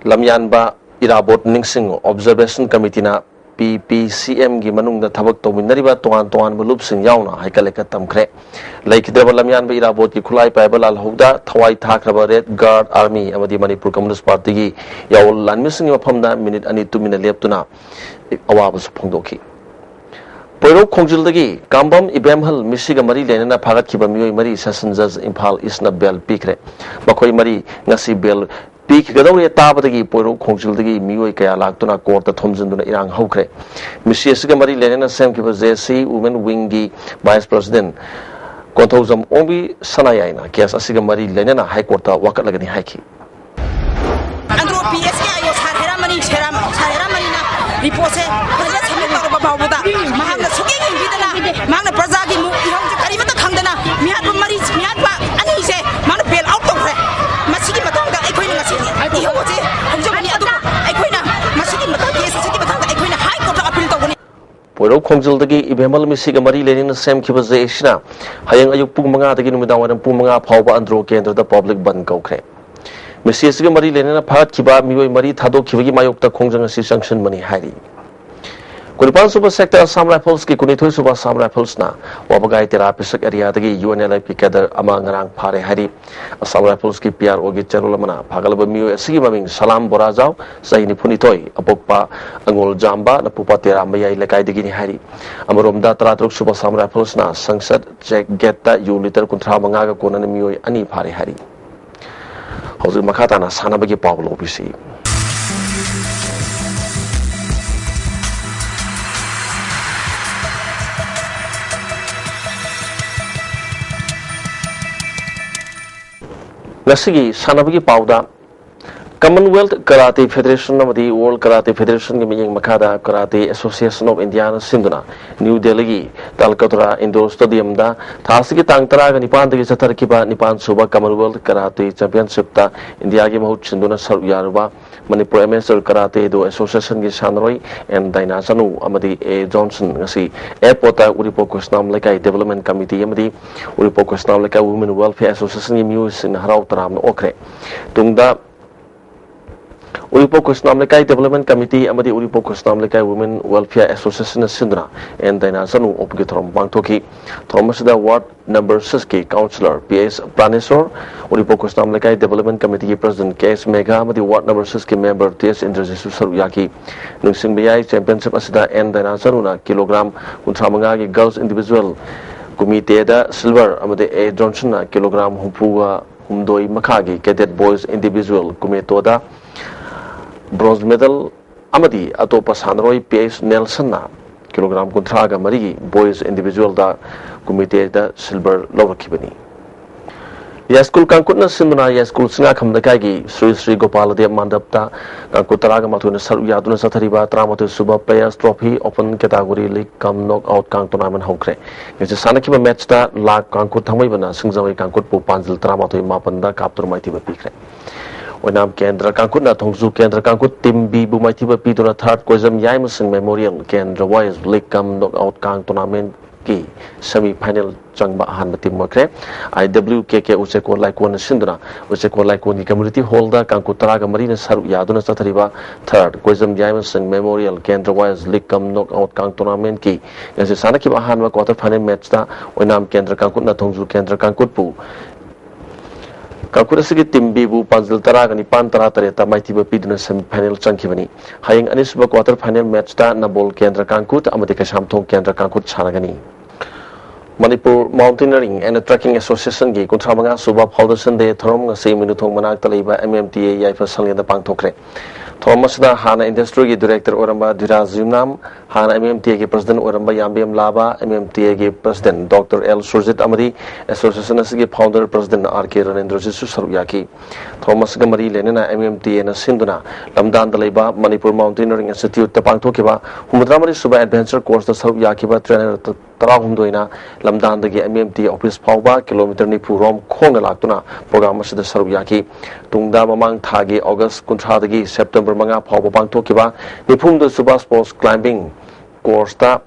ꯂꯝꯌꯥꯟꯕ ꯏꯔꯥꯕꯣꯠ ꯅꯤꯡꯁꯤꯡꯉꯨ ꯑꯣꯕꯖꯔꯕꯦꯁꯟ ꯀꯃꯤꯇꯤꯅ ꯄꯤ ꯄꯤ ꯁꯤ ꯑꯦꯝꯒꯤ ꯃꯅꯨꯡꯗ ꯊꯕꯛ ꯇꯧꯃꯤꯟꯅꯔꯤꯕ ꯇꯣꯉꯥꯟ ꯇꯣꯉꯥꯟꯕ ꯂꯨꯞꯁꯤꯡ ꯌꯥꯎꯅ ꯍꯩꯀꯠ ꯂꯩꯀꯠ ꯇꯝꯈ꯭ꯔꯦ꯫ ꯂꯩꯈꯤꯗ꯭ꯔꯕ ꯂꯝꯌꯥꯟꯕ ꯏꯔꯥꯕꯣꯠꯀꯤ ꯈꯨꯠꯂꯥꯏ ꯄꯥꯏꯕ ꯂꯥꯜꯍꯧꯗ ꯊꯋꯥꯏ ꯊꯥꯈ꯭ꯔꯕ ꯔꯦꯗ ꯒꯥꯔꯗ ꯑꯥꯔꯃꯤ ꯑꯃꯗꯤ ꯃꯅꯤꯄꯨꯔ ꯀꯝꯌꯨꯅꯤꯁ ꯄꯥꯔꯇꯤꯒꯤ ꯌꯥꯑꯣꯜ ꯂꯥꯟꯃꯤꯁꯤꯡꯒꯤ ꯃꯐꯝꯗ ꯃꯤꯅꯤꯠ ꯑꯅꯤ ꯇꯨꯃꯤꯟꯅ ꯂꯦꯞꯇꯨꯅ ꯑꯋꯥꯕꯁꯨ ꯐꯣꯡꯗꯣꯛꯈꯤ꯫ ꯄꯣꯏꯔꯧ ꯈꯣꯡꯖꯤꯜꯗꯒꯤ ꯀꯥꯝꯕꯝ ꯏꯕꯦꯝꯍꯜ ꯃꯤꯁꯤꯒ ꯃꯔꯤ ꯂꯩꯅꯅ ꯐꯥꯒꯠꯈꯤꯕ ꯃꯤꯑꯣꯏ ꯃꯔꯤ ꯁꯦꯁꯟ ꯖꯖ ꯏꯝꯐꯥꯜ ꯏꯁꯅ ꯕꯦꯜ ꯄꯤꯈ꯭ꯔꯦ꯫ ꯃꯈꯣꯏ ꯃꯔꯤ ꯉꯁꯤ ꯕꯦꯜ ꯄꯤꯈꯤꯒꯗꯧꯔꯦ ꯇꯥꯕꯗꯒꯤ ꯄꯣꯏꯔꯧ ꯈꯣꯡꯖꯤꯜꯗꯒꯤ ꯃꯤꯑꯣꯏ ꯀꯌꯥ ꯂꯥꯛꯇꯨꯅ ꯀꯣꯔꯠꯇ ꯊꯣꯝꯖꯤꯟꯗꯨꯅ ꯏꯔꯥꯡ ꯍꯧꯈ꯭ꯔꯦ꯫ ꯃꯤꯁꯤ ꯑꯁꯤꯒ ꯃꯔꯤ ꯂꯩꯅꯅ ꯁꯦꯝꯈꯤꯕ ꯖꯦ ꯁꯤ ꯋꯨꯃꯦꯟ ꯋꯤꯡꯒꯤ ꯚꯥꯏꯁ ꯄ꯭ꯔꯁꯤꯗꯦꯟ ꯀꯣꯟꯊꯧꯖꯝ ꯑꯣꯡꯕꯤ ꯁꯅꯥꯌꯥꯏꯅ ꯀꯦꯁ ꯑꯁꯤꯒ ꯃꯔꯤ ꯂꯩꯅꯅ ꯍꯥꯏ ꯀꯣꯔꯠꯇ ꯋꯥꯀꯠꯂꯒꯅꯤ ꯍꯥꯏꯈꯤ꯫ Andro P S K I O ꯁꯥꯔ ꯍꯦꯔꯥꯃꯅꯤ, ꯁꯦꯔꯥꯝ-, ꯁꯥꯔ ꯍꯦꯔꯥꯃꯅꯤꯅ ꯔꯤꯄꯣꯔꯠꯁꯦ ꯐꯖꯅ ꯁꯕꯃꯤꯠ ꯇꯧꯔꯕ ꯐꯥꯎꯕꯗ ꯃꯍꯥꯛꯅ ꯁꯨꯛꯌꯦꯡ ꯌꯦꯡꯕꯤꯗꯅ, ꯃꯍꯥꯛꯅ ꯄ꯭ꯔꯖꯥꯒꯤ ꯃꯨ-, ꯏꯍꯧꯁꯦ ꯀꯔꯤꯃꯠꯇ ꯈꯪꯗꯅ ꯃꯤꯍꯥꯠꯄ ꯃꯔꯤ, ꯃꯤꯍꯥꯠꯄ ꯑꯅꯤꯁꯦ ꯃꯥꯅ ꯕꯦꯜ ꯑꯥꯎꯠ ꯇꯧꯈ꯭ꯔꯦ꯫ ꯃꯁꯤꯒꯤ ꯃꯇꯥꯡꯗ ꯑꯩꯈꯣꯏꯅ ꯉꯁꯤ ꯏꯍꯧ ꯑꯁꯤ ꯍꯧꯖꯕꯅꯤ, ꯑꯗꯨꯕꯨ ꯑꯩꯈꯣꯏꯅ ꯃꯁꯤꯒꯤ ꯃꯇꯥꯡ, ꯀꯦꯁ ꯑꯁꯤꯒꯤ ꯃꯇꯥꯡꯗ ꯑꯩꯈꯣꯏꯅ ꯍꯥꯏ ꯀꯣꯔꯠꯇ ꯑꯄꯤꯜ ꯇꯧꯒꯅꯤ꯫ ꯄꯣꯏꯔꯧ ꯈꯣꯡꯖꯤꯜꯗꯒꯤ ꯏꯕꯦꯝꯍꯜ ꯃꯤꯁꯤꯒ ꯃꯔꯤ ꯂꯩꯅꯅ ꯁꯦꯝꯈꯤꯕ ꯖꯦ ꯑꯦꯁꯤꯅ ꯍꯌꯦꯡ ꯑꯌꯨꯛ ꯄꯨꯡ ꯃꯉꯥꯗꯒꯤ ꯅꯨꯃꯤꯗꯥꯡ ꯋꯥꯏꯔꯝ ꯄꯨꯡ ꯃꯉꯥ ꯐꯥꯎꯕ ꯑꯟꯗ꯭ꯔꯣ ꯀꯦꯟꯗ꯭ꯔꯗ ꯄꯕ꯭ꯂꯤꯛ ꯕꯟ ꯀꯧꯈ꯭ꯔꯦ꯫ ꯃꯤꯁꯤ ꯑꯁꯤꯒ ꯃꯔꯤ ꯂꯩꯅꯅ ꯐꯥꯒꯠꯈꯤꯕ ꯃꯤꯑꯣꯏ ꯃꯔꯤ ꯊꯥꯗꯣꯛꯈꯤꯕꯒꯤ ꯃꯥꯌꯣꯛꯇ ꯈꯣꯡꯖꯪ ꯑꯁꯤ ꯆꯪꯁꯤꯟꯕꯅꯤ ꯍꯥꯏꯔꯤ꯫ ꯀꯨꯟꯅꯤꯄꯥꯟ ꯁꯨꯕ ꯁꯦꯛꯇꯔ ꯑꯁꯥꯝ ꯔꯥꯏꯐꯜꯁꯀꯤ ꯀꯨꯟꯅꯤꯊꯣꯏ ꯁꯨꯕ ꯑꯁꯥꯝ ꯔꯥꯏꯐꯜꯁꯅ ꯋꯥꯕꯒꯥꯏ ꯇꯦꯔꯥ ꯄꯤꯁꯛ ꯑꯦꯔꯤꯌꯥꯗꯒꯤ ꯌꯨ ꯑꯦꯟ ꯑꯦꯜ ꯑꯦꯐꯀꯤ ꯀꯦꯗꯔ ꯑꯃ ꯉꯔꯥꯡ ꯐꯥꯔꯦ ꯍꯥꯏꯔꯤ꯫ ꯑꯁꯥꯝ ꯔꯥꯏꯐꯜꯁꯀꯤ ꯄꯤ ꯑꯥꯔ ꯑꯣꯒꯤ ꯆꯦꯔꯣꯜ ꯑꯃꯅ ꯐꯥꯒꯠꯂꯕ ꯃꯤꯑꯣꯏ ꯑꯁꯤꯒꯤ ꯃꯃꯤꯡ ꯁꯂꯥꯝ ꯕꯣꯔꯥꯖꯥꯎ, ꯆꯍꯤ ꯅꯤꯐꯨꯅꯤꯊꯣꯏ, ꯑꯄꯣꯛꯄ ꯑꯉꯣꯜ ꯖꯥꯝꯕ, ꯅꯄꯨꯄꯥ ꯇꯦꯔꯥ ꯃꯌꯥꯏ ꯂꯩꯀꯥꯏꯗꯒꯤꯅꯤ ꯍꯥꯏꯔꯤ꯫ ꯑꯃꯔꯣꯝꯗ, ꯇꯔꯥꯇꯔꯨꯛ ꯁꯨꯕ ꯑꯁꯥꯝ ꯔꯥꯏꯐꯜꯁꯅ ꯁꯪꯁꯠ ꯆꯦꯛ ꯒꯦꯠꯇ ꯌꯨ ꯂꯤꯇꯔ ꯀꯨꯟꯊ꯭ꯔꯥ ꯃꯉꯥꯒ ꯀꯣꯟꯅꯅ ꯃꯤꯑꯣꯏ ꯑꯅꯤ ꯐꯥꯔꯦ ꯍꯥꯏꯔꯤ꯫ ꯍꯧꯖꯤꯛ ꯃꯈꯥ ꯇꯥꯅ ꯁꯥꯟꯅꯕꯒꯤ ꯄꯥꯎ ꯂꯧꯕꯤꯁꯤ꯫ ꯉꯁꯤꯒꯤ ꯁꯥꯟꯅꯕꯒꯤ ꯄꯥꯎꯗ, Commonwealth Karate Federation ꯑꯃꯗꯤ World Karate Federationꯒꯤ ꯃꯤꯠꯌꯦꯡ ꯃꯈꯥꯗ Karate Association of Indiaꯅ ꯁꯤꯟꯗꯨꯅ ꯅ꯭ꯌꯨ ꯗꯦꯜꯂꯤꯒꯤ ꯇꯥꯜꯀꯇꯣꯔꯥ ꯏꯟꯗꯣꯔ ꯁ꯭ꯇꯦꯗꯤꯌꯝꯗ ꯊꯥ ꯑꯁꯤꯒꯤ ꯇꯥꯡ ꯇꯔꯥꯒ ꯅꯤꯄꯥꯟꯗꯒꯤ ꯆꯠꯊꯔꯛꯈꯤꯕ ꯅꯤꯄꯥꯟ ꯁꯨꯕ Commonwealth Karate Championshipꯇ ꯏꯟꯗꯤꯌꯥꯒꯤ ꯃꯍꯨꯠ ꯁꯤꯟꯗꯨꯅ ꯁꯔꯨꯛ ꯌꯥꯔꯨꯕ ꯃꯅꯤꯄꯨꯔ ꯑꯦꯃꯦꯆꯔ ꯀꯔꯥꯇꯦ ꯗꯣ ꯑꯦꯁꯣꯁꯤꯌꯦꯁꯟꯒꯤ ꯁꯥꯟꯅꯔꯣꯏ ꯑꯦꯟ ꯗꯥꯏꯅꯥ ꯆꯅꯨ ꯑꯃꯗꯤ ꯑꯦ ꯖꯣꯟꯁꯟ ꯉꯁꯤ ꯑꯦꯌꯔꯄꯣꯔꯠꯇ ꯎꯔꯤꯄꯣꯛ ꯀ꯭ꯔꯤꯁꯅꯥꯝ ꯂꯩꯀꯥꯏ ꯗꯦꯕꯂꯞꯃꯦꯟ ꯀꯃꯤꯇꯤ ꯑꯃꯗꯤ ꯎꯔꯤꯄꯣꯛ ꯀ꯭ꯔꯤꯁꯅꯥꯝ ꯂꯩꯀꯥꯏ ꯋꯨꯃꯦꯟ ꯋꯦꯜꯐꯤꯌꯔ ꯑꯦꯁꯣꯁꯤꯌꯦꯁꯟꯒꯤ ꯃꯤꯑꯣꯏꯁꯤꯡꯅ ꯍꯔꯥꯎ ꯇꯔꯥꯝꯅ ꯑꯣꯛꯈ꯭ꯔꯦ꯫ ꯇꯨꯡꯗ ꯎꯔꯤꯄꯣꯛ ꯈꯨꯁꯅꯥꯝ ꯂꯩꯀꯥꯏ Development Committee ꯑꯃꯗꯤ ꯎꯔꯤꯄꯣꯛ ꯈꯨꯁꯅꯥꯝ ꯂꯩꯀꯥꯏ Women Welfare Associationꯅ ꯁꯤꯟꯗꯨꯅ ꯑꯦꯟ ꯗꯥꯏꯅꯥ ꯆꯅꯨ ꯑꯣꯛꯄꯒꯤ ꯊꯧꯔꯝ ꯄꯥꯡꯊꯣꯛꯈꯤ꯫ ꯊꯧꯔꯝ ꯑꯁꯤꯗ ward number sixꯀꯤ councillor P S ꯄ꯭ꯔꯥꯅꯦꯁꯣꯔ, ꯎꯔꯤꯄꯣꯛ ꯈꯨꯁꯅꯥꯝ ꯂꯩꯀꯥꯏ Development Committeeꯒꯤ president ꯀꯦ ꯑꯦꯁ ꯃꯦꯘꯥ ꯑꯃꯗꯤ ward number sixꯀꯤ member ꯇꯤ ꯑꯦꯁ ꯏꯟꯗ꯭ꯔꯖꯤꯠꯁꯨ ꯁꯔꯨꯛ ꯌꯥꯈꯤ꯫ ꯅꯤꯡꯁꯤꯡꯕ ꯌꯥꯏ, championship ꯑꯁꯤꯗ ꯑꯦꯟ ꯗꯥꯏꯅꯥ ꯆꯅꯨꯅ ꯀꯤꯂꯣꯒ꯭ꯔꯥꯝ ꯀꯨꯟꯊ꯭ꯔꯥ ꯃꯉꯥꯒꯤ girls individual ꯀꯨꯃꯤꯇꯦꯗ silver ꯑꯃꯗꯤ ꯑꯦ ꯖꯣꯟꯁꯟꯅ ꯀꯤꯂꯣꯒ꯭ꯔꯥꯝ ꯍꯨꯝꯐꯨꯒ ꯍꯨꯝꯗꯣꯏ ꯃꯈꯥꯒꯤ cadet boys individual ꯀꯨꯃꯦꯇꯣꯗ bronze medal ꯑꯃꯗꯤ ꯑꯇꯣꯞꯄ ꯁꯥꯟꯅꯔꯣꯏ ꯄꯤ ꯑꯩꯆ ꯅꯦꯜꯁꯟꯅ ꯀꯤꯂꯣꯒ꯭ꯔꯥꯝ ꯀꯨꯟꯊ꯭ꯔꯥꯒ ꯃꯔꯤꯒꯤ boys individualꯗ ꯀꯨꯃꯤꯇꯦꯗ silver ꯂꯧꯔꯛꯈꯤꯕꯅꯤ꯫ ꯌꯥꯏꯁ꯭ꯀꯨꯜ ꯀꯥꯡꯀꯨꯠꯅ ꯁꯤꯟꯗꯨꯅ ꯌꯥꯏꯁ꯭ꯀꯨꯜ ꯁꯤꯡꯉꯥꯈꯝ ꯂꯩꯀꯥꯏꯒꯤ ꯁ꯭ꯔꯤ ꯁ꯭ꯔꯤ ꯒꯣꯄꯥꯂꯗꯦꯕ ꯃꯟꯗꯞꯇ ꯀꯥꯡꯀꯨꯠ ꯇꯔꯥꯒ ꯃꯥꯊꯣꯏꯅ ꯁꯔꯨꯛ ꯌꯥꯗꯨꯅ ꯆꯠꯊꯔꯤꯕ ꯇꯔꯥꯃꯥꯊꯣꯏ ꯁꯨꯕ Players Trophy Open Category League cum Knockout ꯀꯥꯡ tournament ꯍꯧꯈ꯭ꯔꯦ꯫ ꯉꯁꯤ ꯁꯥꯟꯅꯈꯤꯕ matchꯇ ꯂꯥꯛ ꯀꯥꯡꯀꯨꯠ ꯊꯥꯡꯃꯩꯕꯟꯅ ꯁꯤꯡꯖꯃꯩ ꯀꯥꯡꯀꯨꯠꯄꯨ ꯄꯥꯟꯖꯤꯜ ꯇꯔꯥꯃꯥꯊꯣꯏ ꯃꯥꯄꯟꯗ ꯀꯥꯞꯇꯨꯅ ꯃꯥꯏꯊꯤꯕ ꯄꯤꯈ꯭ꯔꯦ꯫ ꯑꯣꯏꯅꯥꯝ ꯀꯦꯟꯗ꯭ꯔ ꯀꯥꯡꯀꯨꯠꯅ ꯊꯣꯡꯖꯨ ꯀꯦꯟꯗ꯭ꯔ ꯀꯥꯡꯀꯨꯠ Team Bꯕꯨ ꯃꯥꯏꯊꯤꯕ ꯄꯤꯗꯨꯅ third ꯀꯣꯏꯖꯝ ꯌꯥꯏꯃꯁꯤꯡ Memorial Category League cum Knockout ꯀꯥꯡ tournamentꯀꯤ semi final ꯆꯪꯕ ꯑꯍꯥꯟꯕ team ꯑꯣꯏꯈ꯭ꯔꯦ꯫ ꯑꯥꯏ ꯗꯕ꯭ꯂꯤꯎ ꯀꯦ ꯀꯦ ꯎꯆꯦꯀꯣ ꯂꯥꯏꯀꯣꯟꯅ ꯁꯤꯟꯗꯨꯅ ꯎꯆꯦꯀꯣ ꯂꯥꯏꯀꯣꯟꯒꯤ community hallꯗ ꯀꯥꯡꯀꯨꯠ ꯇꯔꯥꯒ ꯃꯔꯤꯅ ꯁꯔꯨꯛ ꯌꯥꯗꯨꯅ ꯆꯠꯊꯔꯤꯕ third ꯀꯣꯏꯖꯝ ꯌꯥꯏꯃꯁꯤꯡ Memorial Category League cum Knockout ꯀꯥꯡ tournamentꯀꯤ ꯉꯁꯤ ꯁꯥꯟꯅꯈꯤꯕ ꯑꯍꯥꯟꯕ quarter final matchꯇ ꯑꯣꯏꯅꯥꯝ ꯀꯦꯟꯗ꯭ꯔ ꯀꯥꯡꯀꯨꯠꯅ ꯊꯣꯡꯖꯨ ꯀꯦꯟꯗ꯭ꯔ ꯀꯥꯡꯀꯨꯠꯄꯨ ꯀꯥꯡꯀꯨꯠ ꯑꯁꯤꯒꯤ Team Bꯕꯨ ꯄꯥꯟꯖꯤꯜ ꯇꯔꯥꯒ ꯅꯤꯄꯥꯟ, ꯇꯔꯥ ꯇꯔꯦꯠꯇ ꯃꯥꯏꯊꯤꯕ ꯄꯤꯗꯨꯅ semi final ꯆꯪꯈꯤꯕꯅꯤ꯫ ꯍꯌꯦꯡ ꯑꯅꯤꯁꯨꯕ quarter final matchꯇ ꯅꯝꯕꯣꯜ ꯀꯦꯟꯗ꯭ꯔ ꯀꯥꯡꯀꯨꯠ ꯑꯃꯗꯤ ꯀꯩꯁꯥꯝꯊꯣꯡ ꯀꯦꯟꯗ꯭ꯔ ꯀꯥꯡꯀꯨꯠ ꯁꯥꯟꯅꯒꯅꯤ꯫ Manipur Mountaineering and Trekking Associationꯒꯤ ꯀꯨꯟꯊ꯭ꯔꯥ ꯃꯉꯥ ꯁꯨꯕ Foundation Day ꯊꯧꯔꯝ ꯉꯁꯤ ꯃꯤꯅꯨꯊꯣꯡ ꯃꯅꯥꯛꯇ ꯂꯩꯕ ꯑꯦꯝ ꯑꯦꯝ ꯇꯤ ꯑꯦ ꯌꯥꯏꯐ ꯁꯪꯂꯦꯟꯗ ꯄꯥꯡꯊꯣꯛꯈ꯭ꯔꯦ꯫ ꯊꯧꯔꯝ ꯑꯁꯤꯗ ꯍꯥꯟꯅ industryꯒꯤ director ꯑꯣꯏꯔꯝꯕ ꯙꯤꯔꯥꯖ ꯌꯨꯝꯅꯥꯝ, ꯍꯥꯟꯅ ꯑꯦꯝ ꯑꯦꯝ ꯇꯤ ꯑꯦꯒꯤ president ꯑꯣꯏꯔꯝꯕ ꯌꯥꯝꯕꯦꯝ ꯂꯥꯕꯥ, ꯑꯦꯝ ꯑꯦꯝ ꯇꯤ ꯑꯦꯒꯤ president Doctor ꯑꯦꯜ ꯁꯨꯔꯖꯤꯠ ꯑꯃꯗꯤ association ꯑꯁꯤꯒꯤ founder president ꯑꯥꯔ ꯀꯦ ꯔꯅꯦꯟꯗ꯭ꯔꯖꯤꯠꯁꯨ ꯁꯔꯨꯛ ꯌꯥꯈꯤ꯫ ꯊꯧꯔꯝ ꯑꯁꯤꯒ ꯃꯔꯤ ꯂꯩꯅꯅ ꯑꯦꯝ ꯑꯦꯝ ꯇꯤ ꯑꯦꯅ ꯁꯤꯟꯗꯨꯅ ꯂꯝꯗꯥꯟꯗ ꯂꯩꯕ Manipur Mountaineering Instituteꯇ ꯄꯥꯡꯊꯣꯛꯈꯤꯕ ꯍꯨꯝꯐꯨꯇꯔꯥ ꯃꯔꯤ ꯁꯨꯕ adventure courseꯇ ꯁꯔꯨꯛ ꯌꯥꯈꯤꯕ trainer ꯇꯔꯥꯍꯨꯝꯗꯣꯏꯅ ꯂꯝꯗꯥꯟꯗꯒꯤ ꯑꯦꯝ ꯑꯦꯝ ꯇꯤ office ꯐꯥꯎꯕ kilometre ꯅꯤꯐꯨ ꯔꯣꯝ ꯈꯣꯡꯅ ꯂꯥꯛꯇꯨꯅ program ꯑꯁꯤꯗ ꯁꯔꯨꯛ ꯌꯥꯈꯤ꯫ ꯇꯨꯡꯗ ꯃꯃꯥꯡ ꯊꯥꯒꯤ August ꯀꯨꯟꯊ꯭ꯔꯥꯗꯒꯤ September ꯃꯉꯥ ꯐꯥꯎꯕ ꯄꯥꯡꯊꯣꯛꯈꯤꯕ ꯅꯤꯐꯨꯍꯨꯝꯗꯣꯏ ꯁꯨꯕ sports climbing courseꯇ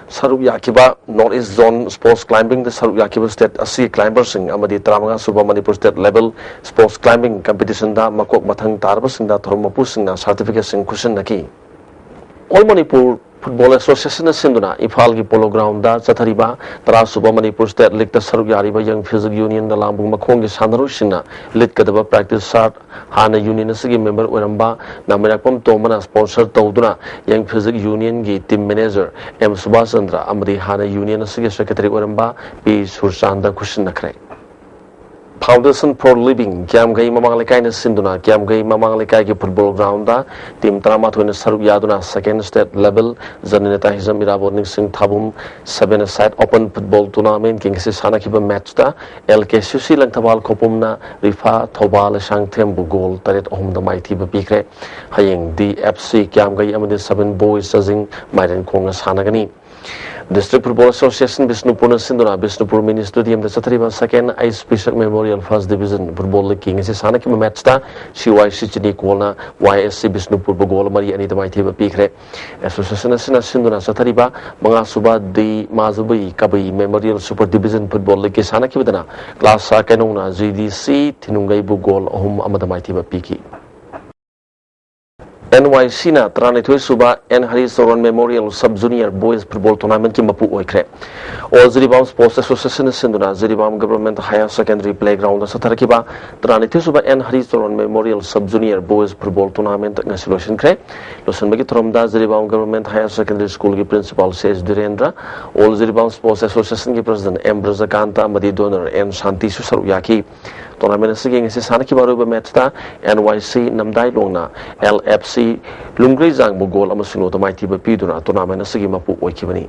ꯁꯔꯨꯛ ꯌꯥꯈꯤꯕ North East Zone Sports Climbingꯗ ꯁꯔꯨꯛ ꯌꯥꯈꯤꯕ state ꯑꯁꯤꯒꯤ climberꯁꯤꯡ ꯑꯃꯗꯤ ꯇꯔꯥꯃꯉꯥ ꯁꯨꯕ Manipur state level sports climbing competitionꯗ ꯃꯀꯣꯛ ꯃꯊꯪ ꯇꯥꯔꯕꯁꯤꯡꯗ ꯊꯧꯔꯝ ꯃꯄꯨꯁꯤꯡꯅ certificateꯁꯤꯡ ꯈꯨꯠꯁꯤꯟꯅꯈꯤ꯫ All Manipur Football Associationꯅ ꯁꯤꯟꯗꯨꯅ ꯏꯝꯐꯥꯜꯒꯤ Polo Groundꯗ ꯆꯠꯊꯔꯤꯕ ꯇꯔꯥ ꯁꯨꯕ ꯃꯅꯤꯄꯨꯔ state leagueꯗ ꯁꯔꯨꯛ ꯌꯥꯔꯤꯕ Young Physique Unionꯗ ꯂꯥꯡꯕ ꯃꯈꯣꯡꯒꯤ ꯁꯥꯟꯅꯔꯣꯏꯁꯤꯡꯅ ꯂꯤꯠꯀꯗꯕ practice shirt ꯍꯥꯟꯅ union ꯑꯁꯤꯒꯤ member ꯑꯣꯏꯔꯝꯕ ꯅꯥꯃꯩꯔꯥꯛꯄꯝ ꯇꯣꯝꯕꯅ sponsor ꯇꯧꯗꯨꯅ Young Physique Unionꯒꯤ team manager M Subhas Chandra ꯑꯃꯗꯤ ꯍꯥꯟꯅ union ꯑꯁꯤꯒꯤ secretary ꯑꯣꯏꯔꯝꯕ ꯄꯤ ꯁꯨꯔꯆꯥꯟꯗ ꯈꯨꯠꯁꯤꯟꯅꯈ꯭ꯔꯦ꯫ Foundation for Living ꯀ꯭ꯌꯥꯝꯒꯩ ꯃꯃꯥꯡ ꯂꯩꯀꯥꯏꯅ ꯁꯤꯟꯗꯨꯅ ꯀ꯭ꯌꯥꯝꯒꯩ ꯃꯃꯥꯡ ꯂꯩꯀꯥꯏꯒꯤ football groundꯗ team ꯇꯔꯥꯃꯥꯊꯣꯏꯅ ꯁꯔꯨꯛ ꯌꯥꯗꯨꯅ second state level ꯖꯅꯤꯅꯇꯥ Hijam Irabot ꯅꯤꯡꯁꯤꯡ ꯊꯥꯕꯨꯝ seven-a-side open football tournamentꯀꯤ ꯉꯁꯤ ꯁꯥꯟꯅꯈꯤꯕ matchꯇ ꯑꯦꯜ ꯀꯦ ꯁꯤ ꯁꯤ ꯂꯪꯊꯕꯥꯜ ꯈꯣꯄꯨꯝꯅ ꯔꯤꯐꯥ ꯊꯧꯕꯥꯜ ꯂꯩꯁꯥꯡꯊꯦꯝꯕꯨ goal ꯇꯔꯦꯠ ꯑꯍꯨꯝꯗ ꯃꯥꯏꯊꯤꯕ ꯄꯤꯈ꯭ꯔꯦ꯫ ꯍꯌꯦꯡ ꯗꯤ ꯑꯦꯐ ꯁꯤ ꯀ꯭ꯌꯥꯝꯒꯩ ꯑꯃꯗꯤ seven Boys ꯆꯥꯖꯤꯡ ꯃꯥꯏꯔꯦꯟꯈꯣꯡꯅ ꯁꯥꯟꯅꯒꯅꯤ꯫ District Football Association ꯕꯤꯁꯅꯨꯄꯨꯔꯅ ꯁꯤꯟꯗꯨꯅ ꯕꯤꯁꯅꯨꯄꯨꯔ mini stadiumꯗ ꯆꯠꯊꯔꯤꯕ second H Pishak Memorial First Division football leagueꯀꯤ ꯉꯁꯤ ꯁꯥꯟꯅꯈꯤꯕ matchꯇ ꯁꯤ ꯋꯥꯏ ꯁꯤ ꯆꯤꯅꯤꯀꯣꯜꯅ ꯋꯥꯏ ꯑꯦꯁ ꯁꯤ ꯕꯤꯁꯅꯨꯄꯨꯔꯕꯨ goal ꯃꯔꯤ ꯑꯅꯤꯗ ꯃꯥꯏꯊꯤꯕ ꯄꯤꯈ꯭ꯔꯦ꯫ Association ꯑꯁꯤꯅ ꯁꯤꯟꯗꯨꯅ ꯆꯠꯊꯔꯤꯕ ꯃꯉꯥ ꯁꯨꯕ D Majubei Kabui Memorial Super Division football leagueꯀꯤ ꯁꯥꯟꯅꯈꯤꯕꯗꯅ ꯀ꯭ꯂꯥꯁ ꯀꯩꯅꯧꯅ ꯖꯤ ꯗꯤ ꯁꯤ ꯊꯤꯅꯨꯡꯒꯩꯕꯨ goal ꯑꯍꯨꯝ ꯑꯃꯗ ꯃꯥꯏꯊꯤꯕ ꯄꯤꯈꯤ꯫ ꯑꯦꯟ ꯋꯥꯏ ꯁꯤꯅ ꯇꯔꯥꯅꯤꯊꯣꯏ ꯁꯨꯕ and Harry ꯆꯧꯔꯟ Memorial Sub Junior Boys football tournamentꯀꯤ ꯃꯄꯨ ꯑꯣꯏꯈ꯭ꯔꯦ꯫ All ꯖꯤꯔꯤꯕꯥꯝ Sports Associationꯅ ꯁꯤꯟꯗꯨꯅ ꯖꯤꯔꯤꯕꯥꯝ Government Higher Secondary Playgroundꯗ ꯆꯠꯊꯔꯛꯈꯤꯕ ꯇꯔꯥꯅꯤꯊꯣꯏ ꯁꯨꯕ and Harry ꯆꯧꯔꯟ Memorial Sub Junior Boys football tournament ꯉꯁꯤ ꯂꯣꯏꯁꯤꯟꯈ꯭ꯔꯦ꯫ ꯂꯣꯏꯁꯤꯟꯕꯒꯤ ꯊꯧꯔꯝꯗ ꯖꯤꯔꯤꯕꯥꯝ Government Higher Secondary Schoolꯒꯤ Principal C S Dhirendra, All Jiribam Sports Associationꯒꯤ President ꯑꯦꯝ ꯕ꯭ꯔꯖꯀꯥꯟꯇ ꯑꯃꯗꯤ Donor ꯑꯦꯟ ꯁꯥꯟꯇꯤꯁꯨ ꯁꯔꯨꯛ ꯌꯥꯈꯤ꯫ Tournament ꯑꯁꯤꯒꯤ ꯉꯁꯤ ꯁꯥꯟꯅꯈꯤꯕ ꯑꯔꯣꯏꯕ matchꯇ ꯑꯦꯟ ꯋꯥꯏ ꯁꯤ ꯅꯝꯗꯥꯏꯂꯣꯡꯅ ꯑꯦꯜ ꯑꯦꯐ ꯁꯤ ꯂꯨꯡꯒ꯭ꯔꯩꯖꯥꯡꯕꯨ goal ꯑꯃꯁꯨꯡ ꯅꯣꯗ ꯃꯥꯏꯊꯤꯕ ꯄꯤꯗꯨꯅ tournament ꯑꯁꯤꯒꯤ ꯃꯄꯨ ꯑꯣꯏꯈꯤꯕꯅꯤ꯫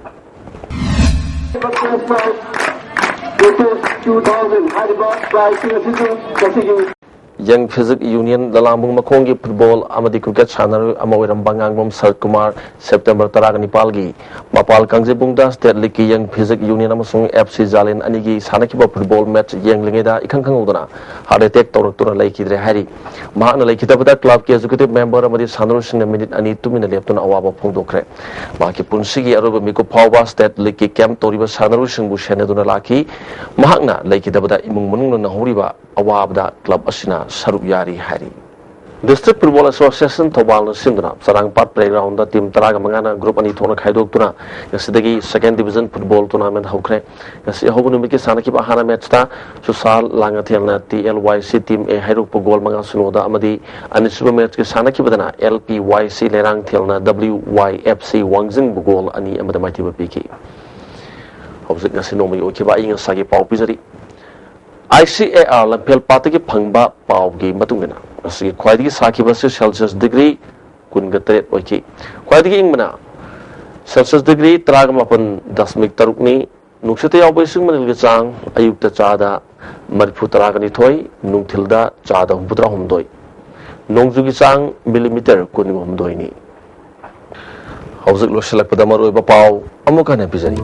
Two thousand ꯍꯥꯏꯔꯤꯕ prizeꯁꯤꯡ ꯑꯁꯤꯁꯨ ꯉꯁꯤꯒꯤ ꯌꯪ ꯐꯤꯖꯤꯛ ꯌꯨꯅꯤꯌꯟ ꯂꯂꯥꯝꯕꯨꯡ ꯃꯈꯣꯡꯒꯤ ꯐꯨꯠꯕꯣꯜ ꯑꯃꯗꯤ ꯀ꯭ꯔꯤꯀꯦꯠ ꯁꯥꯟꯅꯔꯣꯏ ꯑꯃ ꯑꯣꯏꯔꯝꯕ ꯉꯥꯡꯕꯝ ꯁꯔꯠ ꯀꯨꯃꯥꯔ ꯁꯦꯞꯇꯦꯝꯕꯔ ꯇꯔꯥꯒ ꯅꯤꯄꯥꯜꯒꯤ ꯃꯄꯥꯜ ꯀꯥꯡꯖꯩꯕꯨꯡꯗ ꯁ꯭ꯇꯦꯠ ꯂꯤꯒꯀꯤ ꯌꯪ ꯐꯤꯖꯤꯛ ꯌꯨꯅꯤꯌꯟ ꯑꯃꯁꯨꯡ ꯑꯦꯐ ꯁꯤ ꯖꯥꯂꯦꯟ ꯑꯅꯤꯒꯤ ꯁꯥꯟꯅꯈꯤꯕ ꯐꯨꯠꯕꯣꯜ ꯃꯦꯠꯆ ꯌꯦꯡꯂꯤꯉꯩꯗ ꯏꯈꯪ ꯈꯪꯍꯧꯗꯅ ꯍꯥꯔꯠ ꯑꯦꯇꯦꯛ ꯇꯧꯔꯛꯇꯨꯅ ꯂꯩꯈꯤꯗ꯭ꯔꯦ ꯍꯥꯏꯔꯤ꯫ ꯃꯍꯥꯛꯅ ꯂꯩꯈꯤꯗꯕꯗ ꯀ꯭ꯂꯕꯀꯤ ꯑꯦꯛꯖꯤꯀ꯭ꯌꯨꯇꯤꯚ ꯃꯦꯝꯕꯔ ꯑꯃꯗꯤ ꯁꯥꯟꯅꯔꯣꯏꯁꯤꯡꯅ ꯃꯤꯅꯤꯠ ꯑꯅꯤ ꯇꯨꯃꯤꯟꯅ ꯂꯦꯞꯇꯨꯅ ꯑꯋꯥꯕ ꯐꯣꯡꯗꯣꯛꯈ꯭ꯔꯦ꯫ ꯃꯍꯥꯛꯀꯤ ꯄꯨꯟꯁꯤꯒꯤ ꯑꯔꯣꯏꯕ ꯃꯤꯀꯨꯞ ꯐꯥꯎꯕ ꯁ꯭ꯇꯦꯠ ꯂꯤꯒꯀꯤ ꯀꯦꯝꯞ ꯇꯧꯔꯤꯕ ꯁꯥꯟꯅꯔꯣꯏꯁꯤꯡꯕꯨ ꯁꯦꯟꯅꯗꯨꯅ ꯂꯥꯛꯈꯤ꯫ ꯃꯍꯥꯛꯅ ꯂꯩꯈꯤꯗꯕꯗ ꯏꯃꯨꯡ ꯃꯅꯨꯡꯅ ꯅꯪꯍꯧꯔꯤꯕ ꯑꯋꯥꯕꯗ ꯀ꯭ꯂꯕ ꯑꯁꯤꯅ ꯁꯔꯨꯛ ꯌꯥꯔꯤ ꯍꯥꯏꯔꯤ꯫ ꯗꯤꯁꯇ꯭ꯔꯤꯛ ꯐꯨꯠꯕꯣꯜ ꯑꯦꯁꯣꯁꯤꯌꯦꯁꯟ ꯊꯧꯕꯥꯜꯅ ꯁꯤꯟꯗꯨꯅ ꯆꯔꯥꯡꯄꯥꯠ ꯄ꯭ꯂꯦꯒ꯭ꯔꯥꯎꯟꯗ ꯇꯤꯝ ꯇꯔꯥꯒ ꯃꯉꯥꯅ ꯒ꯭ꯔꯨꯞ ꯑꯅꯤ ꯊꯣꯛꯅ ꯈꯥꯏꯗꯣꯛꯇꯨꯅ ꯉꯁꯤꯗꯒꯤ ꯁꯦꯀꯦꯟ ꯗꯤꯕꯤꯖꯟ ꯐꯨꯠꯕꯣꯜ ꯇꯣꯔꯅꯥꯃꯦꯟ ꯍꯧꯈ꯭ꯔꯦ꯫ ꯉꯁꯤ ꯑꯍꯧꯕ ꯅꯨꯃꯤꯠꯀꯤ ꯁꯥꯟꯅꯈꯤꯕ ꯑꯍꯥꯟꯕ ꯃꯦꯠꯆꯇ ꯁꯨꯁꯥꯜ ꯂꯥꯡꯉꯊꯦꯜꯅ ꯇꯤ ꯑꯦꯜ ꯋꯥꯏ ꯁꯤ ꯇꯤꯝ ꯑꯦ ꯍꯩꯔꯣꯛꯄ ꯒꯣꯜ ꯃꯉꯥ ꯁꯤꯅꯣꯗ ꯑꯃꯗꯤ ꯑꯅꯤꯁꯨꯕ ꯃꯦꯠꯆꯀꯤ ꯁꯥꯟꯅꯈꯤꯕꯗꯅ ꯑꯦꯜ ꯄꯤ ꯋꯥꯏ ꯁꯤ ꯂꯩꯔꯥꯡꯊꯦꯜꯅ ꯗꯕ꯭ꯂꯤꯎ ꯋꯥꯏ ꯑꯦꯐ ꯁꯤ ꯋꯥꯡꯖꯤꯡꯕꯨ ꯒꯣꯜ ꯑꯅꯤ ꯑꯃꯗ ꯃꯥꯏꯊꯤꯕ ꯄꯤꯈꯤ꯫ ꯍꯧꯖꯤꯛ ꯉꯁꯤ ꯅꯣꯡꯃꯒꯤ ꯑꯣꯏꯈꯤꯕ ꯑꯏꯪ ꯑꯁꯥꯒꯤ ꯄꯥꯎ ꯄꯤꯖꯔꯤ꯫ ꯑꯥꯏ ꯁꯤ ꯑꯦ ꯑꯥꯔ ꯂꯝꯐꯦꯜ ꯄꯥꯠꯇꯒꯤ ꯐꯪꯕ ꯄꯥꯎꯒꯤ ꯃꯇꯨꯡ ꯏꯟꯅ, ꯉꯁꯤꯒꯤ ꯈ꯭ꯋꯥꯏꯗꯒꯤ ꯁꯥꯈꯤꯕ ꯑꯁꯤ ꯁꯦꯜꯁꯤꯌꯁ ꯗꯤꯒ꯭ꯔꯤ ꯀꯨꯟꯒ ꯇꯔꯦꯠ ꯑꯣꯏꯈꯤ꯫ ꯈ꯭ꯋꯥꯏꯗꯒꯤ ꯏꯪꯕꯅ ꯁꯦꯜꯁꯤꯌꯁ ꯗꯤꯒ꯭ꯔꯤ ꯇꯔꯥꯒ ꯃꯥꯄꯟ ꯗꯁꯃꯤꯛ ꯇꯔꯨꯛꯅꯤ꯫ ꯅꯨꯡꯁꯤꯠꯇ ꯌꯥꯎꯕ ꯏꯁꯤꯡ ꯃꯅꯤꯜꯒꯤ ꯆꯥꯡ ꯑꯌꯨꯛꯇ ꯆꯥꯗ ꯃꯔꯤꯐꯨ ꯇꯔꯥꯒ ꯅꯤꯊꯣꯏ, ꯅꯨꯡꯊꯤꯜꯗ ꯆꯥꯗ ꯍꯨꯝꯐꯨꯇꯔꯥ ꯍꯨꯝꯗꯣꯏ, ꯅꯣꯡꯖꯨꯒꯤ ꯆꯥꯡ ꯃꯤꯂꯤꯃꯤꯇꯔ ꯀꯨꯟꯒ ꯍꯨꯝꯗꯣꯏꯅꯤ꯫ ꯍꯧꯖꯤꯛ ꯂꯣꯏꯁꯤꯜꯂꯛꯄꯗ ꯃꯔꯨꯑꯣꯏꯕ ꯄꯥꯎ ꯑꯃꯨꯛ ꯍꯟꯅ ꯄꯤꯖꯔꯤ꯫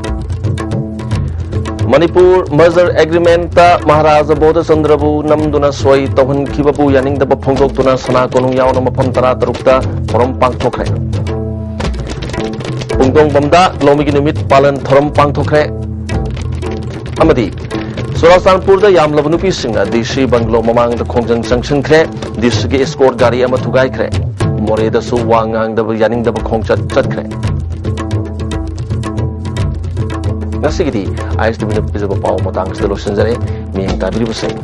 ꯃꯅꯤꯄꯨꯔ ꯃꯔꯖꯔ ꯑꯦꯒ꯭ꯔꯤꯃꯦꯟꯇ ꯃꯍꯥꯔꯥꯖꯥ ꯕꯣꯙꯆꯟꯗ꯭ꯔꯕꯨ ꯅꯝꯗꯨꯅ ꯁꯣꯏ ꯇꯧꯍꯟꯈꯤꯕꯕꯨ ꯌꯥꯅꯤꯡꯗꯕ ꯐꯣꯡꯗꯣꯛꯇꯨꯅ ꯁꯅꯥ ꯀꯣꯅꯨꯡ ꯌꯥꯎꯅ ꯃꯐꯝ ꯇꯔꯥ ꯇꯔꯨꯛꯇ ꯊꯧꯔꯝ ꯄꯥꯡꯊꯣꯛꯈ꯭ꯔꯦ꯫ ꯄꯨꯡꯗꯣꯡꯕꯝꯗ ꯂꯧꯃꯤꯒꯤ ꯅꯨꯃꯤꯠ ꯄꯥꯂꯟ ꯊꯧꯔꯝ ꯄꯥꯡꯊꯣꯛꯈ꯭ꯔꯦ꯫ ꯑꯃꯗꯤ ꯆꯨꯔꯥꯆꯥꯟꯄꯨꯔꯗ ꯌꯥꯝꯂꯕ ꯅꯨꯄꯤꯁꯤꯡꯅ ꯗꯤ ꯁꯤ ꯕꯪꯒ꯭ꯂꯣ ꯃꯃꯥꯡꯗ ꯈꯣꯡꯖꯪ ꯆꯪꯁꯤꯟꯈ꯭ꯔꯦ꯫ ꯗꯤ ꯁꯤꯒꯤ ꯏꯁꯀꯣꯔꯠ ꯒꯥꯔꯤ ꯑꯃ ꯊꯨꯒꯥꯏꯈ꯭ꯔꯦ꯫ ꯃꯣꯔꯦꯗꯁꯨ ꯋꯥ ꯉꯥꯡꯗꯕ ꯌꯥꯅꯤꯡꯗꯕ ꯈꯣꯡꯆꯠ ꯆꯠꯈ꯭ꯔꯦ꯫ ꯉꯁꯤꯒꯤꯗꯤ ꯑꯥꯏ ꯑꯦꯁ ꯇꯤ ꯚꯤꯅ ꯄꯤꯖꯕ ꯄꯥꯎ ꯃꯇꯥꯡꯁꯤꯗ ꯂꯣꯏꯁꯤꯟꯖꯔꯦ꯫ ꯃꯤꯠꯌꯦꯡ ꯇꯥꯕꯤꯔꯤꯕꯁꯤꯡ